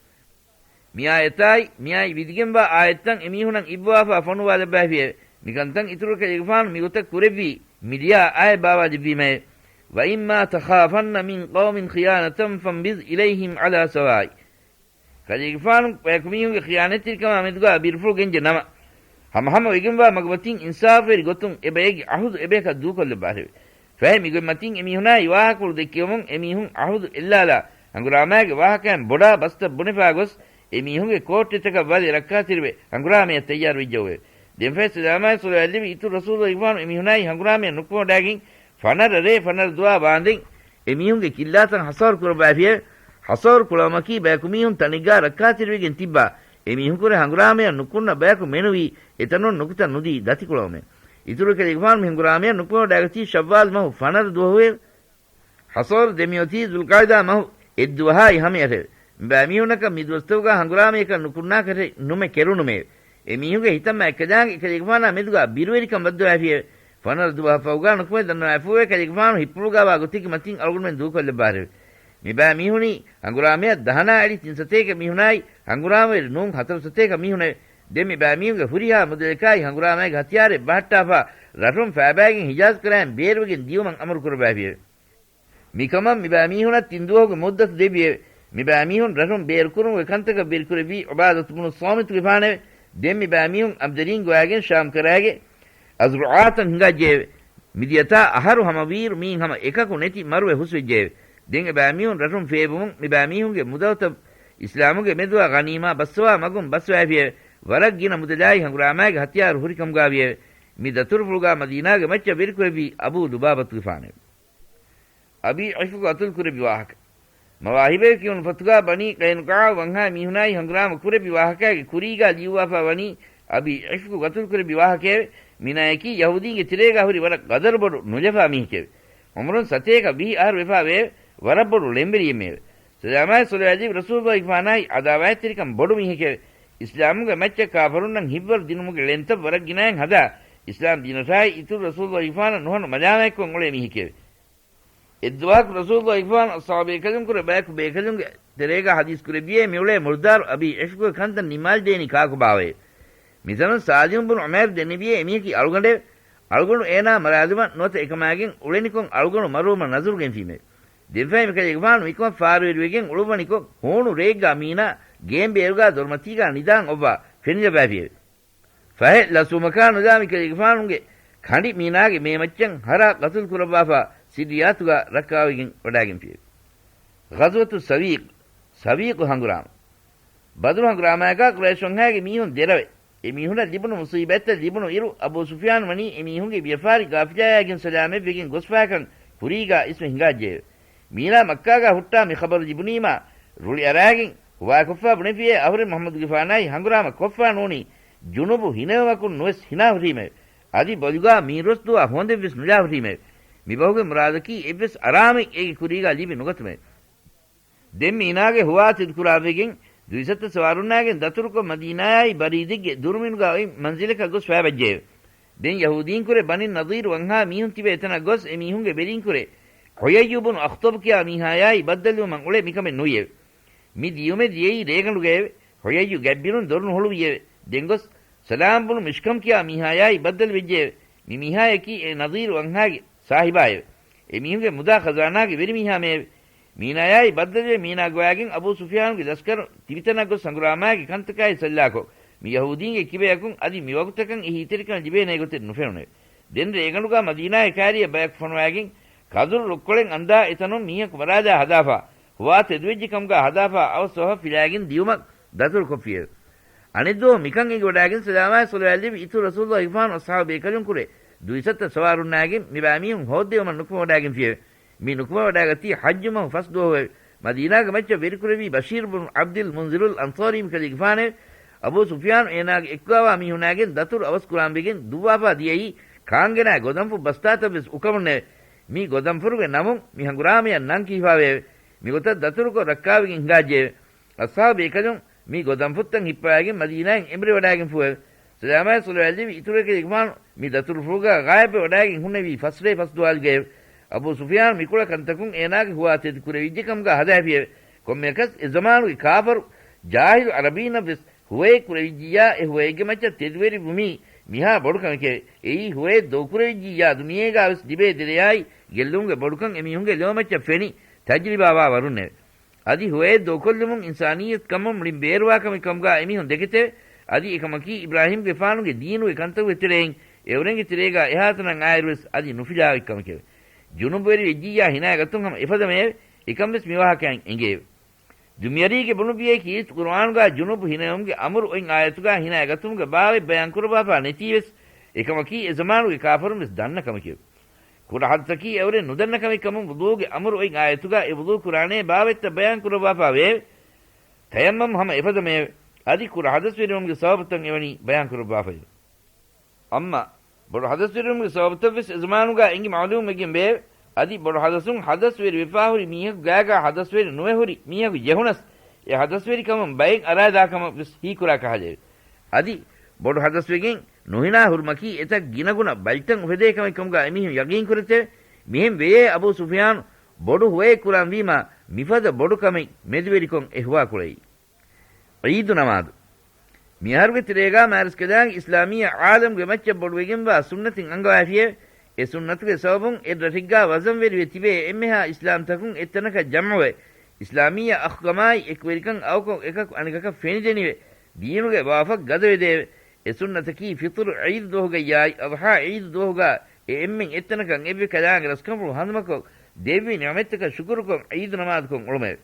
މި އާޔަތާއި، މިއާއި ވިދިގެންވާ އާޔަތްތައް އެމީހުނަށް އިއްވާފާ ފޮނުވާލައްވައިފިއެވެ. މިކަންތައް އިތުރު ކަލޭގެފާނު މިގޮތަށް ކުރެއްވީ، މި ލިޔާ އާޔަތް ބާވާލެއްވީމައެވެ. وإما تخافن من قوم خيانة فانبذ إليهم على سواء. ކަލޭގެފާނު ބަޔަކު މީހުންގެ ޚިޔާނަތްތެރިކަމާ މެދުގާ ބިރުފުޅު ގެންޖެ ނަމަ، ހަމަހަމަ ވެގެންވާ މަގުމަތިން އިންސާފުވެރި ގޮތުން އެ ބައެއްގެ އަހުދު އެބަޔަކަށް ދޫކޮށްލައްވާށެވެ. ފަހެ މިގޮތްމަތިން އެމީހުނާއި ވާހަކަފުޅު ދެއްކެވުމުން އެމީހުން އަހުދު އެއްލާލާ ހަނގުރާމާގެ ވާހަކައިން ބޮޑާ ބަސްތައް ބުނެފާ ގޮސް އެމީހުންގެ ކޯއްޓެއްތަކަށް ވަލި ރައްކާތެރިވެ ހަނގުރާމަޔަށް ތައްޔާރުވެއްޖެއެވެ. ދެންފަހެ ސަލާމާއި ޞަލަވާތްލެއްވި އިތުރު ރަސޫލު އިފާނު އެމީހުނާއި ހަނގުރާމަޔަށް ނުކުމެވަޑާގެން ފަނަރަ ރޭ ފަނަރަ ދުވާ ވާންދެން އެމީހުންގެ ކިއްލާތައް ހަސާރު ކުރައްވާފިއެވެ. ހަސާރު ކުޅައުމަކީ ބަޔަކު މީހުން ތަނެއްގާ ރައްކާތެރިވެގެން ތިއްބާ އެމީހުންކުރެ ހަނގުރާމަޔަށް ނުކުންނަ ބަޔަކު މެނުވީ އެތަނުން ނުކުތަ ނުދީ ދަތިކުޅައުމެވެ. އިތުރު ކަލޭގެފާނު މި ހަނގުރާމަޔަށް ނުކުމެވަޑާގަތީ ޝައްވާލް މަހު ފަނަރަ ދުވަހުއެވެ. ހަސޯރު ދެމިއޮތީ ޒުލްޤައިދާ މަހު އެއްދުވަހާއި ހަމައަށެވެ. މިބައިމީހުންނަކަށް މިދުވަސްތަކުގަ ހަނގުރާމަޔަކަށް ނުކުންނާކަށެއް ނުމެ ކެރުނުމެއެވެ. އެމީހުންގެ ހިތަށް މައެއްކަލާނގެ ކަލޭގެފާނާ މެދުގަ ބިރުވެރިކަން ވައްދަވާފިއެވެ. ފަނަރަ ދުވަހަށް ފަހުގަ ނުކުމެ ދަންނަވާފޫއެވެ. ކަލޭގެފާނު ހިއްޕުޅުގަވާ ގޮތެއްގެ މަތިން އަޅުގަނޑުމެން ދޫކޮށްލައްވާށެވެ. މިބައިމީހުނީ ހަނގުރާމަޔަށް ދަހަނާ އެޅި ތިން ސަތޭކަ މީހުނާއި ހަނގުރާމަވެރި ނޫން ހަތަރު ސަތޭކަ މީހުނެވެ. ދެން މިބައިމީހުންގެ ހުރިހާ މުދަލަކާއި ހަނގުރާމައިގެ ހަތިޔާރެއް ބަހައްޓާފަ ރަށުން ފައިބައިގެން ހިޖާޒް ކަރައިން ބޭރުވެގެން ދިޔުމަށް އަމުރު ކުރައްވާފިއެވެ. މިކަމަށް މިބައިމީހުނަށް ތިން ދުވަހުގެ މުއްދަތު ދެއްވިއެވެ. މިބައިމީހުން ރަށުން ބޭރުކުރުމުގެ ކަންތަކަށް ވެރިކުރެއްވީ ޢުބާދަތު ބުނު ޞާމިތުގެފާނެވެ. ދެން މިބައިމީހުން އަބްދަރީން ގޮވާގެން ޝާމް ކަރައިގެ އަޒްރުޢާތަށް ހިނގައްޖެއެވެ. މިދިޔަތާ އަހަރު ހަމަވީއިރު މީން ހަމަ އެކަކު ނެތި މަރުވެ ހުސްވެއްޖެއެވެ. ދެން އެބައިމީހުން ރަށުން ފޭބުމުން މިބައިމީހުންގެ މުދަލުތައް އިސްލާމުގެ މެދުވާ ޣަނީމާ ބައްސަވާ މަގުން ބަސްވައިފިއެވެ. ވަރަށް ގިނަ މުދަލާއި ހަނގުރާމާގެ ހަތިޔާރު ހުރިކަމުގަވިއެވެ. މި ދަތުރުފުޅުގަ މަދީނާގެ މައްޗަށް ވެރިކުރެއްވީ އަބޫ ލުބާބަތުގެފާނެވެ. އަބީ ޢައިފުގެ ޤަތުލު ކުރެއްވި ވާހަކަ. މަވާހިބޭ ކިޔުނު ފޮތުގަ ބަނީ ޤައިނުޤާޢު ވަންހާ މީހުނާއި ހަނގުރާމަ ކުރެއްވި ވާހަކައިގެ ކުރީގަ ލިޔުއްވާފަ ވަނީ އަބީ ޢައިފުގެ ޤަތުލު ކުރެއްވި ވާހަކައެވެ. މިނާޔަކީ ޔަހޫދީންގެ ތެރޭގަ ހުރި ވަރަށް ޤަދަރުބޮޑު ނުލަފާ މީހެކެވެ. ޢުމުރުން ސަތޭކަ ވިހި އަހަރު ވެފަ ވެއެވެ. ވަރަށް ބޮޑު ޅެންވެރިއެއްމެއެވެ. ސަލާމާއި ޞަލަވާތް ލިބި ރަސޫލުއްލާހިގެފާނާއި ޢަދާވާތްތެރިކަން ބޮޑު މީހެކެވެ. އިސްލާމުގެ މައްޗަށް ކާފަރުންނަށް ހިތްވަރު ދިނުމުގެ ޅެންތައް ވަރަށް ގިނައިން ހަދާ، އިސްލާމް ދީނަށާއި އިތުރު ރަސޫލުއްލާހިގެފާނަށް ނުހަނު މަލާމާތްކޮށް އުޅޭ މީހެކެވެ. އެއްދުވަހަކު ރަސޫލުއްލާހިގެފާނު އަޞްޙާބު ބޭކަލުންކުރެ ބަޔަކު ބޭކަލުންގެ ތެރޭގަ ޙަދީޘް ކުރެއްވިއޭ މިއުޅޭ މުޅިދާރު އަބީ ޢިފްކުގެ ކަންތައް ނިންމާލިދޭނީ ކާކުބާވައޭ. މިތަނުން ސާލިމު ބުނު ޢުމައިރު ދެންނެވިއޭ އެމީހަކީ އަޅުގަނޑެވެ. އަޅުގަނޑު އޭނާ މަރާލުމަށް ނުވަތަ އެކަމާގެން އުޅެނިކޮށް އަޅުގަނޑު މަރުވުމަށް ނަޒަރު ގެންފީމެވެ. ދެންފަހެ މިކަލޭގެފާނު މިކަމަށް ފާރުވެރިވެގެން އުޅުއްވަނިކޮށް ހޫނު ރެއެއްގަ މީނާ ގޭން ބޭރުގަ ދޮރުމަތީގަ ނިދާން އޮއްވާ ފެނިލައްވާފިއެވެ. ފަހެ ލަސްވުމަކާ ނުލާ މިކަލޭގެފާނުގެ ކަނޑި މީނާގެ މޭމައްޗަށް ހަރާ ޤަތުލު ކުރައްވާފަ ސިއްރިއްޔާތުގަ ރައްކާވެގެން ވަޑާގެންފިއެވެ. ޣަޒްވަތު ސަވީޤް، ސަވީޤު ހަނގުރާމަ. ބަދުރު ހަނގުރާމައިގާ ޤުރައިޝް ވަންހާގެ މީހުން ދެރަވެ. އެ މީހުންނަށް ލިބުނު މުޞީބަތްތައް ލިބުނު އިރު، އަބޫ ސުފްޔާން ވަނީ އެ މީހުންގެ ވިޔަފާރި ޤާފިލާޔާގެން ސަލާމަތްވެގެން ގޮސްފާކަން ކުރީގާ އިސްވެ ހިނގާއްޖެއެވެ. މީނާ މައްކާގާ ހުއްޓާ މި ޚަބަރު ލިބުނީމާ، ރުޅިއަރާގެން ހުވާކޮށްފާ ބުނެފިއޭ އަހުރެން މުޙައްމަދުގެފާނާއި ހަނގުރާމަ ކޮށްފާ ނޫނީ، ޖުނުބު ހިނެވުމަކުން ނުވެސް ހިނާ ހުރީމެވެ. އަދި ބޮލުގާ މީރުވެސް ދުވާ ހޯނދެއްވެސް ނުލާ ހުރީމެވެ. މިބަހުގެ މުރާދަކީ އެއްވެސް އަރާމެއް އޭގެ ކުރީގާ ލިބި ނުގަތުމެވެ. ދެން މީނާގެ ހުވާ ތެދުކުރާވެގެން، ދުއިސައްތަ ސަވާރުންނާގެން ދަތުރުކޮށް މަދީނާއާއި ބަރީދެއްގެ ދުރުމިނުގަ އޮތް މަންޒިލަކަށް ގޮސް ފައިބައްޖެއެވެ. ދެން ޔަހޫދީންކުރެ ބަނީ ނަޟީރު ވަންހާ މީހުން ތިބޭ ތަނަށް ގޮސް އެ މީހުންގެ ވެރިންކުރެ ޙުޔައްޔު ބުނު އަޚްޠަބް ކިޔާ މީހާޔާއި ބައްދަލުވުމަށް އުޅޭ މިކަމެއް ނުވިއެވެ. މި ދިޔުމެއް ދިޔައީ ރޭގަނޑުގައެވެ. ޙުޔައްޔު ގަތްބިރުން ދޮރު ނުހުޅުވިއެވެ. ދެން ގޮސް ސަލާމް ބުނު މިޝްކަމް ކިޔާ މީހާޔާއި ބައްދަލުވެއްޖެއެވެ. މި މީހާޔަކީ އެ ނަޟީރު ވަންހާގެ ސާހިބާއެވެ. އެ މީހުންގެ މުދާ ޚަޒާނާގެ ވެރިމީހާމެއެވެ. މީނާޔާއި ބައްދަލުވެ މީނާ ގޮވާގެން އަބޫ ސުފްޔާނުގެ ލަސްކަރު ތިބިތަނަށް ގޮސް ހަނގުރާމާގެ ކަންތަކާއި ސައްލާކޮށް، މި ޔަހޫދީންގެ ކިބަޔަކުން އަދި މިވަގުތަކަށް އެހީތެރިކަން ލިބޭނޭ ގޮތެއް ނުފެނުނެވެ. ދެން ރޭގަނޑުގަ މަދީނާގެ ކާރިއަށް ބަޔަކު ފޮނުވާގެން ކަދުރު ރުއްކޮޅެއް އަންދާ އެތަނުން މީހަކު މަރާލާ ހަދާފަ، ހުވާ ތެދުވެއްޖެ ކަމުގަ ހަދާފަ އަވަސް ވަފަށް ފިލާގެން ދިޔުމަށް ދަތުރު ކޮށްފިއެވެ. އަނެއްދުވަހު މިކަން އެނގިވަޑާގެން ސަލާމާއި ޞަލަވާތް ލިބި އިތުރު ރަސޫލުއްލާހިގެފާނު އަޞްޙާބު ބޭކަލުންކުރެ ދުއިސައްތަ ސަވާރުންނާގެން މިބައިމީހުން ހޯއްދެވުމަށް ނުކުމެވަޑާގެންފިއެވެ. މި ނުކުމެވަޑާގަތީ ޙައްޖު މަހު ފަސް ދުވަހުއެވެ. މަދީނާގެ މައްޗަށް ވެރިކުރެއްވީ ބަޝީރު ބުނު ޢަބްދިލް މުންޒިރުލް އަންޞާރީ މިކަލޭގެފާނެވެ. އަބޫ ސުފްޔާނު އޭނާގެ އެއްކުގަވާ މީހުންނާގެން ދަތުރު އަވަސްކުރާންވެގެން ދުއްވާފާ ދިޔައީ ކާންގެނާ ގޮދަންފުށް ބަސްތާތައްވެސް އުކަމުންނެވެ. މި ގޮދަންފުރުގެ ނަމުން މި ހަނގުރާމަޔަށް ނަން ކީފާވެއެވެ. މިގޮތަށް ދަތުރުކޮށް ރައްކާވެގެން ހިނގާއްޖެއެވެ. އަޞްޙާބު ބޭކަލުން މި ގޮދަންފުށްތައް ހިއްޕަވާގެން މަދީނާއިން އެނބުރިވަޑާގެންފޫއެވެ. ސަލާމާއި ޞަލަވާތް ލިބި އިތުރު ކަލޭގެފާނު މި ދަތުރުފުޅުގަ ޣާއިބްވެވަޑާގެން ހުންނެވީ ފަސްރޭ ފަސްދުވާލުގައެވެ. އަބޫ ސުފްޔާނު މިކުޅަ ކަންތަކުން އޭނާގެ ހުވާ ތެދުކުރެވިއްޖެ ކަމުގަ ހަދާފިއެވެ. ކޮންމެއަކަސް އެ ޒަމާނުގެ ކާފަރު ޖާހިލު ޢަރަބީންނަށްވެސް ހުވައެއް ކުރެވިއްޖިއްޔާ އެ ހުވައެއްގެ މައްޗަށް ތެދުވެރިވުމީ މިހާ ބޮޑު ކަމެކެވެ. އެއީ ހުވައެއް ދޮގުކުރެވިއްޖިއްޔާ ދުނިޔޭގަވެސް ލިބޭ ދެރަޔާއި ގެއްލުމުގެ ބޮޑުކަން އެމީހުންގެ ލޯމައްޗަށް ފެނި ތަޖްރިބާވާ ވަރުންނެވެ. އަދި ހުވައެއް ދޮގުކޮށްލުމުން އިންސާނިއްޔަތު ކަމުން މުޅިން ބޭރުވާ ކަމެއް ކަމުގާ އެމީހުން ދެކެތެވެ. އަދި އެކަމަކީ އިބްރާހީމްގެފާނުގެ ދީނުގެ ކަންތަކުގެ ތެރެއިން އެއުރެންގެ ތެރޭގާ އެހާތަނަށް އާއިރުވެސް އަދި ނުފިލާ އޮތް ކަމެކެވެ. ޖުނުބުވެރި ވެއްޖިއްޔާ ހިނައިގަތުން ހަމަ އެފަދަ މެޔެވެ. އެކަން ވެސް މިވާހަކައިން އެނގެއެވެ. ދުނިޔަރީގެ ބުނުއްވިޔޭ ކީރިތި ޤުރުއާނުގާ ޖުނުބު ހިނައެވުމުގެ އަމުރު އޮތް އާޔަތުގާ ހިނައިގަތުމުގެ ބާވަތް ބަޔާން ކުރައްވާފާ ނެތީވެސް، އެކަމަކީ އެ ޒަމާނުގެ ކާފަރުން ވެސް ދަންނަ ކަމެކެވެ. ކުޑަ ހަދަސަކީ އެއުރެ ނުދަންނަ ކަމެއް ކަމުން ވުޟޫގެ އަމުރު އޮތް އާޔަތުގާ އެ ވުޟޫ ކުރާނޭ ބާވަތްތައް ބަޔާން ކުރައްވާފާ ވެއެވެ. ތަޔައްމަމް ހަމަ އެފަދަ މެޔެވެ. އަދި ކުޑަ ހަދަސްވެރިވުމުގެ ސަބަބުތައް އެވަނީ ބަޔާން ކުރައްވާފައެވެ. އައްމާ ބޮޑު ހަދަސްވެރިވުމުގެ ސަބަބުތައް ވެސް އެ ޒަމާނުގާ އެނގި މަޢުލޫމް ވެގެން ވެއެވެ. އަދި ބޮޑު ހަދަސުން ހަދަސްވެރި ވެފާ ހުރި މީހަކު ގާގާ ހަދަސްވެރި ނުވެ ހުރި މީހަކު ޖެހުނަސް، އެ ހަދަސްވެރިކަމުން ބައެއް އަރާދާ ކަމަށް ވެސް ހީކުރާ ކަހަލައެވެ. އަދި ބޮޑު ހަދަސްވެގެން ނުހިނާ ހުރުމަކީ އެތައް ގިނަގުނަ ބަލިތައް އުފެދޭ ކަމެއް ކަމުގާ އެމީހުން ޔަގީން ކުރެއްޖެއެވެ. މިހެން ވެޔޭ އަބޫ ސުފްޔާނު ބޮޑު ހުވައެއް ކުރަންވީމާ މިފަދަ ބޮޑު ކަމެއް މެދުވެރިކޮށް އެ ހުވާ ކުޅައީ. ޢީދު ނަމާދު. މިއަހަރުގެ ތެރޭގާ މާރަސްކަލާނގެ އިސްލާމީ ޢާލަމުގެ މައްޗަށް ބޮޑުވެގެންވާ ސުންނަތެއް އަންގަވައިފިއެވެ. އެ ސުންނަތުގެ ސަބަބުން އެއްރަށެއްގާ ވަޒަންވެރިވެ ތިބޭ އެންމެހާ އިސްލާމްތަކުން އެއްތަނަކަށް ޖަމްޢުވެ، އިސްލާމީ އަޚްކަމާއި އެކުވެރިކަން އައުކޮށް އެކަކު އަނެކަކަށް ފެނިދެނިވެ، ދީނުގެ ބާވަތް ގަދަވެދެއެވެ. އެ ސުންނަތަކީ ފިޠުރު ޢީދު ދުވަހުގައްޔާއި އަޟްޙާ ޢީދު ދުވަހުގާ އެ އެންމެން އެއްތަނަކަށް އެއްވެ ކަލާނގެ ރަސްކަންފުޅު ހަނދުމަކޮށް، ދެއްވި ނިޢުމަތްތަކަށް ޝުކުރުކޮށް ޢީދު ނަމާދުކޮށް އުޅުމެވެ.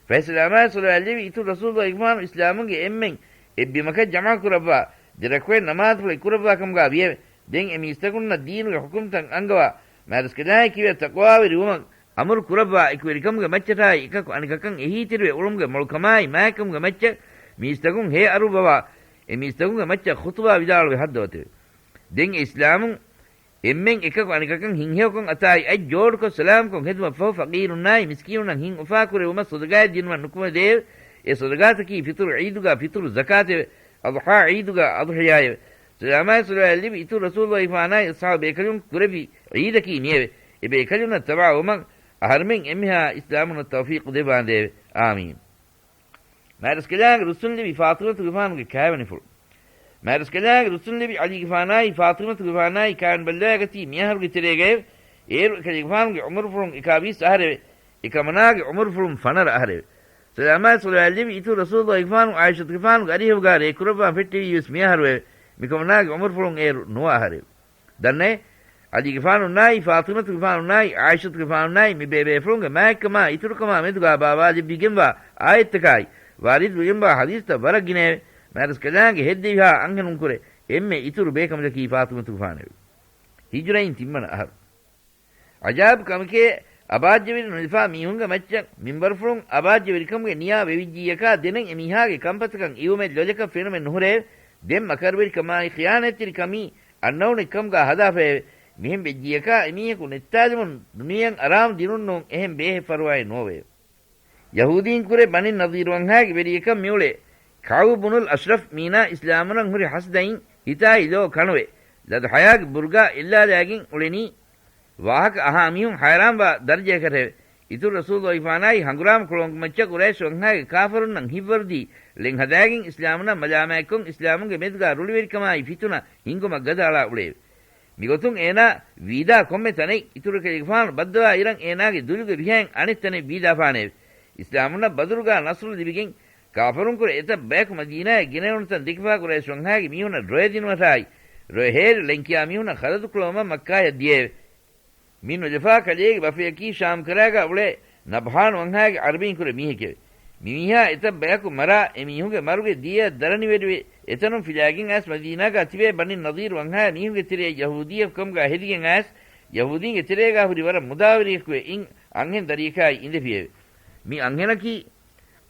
ފައިސަލާމާއި ޞަލަވާތް ލެއްވި އިތުރު ރަސޫލު އިގްފާނު އިސްލާމުންގެ އެންމެން އެއްބިމަކަށް ޖަމާ ކުރައްވާ، ދެރަކުވެ ނަމާދުފުޅެއް ކުރައްވާ ކަމުގާ ވިއެވެ. ދެން އެ މީސްތަކުންނަށް ދީނުގެ ޙުކުމްތައް އަންގަވާ، މާރަސްކަލާނގެ ކިބަޔަށް ތަޤްވާވެރިވުމަށް އަމުރު ކުރައްވާ، އެކުވެރިކަމުގެ މައްޗަށާއި އެކަކު އަނެކަކަށް އެހީތެރިވެ އުޅުމުގެ މޮޅުކަމާއި މާތްކަމުގެ މައްޗަށް މީސްތަކުން ހޭ އަރުއްވަވާ، އެ މީސްތަކުންގެ މައްޗަށް ޚުޠުބާ ވިދާޅުވެ ހައްދަވަތެވެ. ދެން އެ އިސްލާމުން އެންމެން އެކަކު އަނެކަކަށް ހިތްހެޔޮކޮށް އަތާއި އަތް ޖޯޑުކޮށް ސަލާމްކޮށް ހެދުމަށްފަހު، ފަޤީރުންނާއި މިސްކީނުންނަށް ހިތް އުފާކުރެވުމަށް ޞަދަޤާތް ދިނުމަށް ނުކުމެދެއެވެ. އެ ޞަދަޤާތަކީ ފިޠުރު ޢީދުގާ ފިޠުރު ޒަކާތެވެ. އަޟްޙާ ޢީދުގާ އަޟްޙިޔާއެވެ. ސަލާމާއި ޞަލަވާތް ލެއްވި އިތުރު ރަސޫލު އިފާނާއި އަޞްޙާބު ބޭކަލުން ކުރެއްވި ޢީދަކީ މިއެވެ. އެ ބޭކަލުންނަށް ތަބަޢަވުމަށް އަހަރުމެން އެންމެހާ އިސްލާމުންނަށް ތައުފީޤު ދެއްވާނދޭވެ. އާމީން. މާރަސްކަލާނގެ ރުއްސުންލެވި ފާޠިމަތުގެފާނުގެ ކާވެނިފުޅު. މާރަސްކަލާނގެ ރުއްސުންލެވި ޢަލީގެފާނާއި ފާޠިމަތުގެފާނާއި ކާވެނި ބައްލަވައިގަތީ މިއަހަރުގެ ތެރޭގައެވެ. އޭރު އެކަލޭގެފާނުގެ ޢުމުރުފުޅުން އެކާވީސް އަހަރެވެ. އެކަމަނާގެ ޢުމުރުފުޅުން ފަނަރަ އަހަރެވެ. ސަލާމާއި ޞަލަވާތް ލެއްވި އިތުރު ރަސޫލު އިގްފާނު ޢާއިޝަތުގެފާނުގެ އަރިހަށްވުގާ ރޭ ކުރައްވާން ފެއްޓެވީވެސް މިއަހަރުއެވެ. މިކަމަނާގެ ޢުމުރުފުޅުން އޭރު ނުވަ އަހަރެވެ. ދަންނައޭ، ޢަލީގެފާނުންނާއި ފާޠިމަތުގެފާނުންނާއި ޢާއިޝަތުގެފާނުންނާއި މި ބޭބޭފުޅުންގެ މާތްކަމާ އިތުރުކަމާ މެދުގާ ބާވާލެއްވިގެންވާ އާޔަތްތަކާއި ވާރިދުވެގެންވާ ޙަދީޘްތައް ވަރަށް ގިނައެވެ. މާރަސްކަލާނގެ ހެއްދެވިހާ އަންހެނުންކުރެ އެންމެ އިތުރު ބޭކަނބަލަކީ ފާޠިމަތުގެފާނެވެ. ހިޖުރައިން ތިންވަނަ އަހަރު. ޢަޖާއިބު ކަމެކޭ، އަބާއްޖަވެރި ނުލަފާ މީހުންގެ މައްޗަށް މިންވަރުފުޅުން އަބާއްޖަވެރިކަމުގެ ނިޔާ ވެވިއްޖިއްޔަކާ ދެނެއް އެމީހާގެ ކަންފަތަކަށް އިވުމެއް ލޮލަކަށް ފެނުމެއް ނުހުރެއެވެ. ދެން މަކަރުވެރިކަމާއި ޚިޔާނާތްތެރިކަމީ އަންނައުނެއް ކަމުގާ ހަދާފައެވެ. މިހެން ވެއްޖިއްޔަކާ އެމީހަކު ނެއްތާލުމުން ދުނިޔެއަށް އަރާމު ދިނުން ނޫން އެހެން ބޭހެއް ފަރުވާއެއް ނޯވެއެވެ. ޔަހޫދީންކުރެ ބަނީ ނަޟީރު ވަންހާގެ ވެރިޔަކަށް މިއުޅޭ. ކަޢުބު ބުނުލް އަޝްރަފް މީނާ އިސްލާމުން ހުރި ޙަސަދައިން ހިތާއި ލޯ ކަނުވެ، ލަދުޙަޔާގެ ބުރުގާ އެއްލާލާގެން އުޅެނީ. ވާހަކަ އަހާ މީހުން ހައިރާންވާ ދަރަޖައަކަށެވެ. އިތުރު ރަސޫލު އިފާނާއި ހަނގުރާމަ ކުޅައުމުގެ މައްޗަށް ޤުރައިޝް ވަންހާގެ ކާފަރުންނަށް ހިތްވަރުދީ ޅެން ހަދާގެން އިސްލާމުންނަށް މަލާމާތްކޮށް، އިސްލާމުންގެ މެދުގާ ރުޅިވެރިކަމާއި ފިތުނަ ހިންގުމަށް ގަދައަޅާ އުޅެއެވެ. މިގޮތުން އޭނާ ވީދާ ކޮންމެ ތަނެއް އިތުރު ކަލޭގެފާނު ބައްދަވާ އިރަށް އޭނާގެ ދުލުގެ ވިހައިން އަނެއް ތަނެއް ވީދާފާނެއެވެ. އިސްލާމުންނަށް ބަދުރުގާ ނަޞްރު ލިބިގެން، ކާފަރުންކުރެ އެތައް ބަޔަކު މަދީނާއަށް ގެނެވުނުތަން ދެކިފާ ޤުރައިޝް ވަންހާގެ މީހުންނަށް ޑްރޮޔެ ދިނުމަށާއި، ޑްރޮޔެ ހޭރި ޅެންކިޔާ މީހުންނަށް ޚަރަދު ކުޅައުމަށް މައްކާޔަށް ދިޔައެވެ. މި ނުލަފާ ކަލޭގެ ބަފަޔަކީ ޝާމް ކަރައިގާ އުޅޭ ނަބްހާން ވަންހާގެ ޢަރަބީންކުރެ މީހެކެވެ. މި މީހާ އެތައް ބަޔަކު މަރާ، އެ މީހުންގެ މަރުގެ ދިޔައަށް ދަރަނިވެރިވެ، އެތަނުން ފިލާގެން އައިސް މަދީނާގާ ތިބޭ ބަނީ ނަޟީރު ވަންހާ މީހުންގެ ތެރެއަށް ޔަހޫދީއަކު ކަމުގާ ހެދިގެން އައިސް، ޔަހޫދީންގެ ތެރޭގާ ހުރި ވަރަށް މުދާވެރިޔަކުވެ އިން އަންހެން ދަރިޔަކާއި އިނދެފިއެވެ. މި އަންހެނަކީ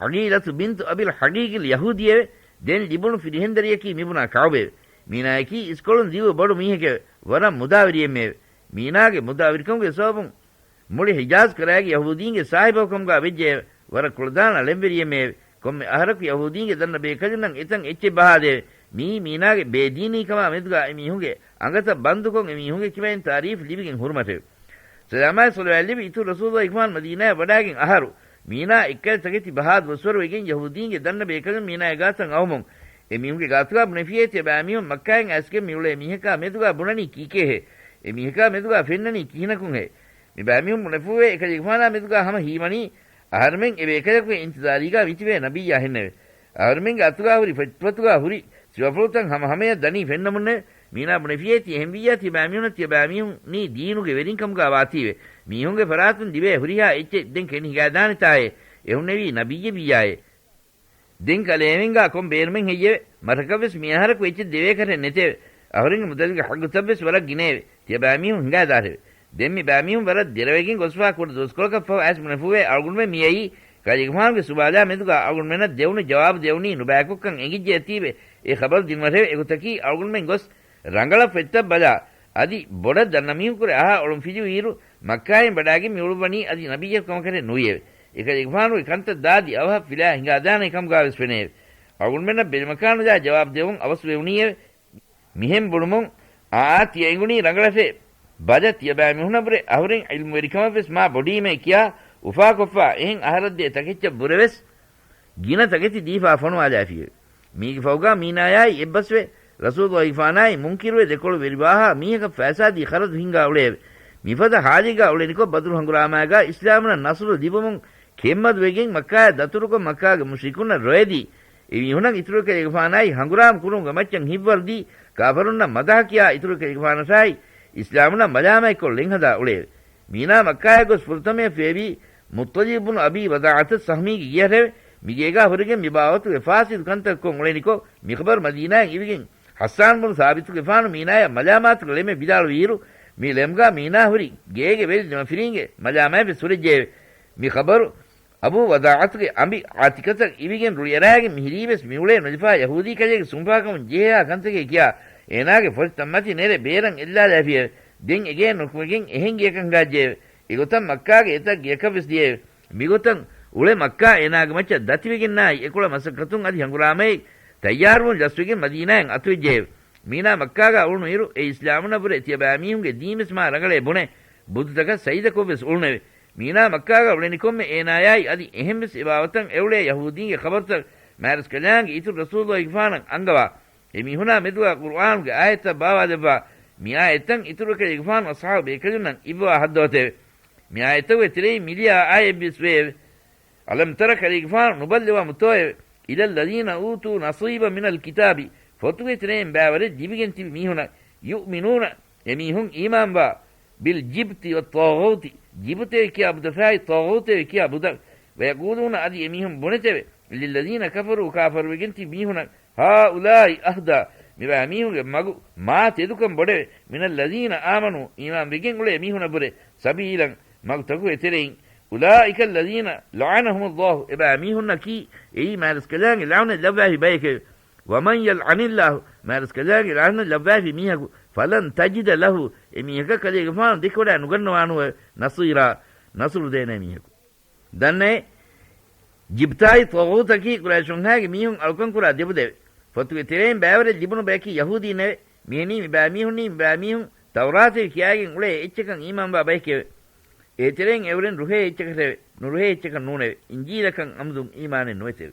ޢަގީލަތު ބިންތު އަބިލް ޙަގީގިލް ޔަހޫދީއެވެ. ދެން ލިބުނު ފިރިހެންދަރިޔަކީ މިބުނާ ކަޢުބެވެ. މީނާޔަކީ އިސްކޮޅުން ދިއު ބޮޑު މީހެކެވެ. ވަރަށް މުދާވެރިއެއްމެއެވެ. މީނާގެ މުދާވެރިކަމުގެ ސަބަބުން މުޅި ޙިޖާޒް ކަރައިގެ ޔަހޫދީންގެ ސާހިބަކު ކަމުގާ ވެއްޖެއެވެ. ވަރަށް ކުޅަދާނަ ޅެންވެރިއެއްމެއެވެ. ކޮންމެ އަހަރަކު ޔަހޫދީންގެ ދަންނަ ބޭކަލުންނަށް އެތަން އެއްޗެއް ބަހާދެއެވެ. މިއީ މީނާގެ ބޭދީނީކަމާ މެދުގާ އެމީހުންގެ އަނގަތައް ބަންދުކޮށް، އެމީހުންގެ ކިބައިން ތާރީފް ލިބިގެން ހުރުމަތެވެ. ސަލާމާއި ޞަލަވާތް ލިބި އިތުރު ރަސޫލު އިޚްވާން މަދީނާއަށް ވަޑާގެން އަހަރު، މީނާ އެއްކަލަ ތަކެތި ބަހާ ދުވަސްވަރު ވެގެން ޔަހޫދީންގެ ދަންނަ ބޭކަލުން މީނާގެ ގާތަށް އައުމުން، އެމީހުންގެ ގާތުގާ ބުނެފިޔޭ ތިޔަބައިމީހުން މައްކާއިން އައިސްގެން މިއުޅޭ މީހަކާ މެދުގާ ބުނަނީ ކީކޭހޭ؟ އެ މީހަކާ މެދުގާ ފެންނަނީ ކިހިނަކުންހޭ؟ މި ބައިމީހުން ބުނެފޫވޭ އެކަލޭގެފާނާ މެދުގާ ހަމަ ހީވަނީ އަހަރެމެން އެ ބޭކަލަކުގެ އިންތިޒާރީގާ މިތިބޭ ނަބިއްޔާ ހެންނެވެ. އަހަރެމެންގެ އަތުގާ ހުރި ފޮތްފޮތުގާ ހުރި ސިފަފުޅުތައް ހަމަހަމަޔަށް ދަނީ ފެންނަމުންނެވެ. މީނާ ބުނެފިއޭ، ތި އެހެންވިއްޔާ ތިޔަބައިމީހުންނަށް ތިޔަބައިމީހުންނީ ދީނުގެ ވެރިން ކަމުގަ ވާތީވެ. މީހުންގެ ފަރާތުން ލިބޭ ހުރިހާ އެއްޗެއް ދެން ކެނޑި ހިނގާދާނެތާއޭ. އެހުންނެވީ ނަބިއްޔެއްވިއްޔާއޭ. ދެން ކަލޭމެންގާ ކޮން ބޭނުމެއް ހެއްޔެވެ؟ މަށަކަށްވެސް މިއަހަރަކު އެއްޗެއް ދެވޭކަށެއް ނެތެވެ. އަހުރެންގެ މުދަލުގެ ޙައްގުތައްވެސް ވަރަށް ގިނައެވެ. ތިޔަބައިމީހުން ހިނގާދާށެވެ. ދެން މި ބައިމީހުން ވަރަށް ދެރަވެގެން ގޮސްފާ ކުޑަ ދުވަސްކޮޅަކަށް ފަހު އައިސް ބުނެފޫވޭ، އަޅުގަނޑުމެން މިއައީ ކަލޭގެފާނުގެ ސުބާލާ މެދުގާ އަޅުގަނޑުމެންނަށް ދެވުނު ޖަވާބު ދެވުނީ ނުބައިކޮށްކަން އެނގިއްޖެއޭތީވެ. އެ ޚަބަރު ދިނުމަށެވެ. އެގޮތަކީ އަޅުގަނޑުމެން ގޮސް ރަނގަޅަށް ފޮތްތައް ބަލާ، އަދި ބޮޑަށް ދަންނަ މީހުންކުރެ އަހާ އޮޅުން ފިލުވިއިރު، މައްކާއިން ބަޑާގެން މިއުޅުއްވަނީ އަދި ނަބިއްޔަކު ކަމަކަށެއް ނުވިއެވެ. އެކަލޭގެފާނުގެ ކަންތައް ދާދި އަވަހަށް ފިލާ ހިނގާދާނެ ކަމުގާވެސް ފެނެއެވެ. އަޅުގަނޑުމެންނަށް ބެލުމަކާނުލާ ޖަވާބު ދެވުން އަވަސްވެވުނީއެވެ. މިހެން ބުނުމުން އާ ތިޔަ އެނގުނީ ރަނގަޅަށޭ. ބަލަ، ތިޔަބައިމީހުންނަށްވުރެ އަހުރެން ޢިލްމުވެރިކަމަށްވެސް މާ ބޮޑީމޭ ކިޔާ އުފާކޮށްފާ އެހެން އަހަރަށްދޭ ތަކެއްޗަށްވުރެވެސް ގިނަ ތަކެތި ދީފާ ފޮނުވާލާފިއެވެ. މީގެ ފަހުގާ މީނާޔާއި އެއްބަސްވެ، ރަސޫލުއްލާހިފާނާއި މުންކިރުވެ ދެކޮޅު ވެރިވާހާ މީހަކަށް ފައިސާދީ ޚަރަދު ހިންގާ އުޅެއެވެ. މިފަދަ ޙާލީގާ އުޅެނިކޮށް ބަދުރު ހަނގުރާމާގާ އިސްލާމުންނަށް ނަޞްރު ލިބުމުން ކެތްމަދުވެގެން މައްކާއަށް ދަތުރުކޮށް މައްކާގެ މުޝްރިކުންނަށް ރޮއެދީ، އެމީހުނަށް އިތުރުކަލޭގެފާނާއި ހަނގުރާމަ ކުރުމުގެ މައްޗަށް ހިތްވަރުދީ، ކާފަރުންނަށް މަދަޙަ ކިޔާ އިތުރުކަލޭގެފާނަށާއި އިސްލާމުންނަށް މަލާމާތްކޮށް ޅެންހަދާ އުޅެއެވެ. މީނާ މައްކާއަށް ގޮސް ފުރަތަމަޔަށް ފޭބީ މުއްޠަލިބު ބުނު އަބީ ވަޟާޢަތަށް ސަހްމީގެ ގެޔަށެވެ. މިގޭގާ ހުރެގެން މިބާވަތުގެ ފާސިދު ކަންތައް ކޮށް އުޅެނިކޮށް، މިޚަބަރު މަދީނާއަށް އިވިގެން، ޙައްސާން ބުނު ސާބިތުގެފާނު މީނާޔަށް މަލާމާތުގެ ޅެމެއް ވިދާޅުވިއިރު، މި ޅެމްގާ މީނާ ހުރި ގޭގެ ވެލި ދެމަފިރީންގެ މަލާމާތްވެސް ހުރެއްޖެއެވެ. މި ޚަބަރު އަބޫ ވަޟާޢަތުގެ އަނބި ޢާތިޤަތަށް އިވިގެން ރުޅިއަރާގެން މިހިރީވެސް މިއުޅޭ ނުލިފާ ޔަހޫދީ ކަލޭގެ ސުންފާކަމުން ޖެހޭހާ ކަންތަކޭ ކިޔާ، އޭނާގެ ފޮށިތައްމަތި ނެރެ ބޭރަށް އެއްލާލާފިއެވެ. ދެން އެގޭން ނުކުމެގެން އެހެން ގެޔަކަށް ހިނގާއްޖެއެވެ. އެގޮތަށް މައްކާގެ އެތައް ގެޔަކަށްވެސް ދިޔައެވެ. މިގޮތަށް އުޅެ މައްކާ އޭނާގެ މައްޗަށް ދަތިވެގެންނާއި އެކޮޅަށް މަސައްކަތުން އަދި ހަނގުރާމައެއް ތައްޔާރުވުން ލަސްވެގެން މަދީނާއަށް އަތުވެއްޖެއެވެ. މީނާ މައްކާގާ އުޅުނުއިރު އެ އިސްލާމުންނަށްވުރެ ތިޔަބައިމީހުންގެ ދީންވެސް މާ ރަނގަޅޭ ބުނެ، ބުދުތަކަށް ސަޖިދަކޮށްވެސް އުޅުނެވެ. މީނާ މައްކާގާ އުޅެނިކޮށްމެ އޭނާޔާއި އަދި އެހެންވެސް އެބާވަތަށް އެއުޅޭ ޔަހޫދީންގެ ޚަބަރުތައް މާތްރަސްކަލާނގެ އިތުރު ރަސޫލުއްލާހިގެފާނަށް އަންގަވާ، އެމީހުނާ މެދުގާ ޤުރުއާނުގެ އާޔަތްތައް ބާވާލައްވާ، މިއާޔަތްތައް އިތުރުކަލޭގެފާނު އަޞްޙާބު ބޭކަލުންނަށް އިއްވާ ހައްދަވަތެވެ. މިއާޔަތްތަކުގެ ތެރެއިން މިލިޔާ އާޔަތްވެސް ވެއެވެ. އަލަމް ތަރަ ކަލޭގެފާނު ނުބައްލަވާ މުތޯއެވެ؟ إلى الذين أوتوا نصيبا من الكتاب، ފޮތުގެ ތެރެއިން ބައިވަރެއް ލިބިގެން ތިބި މީހުނަށް، يؤمنون، އެމީހުން އީމާންވާ، بالجبت والطاغوت، ޖިބުތޭ ކިޔާ ބުދަށާއި ޠާޣޫތޭ ކިޔާ ބުދަށް، ويقولون، އަދި އެމީހުން ބުނެތެވެ، للذين كفروا، ކާފަރުވެގެން ތިބި މީހުނަށް، هؤلاء أهدى، މިބައިމީހުންގެ މަގު މާ ތެދުކަން ބޮޑެވެ، من الذين آمنوا، އީމާންވެގެން އުޅޭ މީހުނަށްވުރެ، سبيلا، މަގުތަކުގެ ތެރެއިން. أولئك الذين لعنهم الله، އެބައިމީހުންނަކީ އެއީ މާތްރަސްކަލާނގެ ލަޢުނަތް ލައްވާފި ބަޔެކެވެ. ومن يلعن الله، މާތްރަސްކަލާނގެ ލަޢުނަތް ލައްވާފި މީހަކު، فلن تجد له، އެމީހަކަށް ކަލޭގެފާނު ދެކެވަޑާ ނުގަންނަވާނުއެވެ، نصيرا، ނަޞްރު ދޭނެ މީހަކު. ދަންނައޭ، ޖިބްތާއި ޠާޣޫތަކީ ޤުރައިޝުންހާގެ މީހުން އަޅުކަންކުރާ ދެބުދެވެ. ފޮތުގެ ތެރެއިން ބައިވަރެއް ލިބުނު ބަޔަކީ ޔަހޫދީންނެވެ. މިހެނީ މިބައިމީހުންނީ މިބައިމީހުން ތައުރާތެވެ ކިޔާގެން އުޅޭ އެއްޗަކަށް އީމާންވާ ބަޔެކެވެ. އޭތެރެއިން އެއުރެން ރުހޭ އެއްޗަކަށެވެ. ނުރުހޭ އެއްޗަކަށް ނޫނެވެ. އިންޖީލަކަށް އަމުދުން އީމާނެއް ނުވެތެވެ.